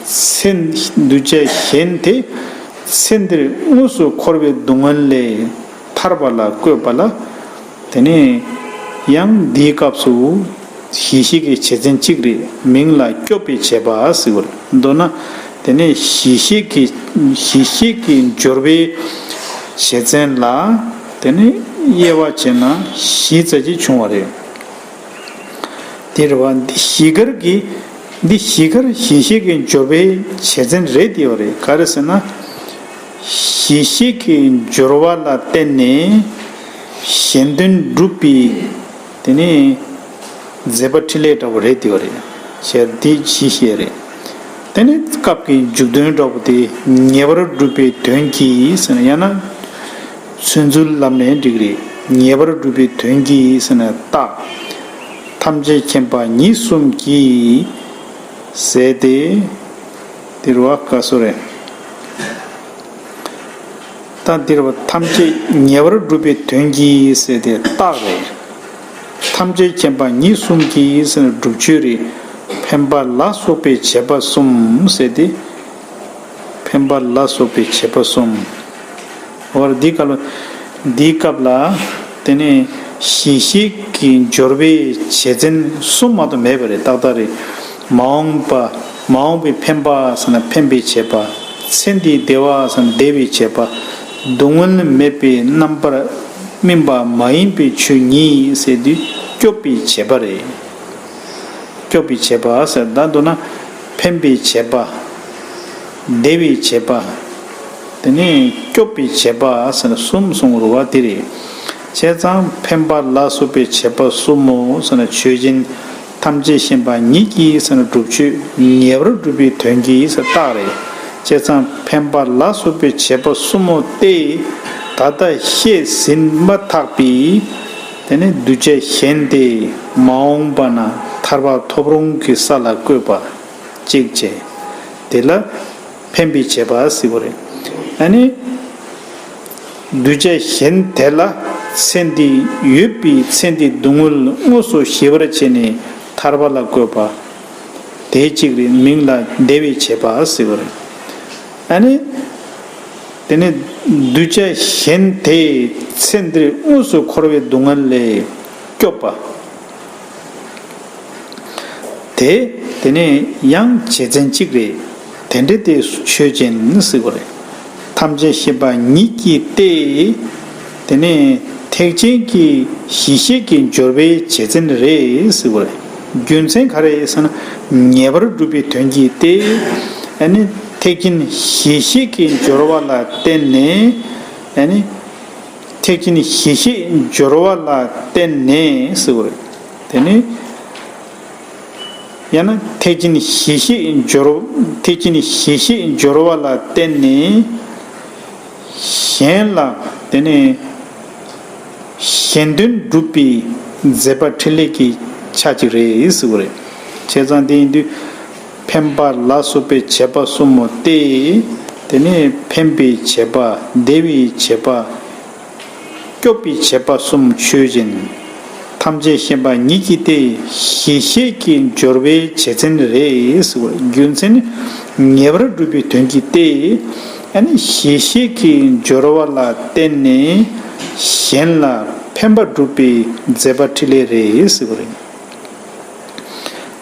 ཚེ་གདུལ་བྱ་གཞན་དེ་ཚེ་འདིར་དངོས་སུ་འཁོར་བའི་སྡུག་བསྔལ་ལས་ཐར་པ་ལ་བཀོད་པ་ལ། དེ་ནས་ཡང་འདིའི་སྐབས་སུ་གཞི་ཤེས་ཀྱི་བྱེད་མཚན་གཅིག་རེད། མིང་ལ་སྐྱོབ་པའི་བྱེད་པ་ཟེར་བ་རེད། མདོར་ན་དེ་ནས་གཞི་ཤེས་ཀྱི་གཞི་ཤེས་ཀྱི་སྦྱོར་བའི་བྱེད་མཚན་ལ་དེ་ནས་དབྱེ་བ་བྱས་ན་བཞི་ཙམ་ཅིག་བྱུང་བ་རེད། དེ་རེད་བ། འདི་བཞི་ཀར་གྱི་འདི་བཞི་ཀར་གཞི་ཤེས་ཀྱི་སྦྱོར་བའི་བྱེད་མཚན་རེད་དེ་བ་རེད། ག་རེ་ཟེར་ན། གཞི་ཤེས་ཀྱི་སྦྱོར་བ་ལ་བརྟེན་ནས་གཞན་དོན་སྒྲུབ་པའི་དེ་ནས་མཛད་པ་འཕྲིན་ལས་འདྲ་བོ་རེད་དེ་བ་རེད། ཞེས་འདི་གཞི་ཤེས་རེད། དེ་ནས་སྐབས་ཀྱི་མཇུག་དོན་འདྲ་བོ་དེ་ངེས་པར་སྒྲུབ་པའི་དོན་གྱིས་ཟེར་ན། ཡང་ན་ མཚོན་ཚུལ་ལབ་ནའི་འགྲིག་རེད། ངེས་པར་སྒྲུབ་པའི་དོན་གྱིས་ཟེར་ན་རྟགས། ཐམས་ཅད་མཁྱེན་པ་ཉིད་གསུམ་གྱིས་ཟེར་ཏེ། འདིར་བ་ག་སོ་རེད། ད་འདིར་བ་ཐམས་ཅད་ངེས་པར་སྒྲུབ་པའི་དོན་གྱིས་ཟེར་ཏེ་རྟགས་རེད། ཐམས་ཅད་མཁྱེན་པ་ཉིད་གསུམ་གྱིས་ཟེར་ན་སྒྲུབ་ཆོས་རེད། འཕེན་པ་ལ་སོགས་པའི་བྱེད་པ་གསུམ་ཟེར་ཏེ། འཕེན་པ་ལ་སོགས་པའི་བྱེད་པ་གསུམ། འོར་འདིའི་སྐབས་ལ་འདིའི་སྐབས་ལ་དེ་ནས་གཞི་ཤེས་ཀྱི་སྦྱོར་བའི་བྱེད་ཚན་གསུམ་མ་གཏོགས་མེད་པ་རེད། ཏག་ཏག་རེད། མ་འོངས་པ། མ་འོངས་པའི་འཕེན་པ་ཟེར་ན་འཕེན་པའི་བྱེད་པ། ཚེ་འདིའི་བདེ་བ་ཟེར་ན་བདེ་བའི་བྱེད་པ། སྡུག་བསྔལ་མེད་པའི་རྣམ་པར་སྨིན་པ་མ་ཡིན་པའི་ཆོས་ཉིད་ཟེར་དུས་སྐྱོབ་པའི་བྱེད་པ་རེད། སྐྱོབ་པའི་བྱེད་པ་ཟེར་ད་མདོར་ན་འཕེན་པའི་བྱེད་པ། བདེ་བའི་བྱེད་པ། དེ་ནས་སྐྱོབ་པའི་བྱེད་པ་ཟེར་ན་གསུམ་གསུང་རུ་བ་དེ་རེད། བྱས་ཙང་འཕེན་པ་ལ་སོགས་པའི་བྱེད་པ་གསུམ་མོ་ཟེར་ན་ཆོས་ཅན། ཐམས་ཅད་མཁྱེན་པ་ཉིད་ཀྱིས་ཟེར་ན་སྒྲུབ་ཆོས་ངེས་པར་སྒྲུབ་པའི་དོན་གྱིས་ཟེར་རྟགས་རེད། བྱས་ཙང་འཕེན་པ་ལ་སོགས་པའི་བྱེད་པ་གསུམ་མོ་སྟེ། ད་ལྟ་བཤད་ཟིན་མ་ཐག་པའི། དེ་ནས་གདུལ་བྱ་གཞན་ཏེ་མ་འོངས་པ་ན་ཐར་པ་ཐོབ་རུང་གི་ས་ལ་བཀོད་པ་གཅིག་བྱས། དེ་ལ་འཕེན་པའི་བྱེད་པ་ཟེར་བ་རེད། ཨ་ནི། གདུལ་བྱ་གཞན་དེ་ལ་ཚེ་འདི་ཡོད་པའི་ཚེ་འདིའི་སྡུག་བསྔལ་དངོས་སུ་ཞི་བར་བྱས་ནས་ཐར་པ་ལ་བཀོད་པ། དེ་གཅིག་རེད། མིང་ལ་བདེ་བའི་བྱེད་པ་ཟེར་བ་རེད། ཨ་ནི། དེ་ནི་གདུལ་བྱ་གཞན་དེ་ཚེ་འདིར་དངོས་སུ་འཁོར་བའི་སྡུག་བསྔལ་ལས་སྐྱོབ་པ། དེ། དེ་ནས་ཡང་བྱེད་ཚན་གཅིག་རེད། དེ་འདྲ་དེ་ཆོས་ཅན་ཟེར་བ་རེད། ཐམས་ཅད་མཁྱེན་པ་ཉིད་ཀྱིས་ཏེ། དེ་ནས་ཐེག་ཆེན་གྱི་གཞི་ཤེས་ཀྱི་སྦྱོར་བའི་བྱེད་ཚན་རེད་ཟེར་བ་རེད། རྒྱུ་མཚན་ག་རེ་ཟེར་ན་ངེས་པར་སྒྲུབ་པའི་དོན་གྱིས་ཏེ། ཨ་ནི་ཐེག་ཆེན་གཞི་ཤེས་ཀྱི་སྦྱོར་བ་ལ་བརྟེན་ནས། ཨ་ནི་ཐེག་ཆེན་གཞི་ཤེས་སྦྱོར་བ་ལ་བརྟེན་ནས་ཟེར་བ་རེད། དེ་ནི། ཡང་ན་ཐེག་ཆེན་གཞི་ཤེས་སྦྱོར། ཐེག་ཆེན་གཞི་ཤེས་སྦྱོར་བ་ལ་བརྟེན་ནས་གཞན་ལ་དེ་ནས་གཞན་དོན་སྒྲུབ་པའི་མཛད་པ་འཕྲིན་ལས་ཀྱི་ཆ་གཅིག་རེད་ཟེར་བ་རེད། བྱས་ཙང་དེ་ཡིན་དུས་འཕེན་པ་ལ་སོགས་པའི་བྱེད་པ་གསུམ་མོ་སྟེ། དེ་ནས་འཕེན་པའི་བྱེད་པ། བདེ་བའི་བྱེད་པ། སྐྱོབ་པའི་བྱེད་པ་གསུམ་ཆོས་ཅན། ཐམས་ཅད་མཁྱེན་པ་ཉིད་ཀྱིས་ཏེ་གཞི་ཤེས་ཀྱི་སྦྱོར་བའི་བྱེད་ཚན་རེད་ཟེར་བ། རྒྱུ་མཚན་ནི་ངེས་པར་སྒྲུབ་པའི་དོན་གྱིས་ཏེ། ཨ་ནི་གཞི་ཤེས་ཀྱི་སྦྱོར་བ་ལ་བརྟེན་ནས་གཞན་ལ་ཕན་པ་སྒྲུབ་པའི་མཛད་པ་འཕྲིན་ལས་རེད་ཟེར་བ་རེད།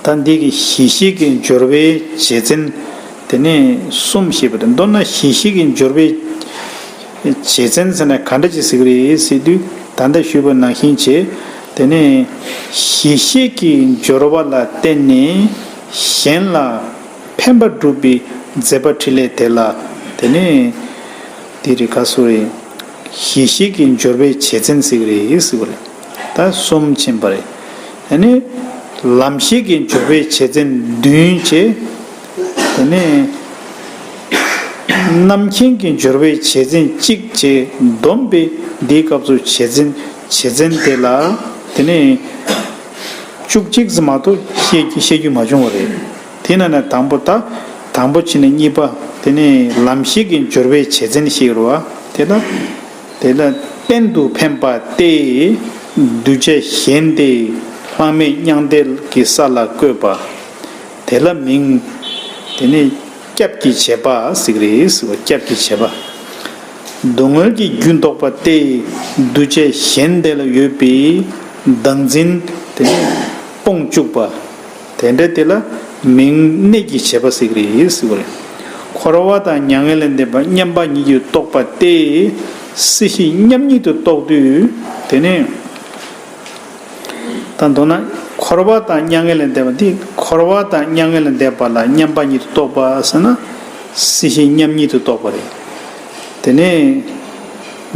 ད་འདི་གི་གཞི་ཤེས་ཀྱི་སྦྱོར་བའི་བྱེད་ཚན། དེ་ནས་གསུམ་ཞེས་པ་དང་། མདོར་ན་གཞི་ཤེས་ཀྱི་སྦྱོར་བའི་བྱེད་ཚན་ཟེར་ན་ག་འདྲ་ཅིག་ཟེར་གི་རེད་ཟེར་དུས། ད་ལྟ་ཞུས་པ་ནང་བཞིན་བྱས། དེ་ནས་གཞི་ཤེས་ཀྱི་སྦྱོར་བ་ལ་བརྟེན་ནས་གཞན་ལ་ཕན་པ་སྒྲུབ་པའི་མཛད་པ་འཕྲིན་ལས་དེ་ལ། དེ་ནས་དེ་རེད་ག་སོ་རེད། གཞི་ཤེས་ཀྱི་སྦྱོར་བའི་བྱེད་ཚན་ཟེར་གི་རེད་ཟེར་བ་རེད། ད་གསུམ་ཕྱིན་པ་རེད། དེ་ནས་ལམ་ཤེས་ཀྱི་སྦྱོར་བའི་བྱེད་ཚན་བདུན་བྱས། དེ་ནས་རྣམ་མཁྱེན་གྱི་སྦྱོར་བའི་བྱེད་ཚན་གཅིག་བྱས། བསྡོམས་པས་འདིའི་སྐབས་སུ་བྱེད་ཚན། བྱེད་ཚན་དེ་ལ་དེ་ནས་བཅུ་གཅིག་ཙམ་མ་གཏོགས་བཤད་ཀྱི་བཤད་རྒྱུ་མ་བྱུང་བ་རེད། དེ་ན་ན་དང་པོ་ད། དང་པོ་ཕྱིན་ནས་གཉིས་པ། དེ་ནས་ལམ་ཤེས་ཀྱི་སྦྱོར་བའི་བྱེད་ཚན་ཞིག་རེད་བ། དེ་ལ། དེ་ལ་གཏན་དུ་འཕེན་པ་སྟེ། གདུལ་བྱ་གཞན་དེ་ལྷག་མེད་མྱང་འདས་ཀྱི་ས་ལ་བཀོད་པ། དེ་ལ་མིང་། དེ་ནས་སྐྱབས་ཀྱི་བྱེད་པ་ཟེར་གི་རེད་ཟེར་བ། སྐྱབས་ཀྱི་བྱེད་པ། སྡུག་བསྔལ་གྱི་རྒྱུ་འདོགས་པ་སྟེ། གདུལ་བྱ་གཞན་དེ་ལ་ཡོད་པའི་བདག་འཛིན་དེ་ནས་སྤོང་བཅུག་པ། དེ་འདྲ་དེ་ལ་མིང་གནས་ཀྱི་བྱེད་པ་ཟེར་གི་རེད་ཟེར་བ་རེད། འཁོར་བ་དང་མྱ་ངན་ལས་འདས་པ་མཉམ་པ་ཉིད་ཀྱིས་རྟོགས་པ་སྟེ། སྲིད་ཞི་མཉམ་ཉིད་དུ་རྟོགས་དུས། དེ་ནས། ད་མདོར་ན་འཁོར་བ་དང་མྱ་ངན་ལས་འདས་པ་འདི། འཁོར་བ་དང་མྱ་ངན་ལས་འདས་པ་ལ་མཉམ་པ་ཉིད་དུ་རྟོགས་པ་ཟེར་ན། སྲིད་ཞི་མཉམ་ཉིད་དུ་རྟོགས་པ་རེད། དེ་ནས་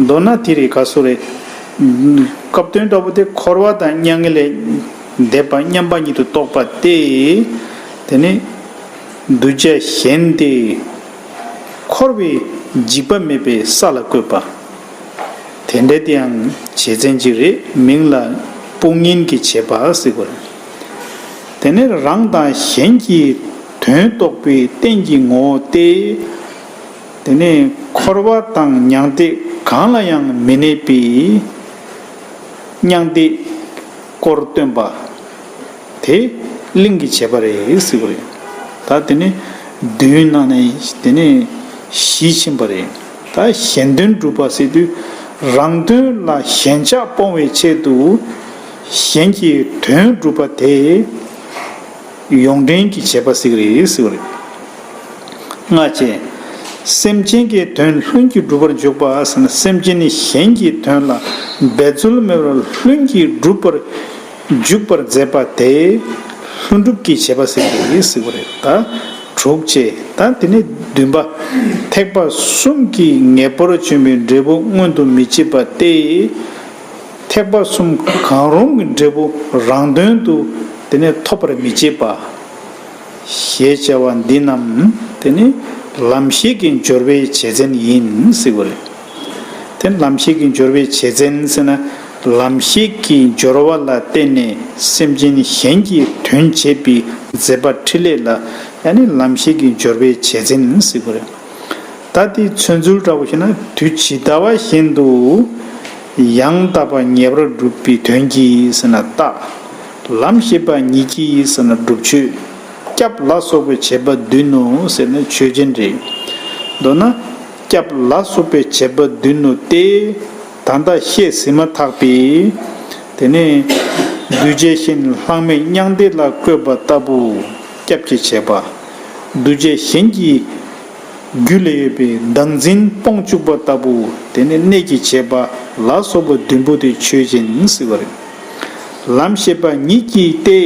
མདོར་ན་དེ་རེད་ག་སོ་རེད། སྐབས་དོན་ལྟ་བུ་དེ་འཁོར་བ་དང་མྱ་ངན་ལས་འདས་པ་མཉམ་པ་ཉིད་དུ་རྟོགས་པ་སྟེ། དེ་ནས་གདུལ་བྱ་གཞན་དེ་འཁོར་བའི་འཇིགས་པ་མེད་པའི་ས་ལ་བཀོད་པ། དེ་འདྲ་དེ་ཡང་བྱེད་མཚན་ཅིག་རེད། མིང་ལ་དཔུང་གཉེན་གྱི་བྱེད་པ་ཟེར་དགོས་རེད། དེ་ནས་རང་དང་གཞན་གྱི་དོན་རྟོགས་པའི་རྟེན་གྱི་ངོ་བོ་སྟེ། དེ་ནས་འཁོར་བ་དང་མྱང་འདས་གང་ལ་ཡང་མི་གནས་པའི་མྱང་འདས་སྐོར་སྟོན་པ། དེ་གླིང་གི་བྱེད་པ་རེད་ཟེར་བ་རེད། ད་དེ་ནི་བདུན་ནང་ནས་དེ་ནི་བཞི་ཕྱིན་པ་རེད། ད་གཞན་དོན་སྒྲུབ་པ་ཟེར་དུས་རང་དོན་ལ་ཞེན་ཆགས་སྤོང་བའི་ཆེད་དུ་གཞན་གྱི་དོན་སྒྲུབ་པ་དེ་ཡོངས་འདྲེན་གྱི་བྱེད་པ་ཟེར་གི་རེད་ཟེར་བ་རེད། ལྔ་བཅས། སེམས་ཅན་གྱི་དོན་ལྷུན་གྱིས་འགྲུབ་པར་འཇུག་པ་ཟེར་ན། སེམས་ཅན་ནི་གཞན་གྱི་དོན་ལ་འབད་རྩོལ་མེད་པར་ལྷུན་གྱིས་འགྲུབ་པར་འཇུག་པར་མཛད་པ་དེ་ལྷུན་གྲུབ་ཀྱི་བྱེད་པ་ཟེར་གྱི་ཟེར་བ་རེད། ད་དྲུག་བཅས། ད་དེ་ནི་བདུན་པ། ཐེག་པ་གསུམ་གྱི་ངེས་པར་འབྱུང་བའི་འབྲས་བུ་མངོན་དུ་མི་བྱེད་པ་སྟེ། ཐེག་པ་གསུམ་གང་རུང་གི་འབྲས་བུ་རང་དོན་དུ་དེ་ནི་ཐོབ་པར་མི་བྱེད་པ། ཞེས་བྱ་བ་འདི་རྣམས་དེ་ནི་ལམ་ཤེས་ཀྱི་སྦྱོར་བའི་བྱེད་མཚན་ཡིན་ཟེར་བ་རེད། དེ་ལམ་ཤེས་ཀྱི་སྦྱོར་བའི་བྱེད་མཚན་ཟེར་ན། ལམ་ཤེས་ཀྱི་སྦྱོར་བ་ལ་བརྟེན་ནས་སེམས་ཅན་གཞན་གྱི་དོན་བྱེད་པའི་མཛད་པ་འཕྲིན་ལས་ལ་ཡང་ནི་ལམ་ཤེས་ཀྱི་སྦྱོར་བའི་བྱེད་མཚན་ཟེར་བ་རེད། ད་དེའི་མཚོན་ཚུལ་འདྲ་བོ་ཞིག་ན། དུས་ཇི་ལྟ་བ་བཞིན་དུ་ཡང་དག་པར་ངེས་པར་སྒྲུབ་པའི་དོན་གྱིས་ཟེར་ན་རྟགས། ལམ་ཤེས་པ་ཉིད་ཀྱིས་ཟེར་ན་སྒྲུབ་ཆོས། སྐྱབས་ལ་སོགས་པའི་བྱེད་པ་བདུན་ནོ་ཟེར་ན་ཆོས་ཅན་རེད། མདོར་ན། སྐྱབས་ལ་སོགས་པའི་བྱེད་པ་བདུན་ནོ་སྟེ། ད་ལྟ་བཤད་ཟིན་མ་ཐག་པའི། དེ་ནས་གདུལ་བྱ་གཞན་ལྷག་མེད་མྱང་འདས་ལ་བཀོད་པ་ལྟ་བུ་སྐྱབས་ཀྱི་བྱེད་པ། གདུལ་བྱ་གཞན་གྱི་རྒྱུད་ལ་ཡོད་པའི་བདག་འཛིན་སྤོང་བཅུག་པ་ལྟ་བུ་དེ་ནི་གནས་ཀྱི་བྱེད་པ་ལ་སོགས་པ་བདུན་པོ་དེ་ཆོས་ཅན་ཟེར་བ་རེད། ལམ་ཤེས་པ་ཉིད་ཀྱིས་ཏེ་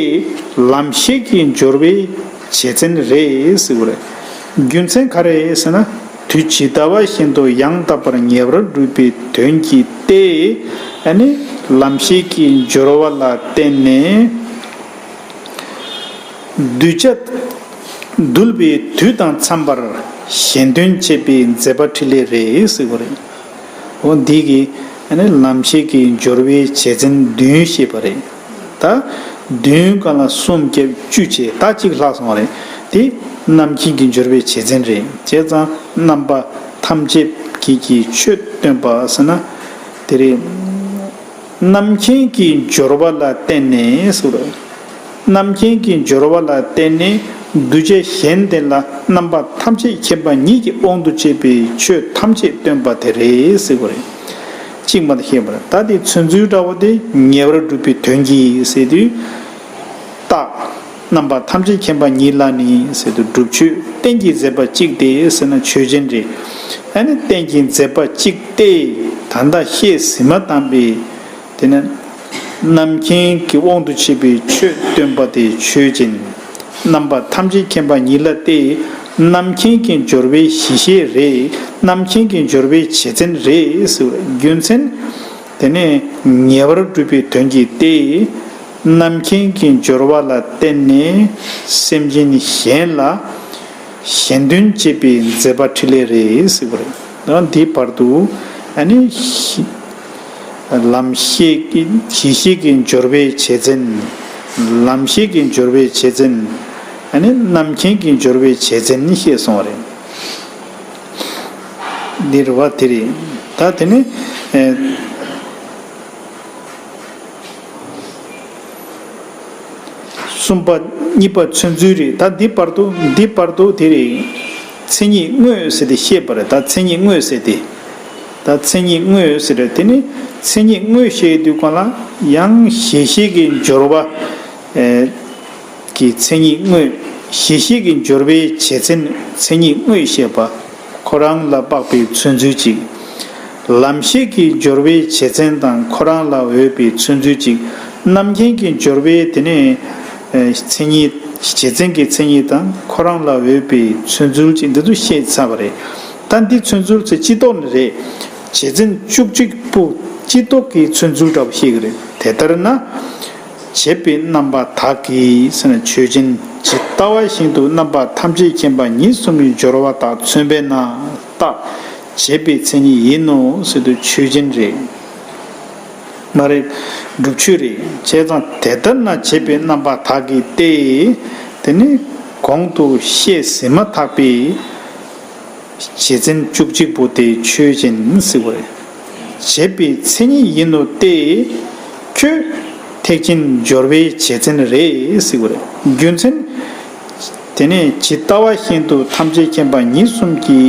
ལམ་ཤེས་ཀྱི་སྦྱོར་བའི་བྱེད་མཚན་རེད་ཟེར་བ་རེད། རྒྱུ་མཚན་ག་རེ་ཟེར་ན། དུས་ཇི་ལྟ་བ་བཞིན་དུ་ཡང་དག་པར་ངེས་པར་སྒྲུབ་པའི་དོན་གྱིས་ཏེ། ཨ་ནི་ལམ་ཤེས་ཀྱི་སྦྱོར་བ་ལ་བརྟེན་ནས། གདུལ་བྱ་འདུལ་བའི་དུས་དང་འཚམས་པར་གཞན་དོན་བྱེད་པའི་མཛད་པ་འཕྲིན་ལས་རེད་ཟེར་བ་རེད། འོ་འདི་གིས་ཨ་ནི་ལམ་ཤེས་ཀྱི་སྦྱོར་བའི་བྱེད་མཚན་བདུན་བཤད་པ་རེད། ད་བདུན་གང་ལ་གསུམ་བརྒྱབ་བཅུ་བྱས། ད་གཅིག་ལྷག་སོང་བ་རེད། དེ་རྣམ་མཁྱེན་གྱི་སྦྱོར་བའི་བྱེད་མཚན་རེད། བྱས་ཙང་རྣམ་པ་ཐམས་ཅད་ཀྱིས་ཀྱི་ཆོས་སྟོན་པ་ཟེར་ན་དེ་རེད། རྣམ་མཁྱེན་གྱི་སྦྱོར་བ་ལ་བརྟེན་ནས་ཟེར། རྣམ་མཁྱེན་གྱི་སྦྱོར་བ་ལ་བརྟེན་ནས་གདུལ་བྱ་གཞན་དེ་ལ་རྣམ་པ་ཐམས་ཅད་མཁྱེན་པ་ཉིད་ཀྱི་དབང་དུ་བྱས་པའི་ཆོས་ཐམས་ཅད་སྟོན་པ་དེ་རེད་ཟེར་བ་རེད། གཅིག་མ་དང་བཤད་པར་ད་དེ་མཚོན་ཚུལ་འདྲ་བོ་དེ་ངེས་པར་སྒྲུབ་པའི་དོན་གྱིས་ཟེར་དུས། རྟགས། རྣམ་པ་ཐམས་ཅད་མཁྱེན་པ་ཉིད་ལ་ནི་ཟེར་དུས་སྒྲུབ་ཆོས་རྟེན་གྱི་མཛད་པ་གཅིག་སྟེ་ཟེར་ན་ཆོས་ཅན་རེད། ཨ་ནི་རྟེན་གྱི་མཛད་པ་གཅིག་སྟེ། ད་ལྟ་བཤད་ཟིན་མ་ཐག་པའི། དེ་ནི་རྣམ་མཁྱེན་གྱི་དབང་དུ་བྱས་པའི་ཆོས་སྟོན་པ་དེ་ཆོས་ཅན། རྣམ་པ་ཐམས་ཅད་མཁྱེན་པ་ཉིད་ལ་སྟེ། རྣམ་མཁྱེན་གྱི་སྦྱོར་བའི་གཞི་ཤེས་རེད། རྣམ་མཁྱེན་གྱི་སྦྱོར་བའི་བྱེད་མཚན་རེད་ཟེར་བའི་རྒྱུ་མཚན། དེ་ནས་ངེས་པར་སྒྲུབ་པའི་དོན་གྱིས་ཏེ། རྣམ་མཁྱེན་གྱི་སྦྱོར་བ་ལ་བརྟེན་ནས་སེམས་ཅན་གཞན་ལ་གཞན་དོན་བྱེད་པའི་མཛད་པ་འཕྲིན་ལས་རེད་ཟེར་བ་རེད། ད་འདི་བར་དུ་ཨ་ནི་ལམ་ཤེས་ཀྱི་གཞི་ཤེས་ཀྱི་སྦྱོར་བའི་བྱེད་མཚན། ལམ་ཤེས་ཀྱི་སྦྱོར་བའི་བྱེད་མཚན། ཨ་ནི་རྣམ་མཁྱེན་གྱི་སྦྱོར་བའི་བྱེད་མཚན་བཤད་སོང་བ་རེད། འདིར་བ་དེ་རེད། ད་དེ་ནི་ཨེ། གསུམ་པ་གཉིས་པ་མཚོན་ཚུལ་རེད། ད་འདི་བར་དུ་འདི་བར་དུ་དེ་རེད། མཚན་ཉིད་དངོས་ཟེར་ཏེ་བཤད་པ་རེད། ད་མཚན་ཉིད་དངོས་ཟེར་ཏེ། ད་མཚན་ཉིད་དངོས་ཟེར་རེད། དེ་ནི་མཚན་ཉིད་དངོས་བཤད་དུས་གང་ལ་ཡང་གཞི་ཤེས་ཀྱི་སྦྱོར་བ་ཨེ། གི་མཚན་ཉིད་དངོས། གཞི་ཤེས་ཀྱི་སྦྱོར་བའི་བྱེད་མཚན་མཚན་ཉིད་དངོས་བཤད་པ། ཁོ་རང་ལ་དཔག་པའི་མཚོན་ཚུལ་གཅིག། ལམ་ཤེས་ཀྱི་སྦྱོར་བའི་བྱེད་མཚན་དང་ཁོ་རང་ལ་འོས་པའི་མཚོན་ཚུལ་གཅིག། རྣམ་མཁྱེན་གྱི་སྦྱོར་བའི་དེ་ནས་མཚན་ཉིད། བྱེད་མཚན་གྱི་མཚན་ཉིད་དང་ཁོ་རང་ལ་འོས་པའི་མཚོན་ཚུལ་གཅིག་འདི་ཚོ་བཤད་ཚར་བ་རེད། ད་འདི་མཚོན་ཚུལ་ཚེ་སྤྱི་ལྡོག་ནི་རེད། བྱེད་མཚན་བཅུ་གཅིག་པོ་སྤྱི་ལྡོག་གི་མཚོན་ཚུལ་འདྲ་བོ་བཤད་ཀྱི་རེད། དེ་ལྟར་ན། བྱེད་པའི་རྣམ་པ་དག་གིས་ཟེར་ན་ཆོས་ཅན། ཇི་ལྟ་བ་བཞིན་དུ་རྣམ་པ་ཐམས་ཅད་མཁྱེན་པ་ཉིད་གསུམ་གྱི་སྦྱོར་བ་དག་མཚོན་པས་ན་རྟགས། བྱེད་པའི་མཚན་ཉིད་ཡིན་ནོ་ཟེར་དུས་ཆོས་ཅན་རེད། མ་རེད། སྒྲུབ་ཆོས་རེད། བྱས་ཙང་དེ་ལྟར་ན་བྱེད་པའི་རྣམ་པ་དག་གིས་ཏེ། དེ་ནི་གོང་དུ་བཤད་ཟིན་མ་ཐག་པའི་བྱེད་མཚན་བཅུ་གཅིག་པོ་དེ་ཆོས་ཅན་ཟེར་བ་རེད། བྱེད་པའི་མཚན་ཉིད་ཡིན་ནོ་སྟེ། ཁྱོད་ཐེག་ཆེན་སྦྱོར་བའི་བྱེད་མཚན་རེད་ཟེར་བ་རེད། རྒྱུ་མཚན། དེ་ནས་ཇི་ལྟ་བ་བཞིན་དུ་ཐམས་ཅད་མཁྱེན་པ་ཉིད་གསུམ་གྱི་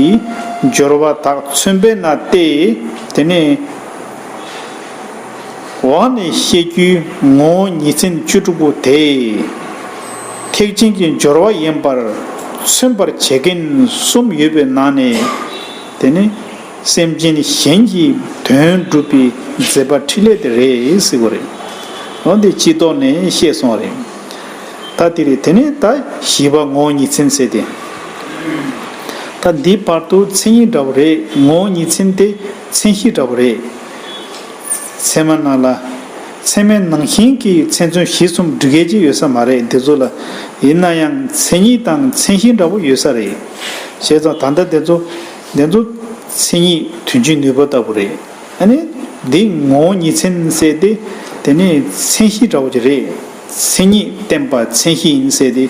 སྦྱོར་བ་དག་མཚོན་པས་ན་སྟེ། དེ་ནས་འོག་ནས་བཤད་རྒྱུའི་ངོ་བོ་ཉིད་མཚན་བཅུ་དྲུག་པོ་དེ། ཐེག་ཆེན་གྱི་སྦྱོར་བ་ཡིན་པར་མཚོན་པར་བྱེད་མཁན་གསུམ་ཡོད་པའི་ནང་ནས། དེ་ནི་སེམས་ཅན་གཞན་གྱི་དོན་སྒྲུབ་པའི་མཛད་པ་འཕྲིན་ལས་དེ་རེད་ཟེར་བ་རེད། འོ་འདི་སྤྱི་ལྡོག་ནས་བཤད་སོང་བ་རེད། ད་དེ་རེད། དེ་ནས་ད་བཞི་པ་ངོ་བོ་ཉིད་མཚན་ཟེར་ཏེ། ད་འདི་བར་དུ་མཚན་ཉིད་འདྲ་བོ་རེད། ངོ་བོ་ཉིད་མཚན་དེ་མཚན་གཞི་འདྲ་བོ་རེད། ཚད་མ་ནང་ལ། ཚད་མའི་ནང་བཞིན་གྱི་མཚན་མཚོན་གཞི་གསུམ་འགྲིག་གལ་ཅིག་ཡོད་ས་མ་རེད་འདི་ཚོ་ལ། ཡིན་ན་ཡང་མཚན་ཉིད་དང་མཚན་གཞི་འདྲ་བོ་ཡོད་ས་རེད། བྱས་ཙང་ད་ལྟ་འདི་ཚོ། འདི་ཚོ་མཚན་ཉིད་དོན་སྤྱིའི་ནུས་པ་ལྟ་བུ་རེད། ཨ་ནི། འདི་ངོ་བོ་ཉིད་མཚན་ཟེར་ཏེ། དེ་ནི་མཚན་གཞི་འདྲ་བོ་ཅིག་རེད། མཚན་ཉིད་བསྟན་པ་མཚན་གཞི་ཡིན་ཟེར་ཏེ།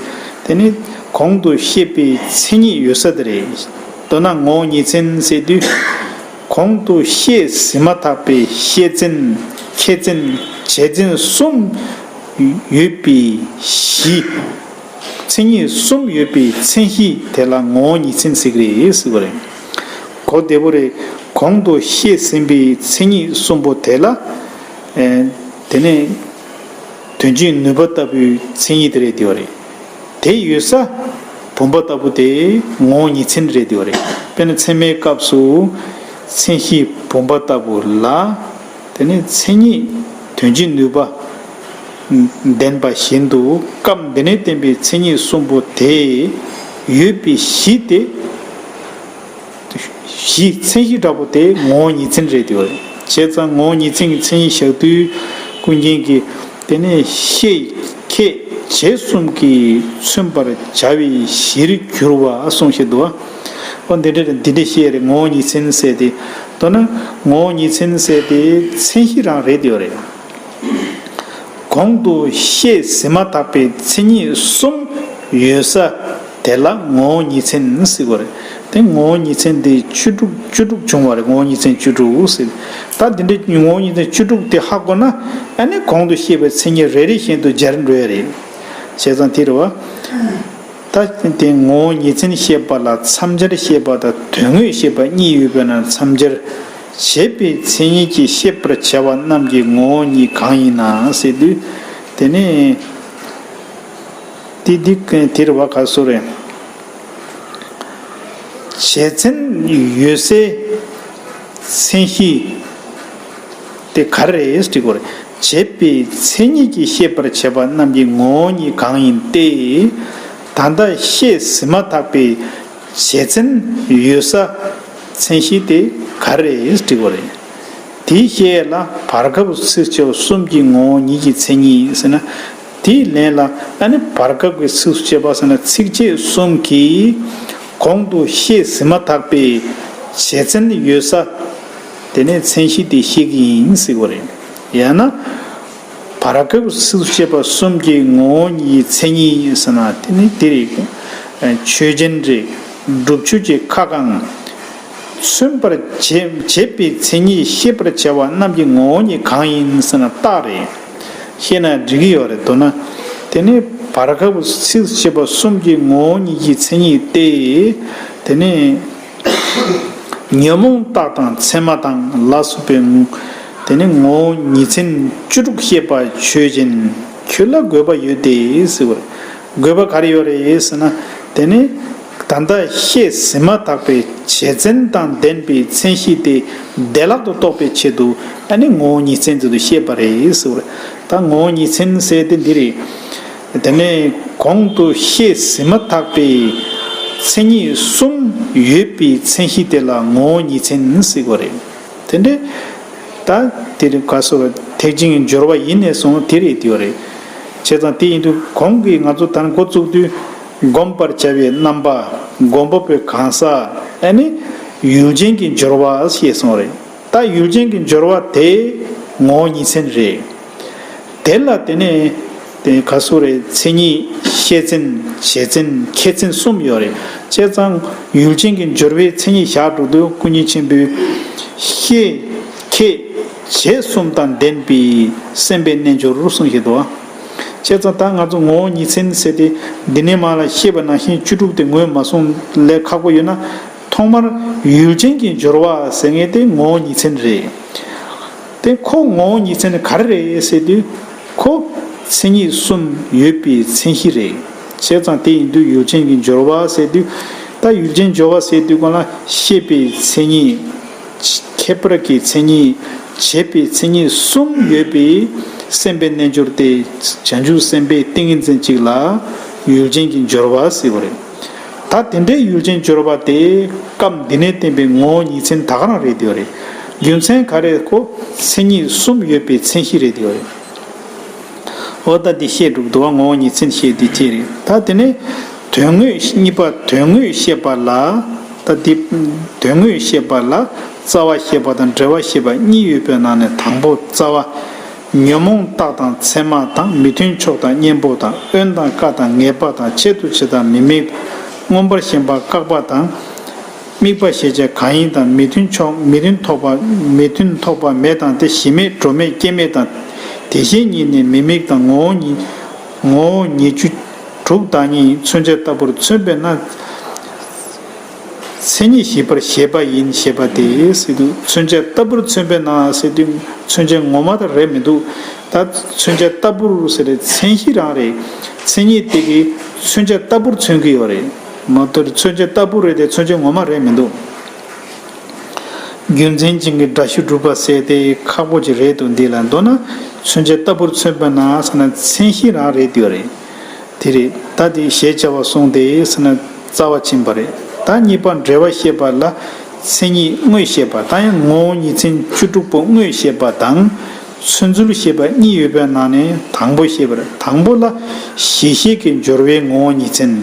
དེ་ནི་གོང་དུ་བཤད་པའི་མཚན་ཉིད་ཡོད་ས་དེ་རེད། མདོར་ན་ངོ་བོ་ཉིད་མཚན་ཟེར་དུས། གོང་དུ་བཤད་ཟིན་མ་ཐག་པའི་བཤད་ཚན། ཁྱད་ཚན། བྱེད་ཚན་གསུམ་ཡོད་པའི་གཞི། མཚན་ཉིད་གསུམ་ཡོད་པའི་མཚན་གཞི་དེ་ལ་ངོ་བོ་ཉིད་མཚན་ཟེར་གྱི་རེད་ཟེར་བ་རེད། གོ་བདེ་པོ་རེད། གོང་དུ་བཤད་ཟིན་པའི་མཚན་ཉིད་གསུམ་པོ་དེ་ལ། ཨེ། དེ་ནས་དོན་སྤྱིའི་ནུས་པ་ལྟ་བུའི་མཚན་ཉིད་དེ་རེད་དེ་བ་རེད། དེ་ཡོད་ས་བུམ་པ་ལྟ་བུ་དེ་ངོ་བོ་ཉིད་མཚན་རེད་དེ་བ་རེད། དཔེར་ན་ཚད་མའི་སྐབས་སུ་མཚན་གཞི་བུམ་པ་ལྟ་བུ་ལ། དེ་ནས་མཚན་ཉིད་དོན་སྤྱིའི་ནུས་པ་ལྡན་པ་བཞིན་དུ་སྐབས་འདི་ནས་བསྟན་པའི་མཚན་ཉིད་གསུམ་པོ་དེ་ཡོད་པའི་གཞི་དེ། གཞི་མཚན་གཞི་འདྲ་པོ་དེ་ངོ་བོ་ཉིད་མཚན་རེད་དེ། བྱས་ཙང་ངོ་བོ་ཉིད་མཚན་གྱི་མཚན་ཉིད་བཞག་དུས་ཀུན་མཁྱེན་གྱིས་དེ་ནས་ཤེས་ཁྱད་བྱེད་གསུམ་གྱིས་མཚོན་པར་བྱ་བའི་གཞིར་གྱུར་པ་གསུངས་བཞག་འདུག་བ། འོ་འདི་འདྲ་འདི་འདྲ་བཤད་རེད། ངོ་བོ་ཉིད་མཚན་ཟེར་ཏེ། མདོར་ན་ངོ་བོ་ཉིད་མཚན་ཟེར་ཏེ་མཚན་གཞི་རང་རེད་དེ་རེད། གོང་དུ་བཤད་ཟིན་མ་ཐག་པའི་མཚན་ཉིད་གསུམ་ཡོད་ས་དེ་ལ་ངོ་བོ་ཉིད་མཚན་ཟེར་བ་རེད། དེ་ངོ་བོ་ཉིད་མཚན་དེ་བཅུ་དྲུག་བཅུ་དྲུག་བྱུང་བ་རེད། ངོ་བོ་ཉིད་མཚན་བཅུ་དྲུག་ཟེར། ད་འདི་འདྲའི་ངོ་བོ་ཉིད་མཚན་བཅུ་དྲུག་དེ་ཧ་གོ་ན། ཨ་ནི་གོང་དུ་བཤད་པའི་མཚན་ཉིད་རེ་རེ་བཞིན་དུ་སྦྱར་འགྲོ་ཡ་རེད། བྱས་ཙང་དེ་རེད་བ། ད་དེ་ངོ་བོ་ཉིད་མཚན་བཤད་པ་ལ་མཚམས་སྦྱར་བཤད་པ་དང་དོན་དངོས་བཤད་པ་གཉིས་ཡོད་པས་ན། མཚམས་སྦྱར་བྱེད་པའི་མཚན་ཉིད་ཀྱིས་བཤད་པར་བྱ་བ་རྣམས་ཀྱི་ངོ་བོ་ཉིད་གང་ཡིན་ན་ཟེར་དུས། དེ་ནས་དེ་འདི་དེར་བ་ག་སོ་རེད། བྱེད་མཚན་ཡོད་སའི་མཚན་གཞི་དེ་ག་རེ་རེད་དྲི་དགོས་རེད། བྱེད་པའི་མཚན་ཉིད་ཀྱིས་བཤད་པར་བྱ་བ་རྣམས་ཀྱི་ངོ་བོ་ཉིད་གང་ཡིན་ཏེ། ད་ལྟ་བཤད་ཟིན་མ་ཐག་པའི་བྱེད་མཚན་ཡོད་ས་མཚན་གཞི་དེ་ག་རེ་རེད་དྲི་དགོས་རེད། དེའི་ཤེས་ལ་བར་སྐབས་ཚིགས་བཅད་གསུམ་གྱི་ངོ་བོ་ཉིད་ཀྱི་མཚན་ཉིད་ཟེར་ན། དེའི་ལན་ལ་ཨ་ནི་བར་སྐབས་ཀྱི་ཚིགས་སུ་བཅད་པ་ཟེར་ན་ཚིགས་བཅད་གསུམ་གྱིས་གོང་དུ་བཤད་ཟིན་མ་ཐག་པའི་བྱེད་མཚན་ཡོད་ས་དེ་ནས་མཚན་གཞི་དེ་བཤད་ཀྱི་ཡིན་ཟེར་བ་རེད། ཡང་ན། བར་སྐབས་ཚིགས་སུ་བཅད་པ་གསུམ་གྱི་ངོ་བོ་ཉིད་མཚན་ཉིད་ཟེར་ན་དེ་ནི་དེ་རེད། ཆོས་ཅན་རེད། སྒྲུབ་ཆོས་ཀྱི་ཁ་གང་། མཚོན་པར་བྱེད་བྱེད་པའི་མཚན་ཉིད་ཤེས་པར་བྱ་བ་རྣམས་ཀྱི་ངོ་བོ་ཉིད་གང་ཡིན་ཟེར་ན་རྟགས་རེད། ཤེས་ན་འགྲིག་གི་ཡོད་རེད། མདོར་ན། དེ་ནི་བར་སྐབས་ཚིགས་སུ་བཅད་པ་གསུམ་གྱི་ངོ་བོ་ཉིད་ཀྱི་མཚན་ཉིད་དེ། དེ་ནི། ཉོན་མོངས་རྟགས་དང་མཚན་མ་དང་ལ་སོགས་པའི་དེ་ནི་ངོ་བོ་ཉིད་མཚན་བཅུ་དྲུག་བཤད་པ་ཆོས་ཅན། ཁྱོད་ལ་དགོས་པ་ཡོད་དེ་ཟེར་བར། དགོས་པ་ག་རེ་ཡོད་རེད་ཟེར་ན། དེ་ནི་ད་ལྟ་བཤད་ཟིན་མ་ཐག་པའི་བྱེད་མཚན་དང་ལྡན་པའི་མཚན་གཞི་དེ་བདེ་བླག་ཏུ་རྟོགས་པའི་ཆེད་དུ་ཨ་ནི་ངོ་བོ་ཉིད་མཚན་དུ་བཤད་པ་རེད་ཟེར་བར། ད་ངོ་བོ་ཉིད་མཚན་ཟེར་དེ་འདི་རེད། དེ་ནས་གོང་དུ་བཤད་ཟིན་མ་ཐག་པའི་མཚན་ཉིད་གསུམ་ཡོད་པའི་མཚན་གཞི་དེ་ལ་ངོ་བོ་ཉིད་མཚན་ཟེར་དགོས་རེད། དེ་འདྲ། ད་དེ་རིང་ག་སོ་ཐེག་ཆེན་གྱི་སྦྱོར་བ་ཡིན་ནས་བཟུང་དེ་རེད་དེ་ཡོད་རེད། བྱས་ཙང་དེ་ཡིན་དུས་གོང་གི་ང་ཚོ་ད་ནི་འགོ་བཙུགས་དུས་བསྒོམ་པར་བྱ་བའི་རྣམ་པ། སྒོམ་པ་པོའི་གང་ཟག་ཨ་ནི་ཡུལ་ཅན་གྱི་སྦྱོར་བ་ཞེས་གསུངས་རེད། ད་ཡུལ་ཅན་གྱི་སྦྱོར་བ་དེ་ ངོ་བོ་ཉིད་མཚན་རེད། དེ་ལ་དེ་ནས་དེ་ག་སུ་རེད། མཚན་ཉིད་ཤེས་མཚན་བྱེད་མཚན་ཁྱད་མཚན་གསུམ་ཡོད་རེད། བྱས་ཙང་ཡུལ་ཅན་གྱི་སྦྱོར་བའི་མཚན་ཉིད་བཞག་འགྲོ་དུས་སྐུ་ཉིད་ཆེན་པོས་ཤེས་ཁྱད་བྱེད་གསུམ་དང་ལྡན་པའི་སེམས་དཔའི་རྣལ་འབྱོར་རུ་གསུངས་ཤིག་འདུག་བ། བྱས་ཙང་ད་ང་ཚོ་ངོ་བོ་ཉིད་མཚན་ཟེར་ཏེ་འདི་ནས་མར་ལ་བཤད་པ་ནང་བཞིན་བཅུ་དྲུག་དེ་ངོས་མ་བཟུང་ལས་ཁག་པོ་ཡོད་ན། ཐོག་མར་ཡུལ་ཅན་གྱི་སྦྱོར་བ་ཟེར་མཁན་དེ་ངོ་བོ་ཉིད་མཚན་རེད། དེ་ཁོ་ངོ་བོ་ཉིད་མཚན་ག་རེ་རེད་ཟེར་དུས། ཁོ་མཚན་ཉིད་གསུམ་ཡོད་པའི་མཚན་གཞི་རེད། བྱས་ཙང་དེ་ཡིན་དུས་ཡུལ་ཅན་གྱི་སྦྱོར་བ་ཟེར་དུས། ད་ཡུལ་ཅན་སྦྱོར་བ་ཟེར་དུས་གང་ལ་ཤེས་པའི་མཚན་ཉིད། ཁྱད་པར་གྱི་མཚན་ཉིད། བྱེད་པའི་མཚན་ཉིད་གསུམ་ཡོད་པའི་སེམས་དཔའི་རྣལ་འབྱོར་ཏེ། བྱང་ཆུབ་སེམས་དཔའི་ཏིང་ངེ་འཛིན་གཅིག་ལ་ཡུལ་ཅན་གྱི་སྦྱོར་བ་ཟེར་བ་རེད། ད་དེ་འདྲའི་ཡུལ་ཅན་སྦྱོར་བ་དེ་སྐབས་འདི་ནས་བསྟན་པའི་ངོ་བོ་ཉིད་མཚན་ད་ག་རང་རེད་དེ་རེད། རྒྱུ་མཚན་ག་རེ་ཁོ་མཚན་ཉིད་གསུམ་ཡོད་པའི་མཚན་གཞི་རེད་དེ་རེད། འོ་ད་འདི་བཤད་འགྲུབ་འདུག་བ། ངོ་བོ་ཉིད་མཚན་བཤད་འདི་ཅི་རེད། ད་དེ་ནས་དོན་དངོས་གཉིས་པ་དོན་དངོས་བཤད་པ་ལ། ད་འདི་དོན་དངོས་བཤད་པ་ལ་རྩ་བ་བཤད་པ་དང་འབྲེལ་བ་བཤད་པ་གཉིས་ཡོད་པའི་ནང་ནས་དང་པོ་རྩ་བ། ཉོན་མོངས་རྟགས་དང་མཚན་མ་དང་མི་མཐུན་ཕྱོགས་དང་གཉེན་པོ་དང་དབེན་དང་དཀའ་དང་ངེས་པ་དང་ཆེད་དུ་བྱེད་དང་མི་དམིགས། མངོན་པར་ཞེན་པ་བཀག་པ་དང་། དམིགས་པ་ཞེས་བྱ་གང་ཡིན་དང་མི་མཐུན་ཕྱོགས་མི་མཐུན་ཐོགས་པ་མི་མཐུན་ཐོགས་པ་མེད་དང་དེ་གཞི་མེད་གྲོགས་མེད་སྐྱེ་མེད་དང་། དེ་བཞིན་ཉིད་ནི་མི་དམིགས་དང་ངོ་བོ་ཉིད་ངོ་བོ་ཉིད་བཅུ་དྲུག་བདག་ཉིད་མཚོན་བྱ་ལྟ་བུར་མཚོན་པས་ན། མཚན་ཉིད་བཞི་པར་བཞེད་པ་ཡིན་ཞེས་པ་དེ་ཟེར་དུས་མཚོན་བྱ་ལྟ་བུར་མཚོན་པས་ན་ཟེར་དུས་མཚོན་བྱ་ངོ་མ་དང་རེད་མི་འདུག་ད་མཚོན་བྱ་ལྟ་བུར་ཟེར་རེད། མཚན་གཞི་རང་རེད། མཚན་ཉིད་དེ་གིས་མཚོན་བྱ་ལྟ་བུར་མཚོན་གྱི་ཡོད་རེད། མ་གཏོགས་མཚོན་བྱ་ལྟ་བུར་རེད་དེ་མཚོན་བྱ་ངོ་མ་རེད་མི་འདུག་རྒྱུ་མཚན་ཅན་གྱི་འདྲ་བཤུས་སྒྲུབ་པ་ཟེར་དེ་ཁག་པོ་ཅིག་རེད་འདུག་འདི་ལ་མདོར་ན་མཚོན་བྱ་ལྟ་བུར་མཚོན་པ་ན་ཟེར་ན་མཚན་གཞི་རང་རེད་དེ་ཡོད་རེད། དེ་རེད། ད་དེ་ཞེས་བྱ་བ་གསུངས་ཏེ་ཟེར་ན་རྩ་བ་ཕྱིན་པ་རེད། ད་གཉིས་པ་འབྲེལ་བ་བཤད་པ་ལ་མཚན་ཉིད་དངོས་བཤད་པ་དང་ཡང་ངོ་བོ་ཉིད་མཚན་བཅུ་དྲུག་པོ་དངོས་བཤད་པ་དང་མཚོན་ཚུལ་བཤད་པ་གཉིས་ཡོད་པའི་ནང་ནས་དང་པོ་བཤད་པ་རེད། དང་པོ་ལ་གཞི་ཤེས་ཀྱི་སྦྱོར་བའི་ངོ་བོ་ཉིད་མཚན།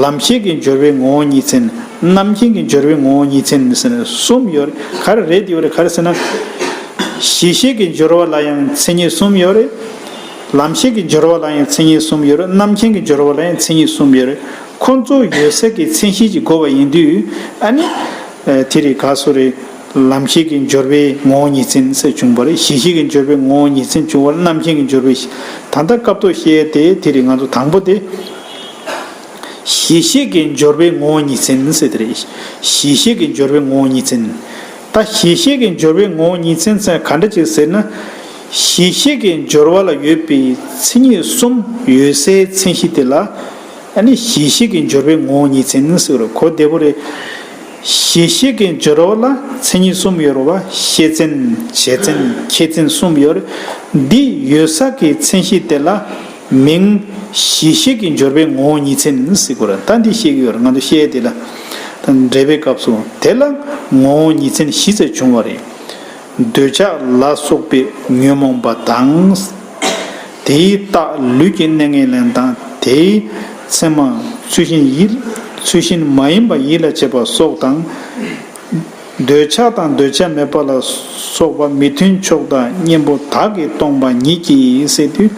ལམ་ཤེས་ཀྱི་སྦྱོར་བའི་ངོ་བོ་ཉིད་མཚན། རྣམ་མཁྱེན་གྱི་སྦྱོར་བའི་ངོ་བོ་ཉིད་མཚན་ཟེར་ནས་གསུམ་ཡོད་རེད། ག་རེ་རེད་ཡོད་རེད། ག་རེ་ཟེར་ན། གཞི་ཤེས་ཀྱི་སྦྱོར་བ་ལ་ཡང་མཚན་ཉིད་གསུམ་ཡོད་རེད། ལམ་ཤེས་ཀྱི་སྦྱོར་བ་ལ་ཡང་མཚན་ཉིད་གསུམ་ཡོད་རེད། རྣམ་མཁྱེན་གྱི་སྦྱོར་བ་ལ་ཡང་མཚན་ཉིད་གསུམ་ཡོད་རེད། ཁོ་ཚོ་ཡོད་ཚད་ཀྱི་མཚན་གཞི་ཅིག་དགོས་པ་ཡིན་དུས་ཨ་ནི། དེ་རེད་ག་སོ་རེད། ལམ་ཤེས་ཀྱི་སྦྱོར་བའི་ངོ་བོ་ཉིད་མཚན་ཟེར་བྱུང་བ་རེད། གཞི་ཤེས་ཀྱི་སྦྱོར་བའི་ངོ་བོ་ཉིད་མཚན་བྱུང་བ་རེད། རྣམ་མཁྱེན་གྱི་སྦྱོར་བའི་ད་ལྟ་སྐབས་ཐོག་བཤད་དེ་དེ་རེད། ང་ཚོ་དང་པོ་དེ། གཞི་ཤེས་ཀྱི་སྦྱོར་བའི་ངོ་བོ་ཉིད་མཚན་ཟེར་དེ་རེད། གཞི་ཤེས་ཀྱི་སྦྱོར་བའི་ངོ་བོ་ཉིད་མཚན། ད་གཞི་ཤེས་ཀྱི་སྦྱོར་བའི་ངོ་བོ་ཉིད་མཚན་ཟེར་ག་འདྲ་ཅིག་ཟེར་ན། གཞི་ཤེས་ཀྱི་སྦྱོར་བ་ལ་ཡོད་པའི་མཚན་ཉིད་གསུམ་ཡོད་སའི་མཚན་གཞི་དེ་ལ་ཨ་ནི་གཞི་ཤེས་ཀྱི་སྦྱོར་བའི་ངོ་བོ་ཉིད་མཚན་ཟེར་བ་རེད། གོ་བདེ་པོ་རེད། གཞི་ཤེས་ཀྱི་སྦྱོར་བ་ལ་མཚན་ཉིད་གསུམ་ཡོད་རེད་བ། ཤེས་མཚན་བྱེད་མཚན་ཁྱད་མཚན་གསུམ་ཡོད་རེད། འདི་ཡོད་ས་ཀྱི་མཚན་གཞི་དེ་ལ། མིང་། གཞི་ཤེས་ཀྱི་སྦྱོར་བའི་ངོ་བོ་ཉིད་མཚན་ཟེར་དགོས་རེད། ད་འདི་བཤད་ཀྱི་ཡོད་རེད། ང་ཚོ་བཤད་དེ་ལ། ད་འགྲེལ་པའི་སྐབས་སུ་དེ་ལ་ངོ་བོ་ཉིད་མཚན་བཞི་ཙམ་བྱུང་བ་རེད། འདོད་ཆགས་ལ་སོགས་པའི་ཉོན་མོངས་པ་དང་། དེའི་རྟགས་ལུས་ཀྱི་གནས་ངན་ལེན་དང་དེའི་མཚན་མ་ཚུལ་བཞིན་ཡིད་ཚུལ་བཞིན་མ་ཡིན་པ་ཡིད་ལ་བྱེད་པ་སོགས་དང་། འདོད་ཆགས་དང་འདོད་ཆགས་མེད་པ་ལ་སོགས་པ་མི་མཐུན་ཕྱོགས་དང་གཉེན་པོ་དག་གིས་སྟོང་པ་ཉིད་ཀྱིས་ཟེར་དུས།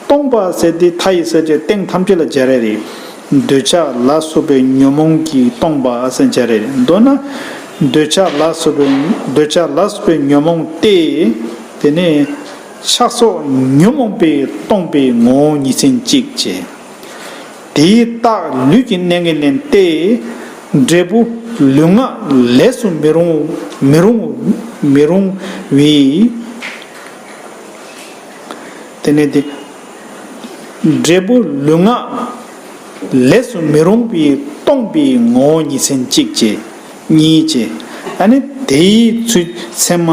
སྟོང་པ་ཟེར་དེ་མཐའ་ཡི་ས་བཅད་སྟེང་ཐམས་ཅད་ལ་སྦྱར་ཡ་རེད། འདོད་ཆགས་ལ་སོགས་པའི་ཉོན་མོངས་ཀྱིས་སྟོང་པ་ཟེར་སྦྱར་ཡ་རེད། མདོར་ན། འདོད་ཆགས་ལ་སོགས་པའི་འདོད་ཆགས་ལ་སོགས་པའི་ཉོན་མོངས་ཏེ། དེ་ནས་ཆགས་སོགས་ཉོན་མོངས་པས་སྟོང་པའི་ངོ་བོ་ཉིད་མཚན་གཅིག་བྱས། དེའི་རྟགས་ལུས་ཀྱི་གནས་ངན་ལེན་ཏེ། འབྲས་བུ་ལུས་ངག་ལས་སུ་མི་རུང་མི་རུང་མི་རུང་བའི། དེ་ནས་དེ། འབྲས་བུ་ལུས་ངག་ལས་སུ་མི་རུང་བའི་སྟོང་པའི་ངོ་བོ་ཉིད་མཚན་གཅིག་བྱས། གཉིས་བྱས། ཨ་ནི་དེའི་ཚུལ་མཚན་མ་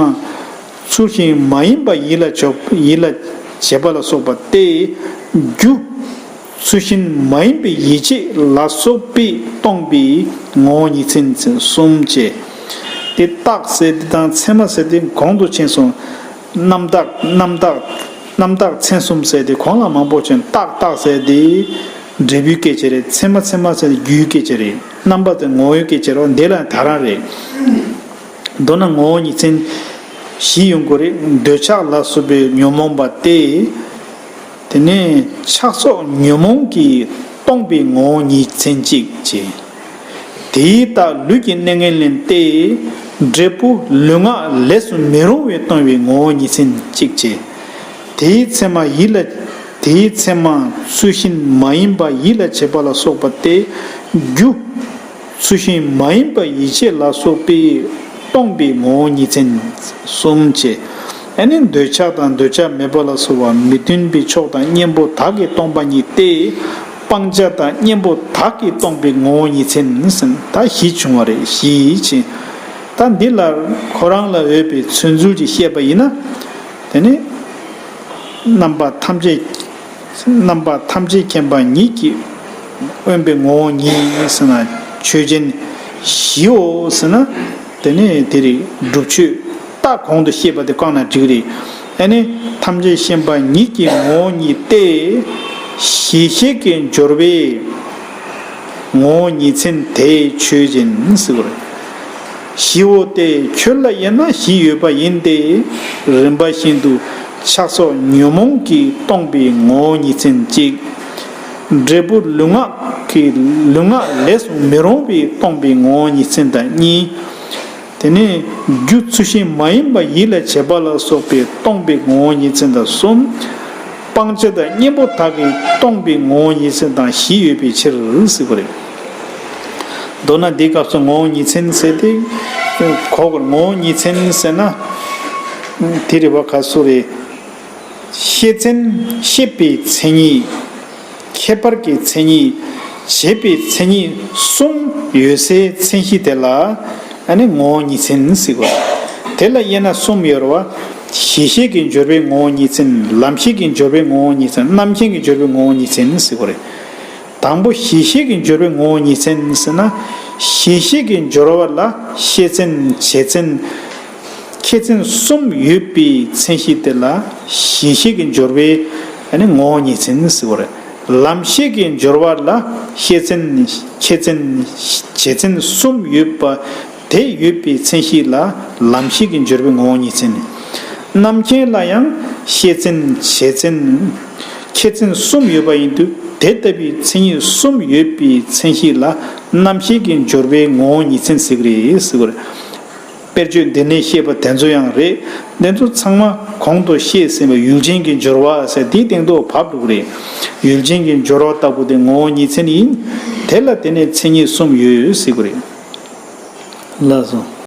ཚུལ་བཞིན་མ་ཡིན་པ་ཡིད་ལ་བྱེད་ཡིད་ལ་བྱེད་པ་ལ་སོགས་པ་སྟེ། རྒྱུ། ཚུལ་བཞིན་མ་ཡིན་པའི་ཡིད་བྱེད་ལ་སོགས་པས་སྟོང་པའི་ངོ་བོ་ཉིད་མཚན་གསུམ་བྱས། དེ་རྟགས་ཟེར་དེ་དང་མཚན་མ་ཟེར་དེ་གོང་དུ་ཕྱིན་སོང་། རྣམ་དག་རྣམ་དག་རྣམ་དག་མཚན་གསུམ་ཟེར་དེ་གོང་ལ་མང་པོ་ཕྱིན། རྟགས་རྟགས་ཟེར་དེ་འབྲས་བུའི་སྐད་ཆ་རེད། མཚན་མ་མཚན་མ་ཟེར་དེ་རྒྱུའི་སྐད་ཆ་རེད། རྣམ་པ་དེ་ངོ་བོའི་སྐད་ཆ་རེད། འདི་ལ་ད་རང་རེད། མདོར་ན་ངོ་བོ་ཉིད་མཚན། བཞི་ཡོང་གི་རེད། འདོད་ཆགས་ལ་སོགས་པའི་ཉོན་མོངས་པ་སྟེ། དེ་ནས་ཆགས་སོགས་ཉོན་མོངས་ཀྱིས་སྟོང་པའི་ངོ་བོ་ཉིད་མཚན་གཅིག་བྱས། དེའི་རྟགས་ལུས་ཀྱི་གནས་ངན་ལེན་ཏེ། འབྲས་བུ་ལུས་ངག་ལས་སུ་མི་རུང་བས་སྟོང་པའི་ངོ་བོ་ཉིད་མཚན་གཅིག་བྱས། དེའི་མཚན་མ་ཡིད་ལ། དེའི་མཚན་མ་ཚུལ་བཞིན་མ་ཡིན་པ་ཡིད་ལ་བྱེད་པ་ལ་སོགས་པ་སྟེ། རྒྱུ་ཚུལ་བཞིན་མ་ཡིན་པ་ཡིད་བྱེད་ལ་སོགས་པས་སྟོང་པའི་ངོ་བོ་ཉིད་མཚན་གསུམ་བྱས། ཨ་ནི་འདོད་ཆགས་དང་འདོད་ཆགས་མེད་པ་ལ་སོགས་པ་མི་མཐུན་པའི་ཕྱོགས་དང་གཉེན་པོ་དག་གིས་སྟོང་པ་ཉིད་དེ། སྤང་བྱ་དང་གཉེན་པོ་དག་གིས་སྟོང་པའི་ངོ་བོ་ཉིད་མཚན་ཟེར་ད་བཞི་བྱུང་བ་རེད། བཞི་བྱས། ད་འདི་ལ་ཁོ་རང་ལ་འོས་པའི་མཚོན་ཚུལ་གྱིས་བཤད་པ་ཡིན་ན། དེ་ནི་རྣམ་པ་ཐམས་ཅད། རྣམ་པ་ཐམས་ཅད་མཁྱེན་པ་ཉིད་ཀྱིས་དབེན་པའི་ངོ་བོ་ཉིད་ཟེར་ན་ཆོས་ཅན། བཞིའོ་ཟེར་ན་དེ་ནི་དེ་རིགས་སྒྲུབ་ཆོས་རྟགས་གོང་དུ་བཤད་པ་དེ་བཀག་ན་འགྲིག་རེད། ཨ་ནི་ཐམས་ཅད་མཁྱེན་པ་ཉིད་ཀྱི་ངོ་བོ་ཉིད་དེ། གཞི་ཤེས་ཀྱི་སྦྱོར་བས་ངོ་བོ་ཉིད་མཚན་དེ་ཆོས་ཅན་ཟེར་བ་རེད། བཞིའོ་སྟེ་ཁྱོད་ལ་དབྱེ་ན་བཞི་ཡོད་པ་ཡིན་ཏེ། རིམ་པ་བཞིན་དུ་ཆགས་སོགས་ཉོན་མོངས་ཀྱིས་སྟོང་པའི་ངོ་བོ་ཉིད་མཚན་གཅིག་འབྲས་བུ་ལུས་ངག་གི་ལུས་ངག་ལས་སུ་མི་རུང་བས་སྟོང་པའི་ངོ་བོ་ཉིད་མཚན་དང་གཉིས། དེ་ནས་རྒྱུ་ཚུལ་བཞིན་མ་ཡིན་པ་ཡིད་ལ་བྱེད་པ་ལ་སོགས་པས་སྟོང་པའི་ངོ་བོ་ཉིད་མཚན་དང་གསུམ། སྤང་བྱ་དང་གཉེན་པོ་དག་གིས་སྟོང་པའི་ངོ་བོ་ཉིད་མཚན་དང་བཞི་ཡོད་པའི་ཕྱིར་ཟེར་བ་རེད། མདོར་ན་འདིའི་སྐབས་སུ་ངོ་བོ་ཉིད་མཚན་ཟེར་ཏེ། གོ་དགོས། ངོ་བོ་ཉིད་མཚན་ཟེར་ན། དེ་རེད་བ། ག་སུ་རེད། ཤེས་མཚན་ཤེས་པའི་མཚན་ཉིད། ཁྱད་པར་གྱི་མཚན་ཉིད། བྱེད་པའི་མཚན་ཉིད་གསུམ་ཡོད་སའི་མཚན་གཞི་དེ་ལ་ཨ་ནི་ངོ་བོ་ཉིད་མཚན་ཟེར་བ། དེ་ལ་དབྱེ་ན་གསུམ་ཡོད་རེད་བ། གཞི་ཤེས་ཀྱི་སྦྱོར་བའི་ངོ་བོ་ཉིད་མཚན། ལམ་ཤེས་ཀྱི་སྦྱོར་བའི་ངོ་བོ་ཉིད་མཚན། རྣམ་མཁྱེན་གྱི་སྦྱོར་བའི་ངོ་བོ་ཉིད་མཚན་ཟེར་བ་རེད། དང་པོ་གཞི་ཤེས་ཀྱི་སྦྱོར་བའི་ངོ་བོ་ཉིད་མཚན་ཟེར་ན། གཞི་ཤེས་ཀྱི་སྦྱོར་བ་ལ་ཤེས་མཚན་བྱེད་མཚན་ཁྱད་མཚན་གསུམ་ཡོད་པའི་མཚན་གཞི་དེ་ལ་གཞི་ཤེས་ཀྱི་སྦྱོར་བའི་ཨ་ནི་ངོ་བོ་ཉིད་མཚན་ཟེར་བ་རེད། ལམ་ཤེས་ཀྱི་སྦྱོར་བ་ལ་ཤེས་མཚན་ཁྱད་མཚན་བྱེད་མཚན་གསུམ་ཡོད་པ། དེ་ཡོད་པའི་མཚན་གཞི་ལ་ལམ་ཤེས་ཀྱི་སྦྱོར་བའི་ངོ་བོ་ཉིད་མཚན། རྣམ་མཁྱེན་ལ་ཡང་ཤེས་མཚན་བྱེད་མཚན་ཁྱད་མཚན་གསུམ་ཡོད་པ་ཡིན་དུས། དེ་ལྟ་བུའི་མཚན་ཉིད་གསུམ་ཡོད་པའི་མཚན་གཞི་ལ་རྣམ་ཤེས་ཀྱི་སྦྱོར་བའི་ངོ་བོ་ཉིད་མཚན་ཟེར་གྱི་རེད་ཟེར་བ་རེད། དཔེར་བརྗོད་འདི་ནས་བཤད་པ་དེ་ཚོ་ཡང་རེད། འདི་ཚོ་ཚང་མ་གོང་དུ་བཤད་ཟིན་པའི་ཡུལ་ཅན་གྱི་སྦྱོར་བ་ཟེར་དེའི་སྟེང་དུ་བབས་འགྲོ་གི་རེད། ཡུལ་ཅན་གྱི་སྦྱོར་བ་ལྟ་བུ་དེ་ངོ་བོ་ཉིད་མཚན་ཡིན། དེ་ལ་དེ་ནས་མཚན་ཉིད་གསུམ་ཡོད་ཟེར་གྱི་རེད། ལགས་སོ།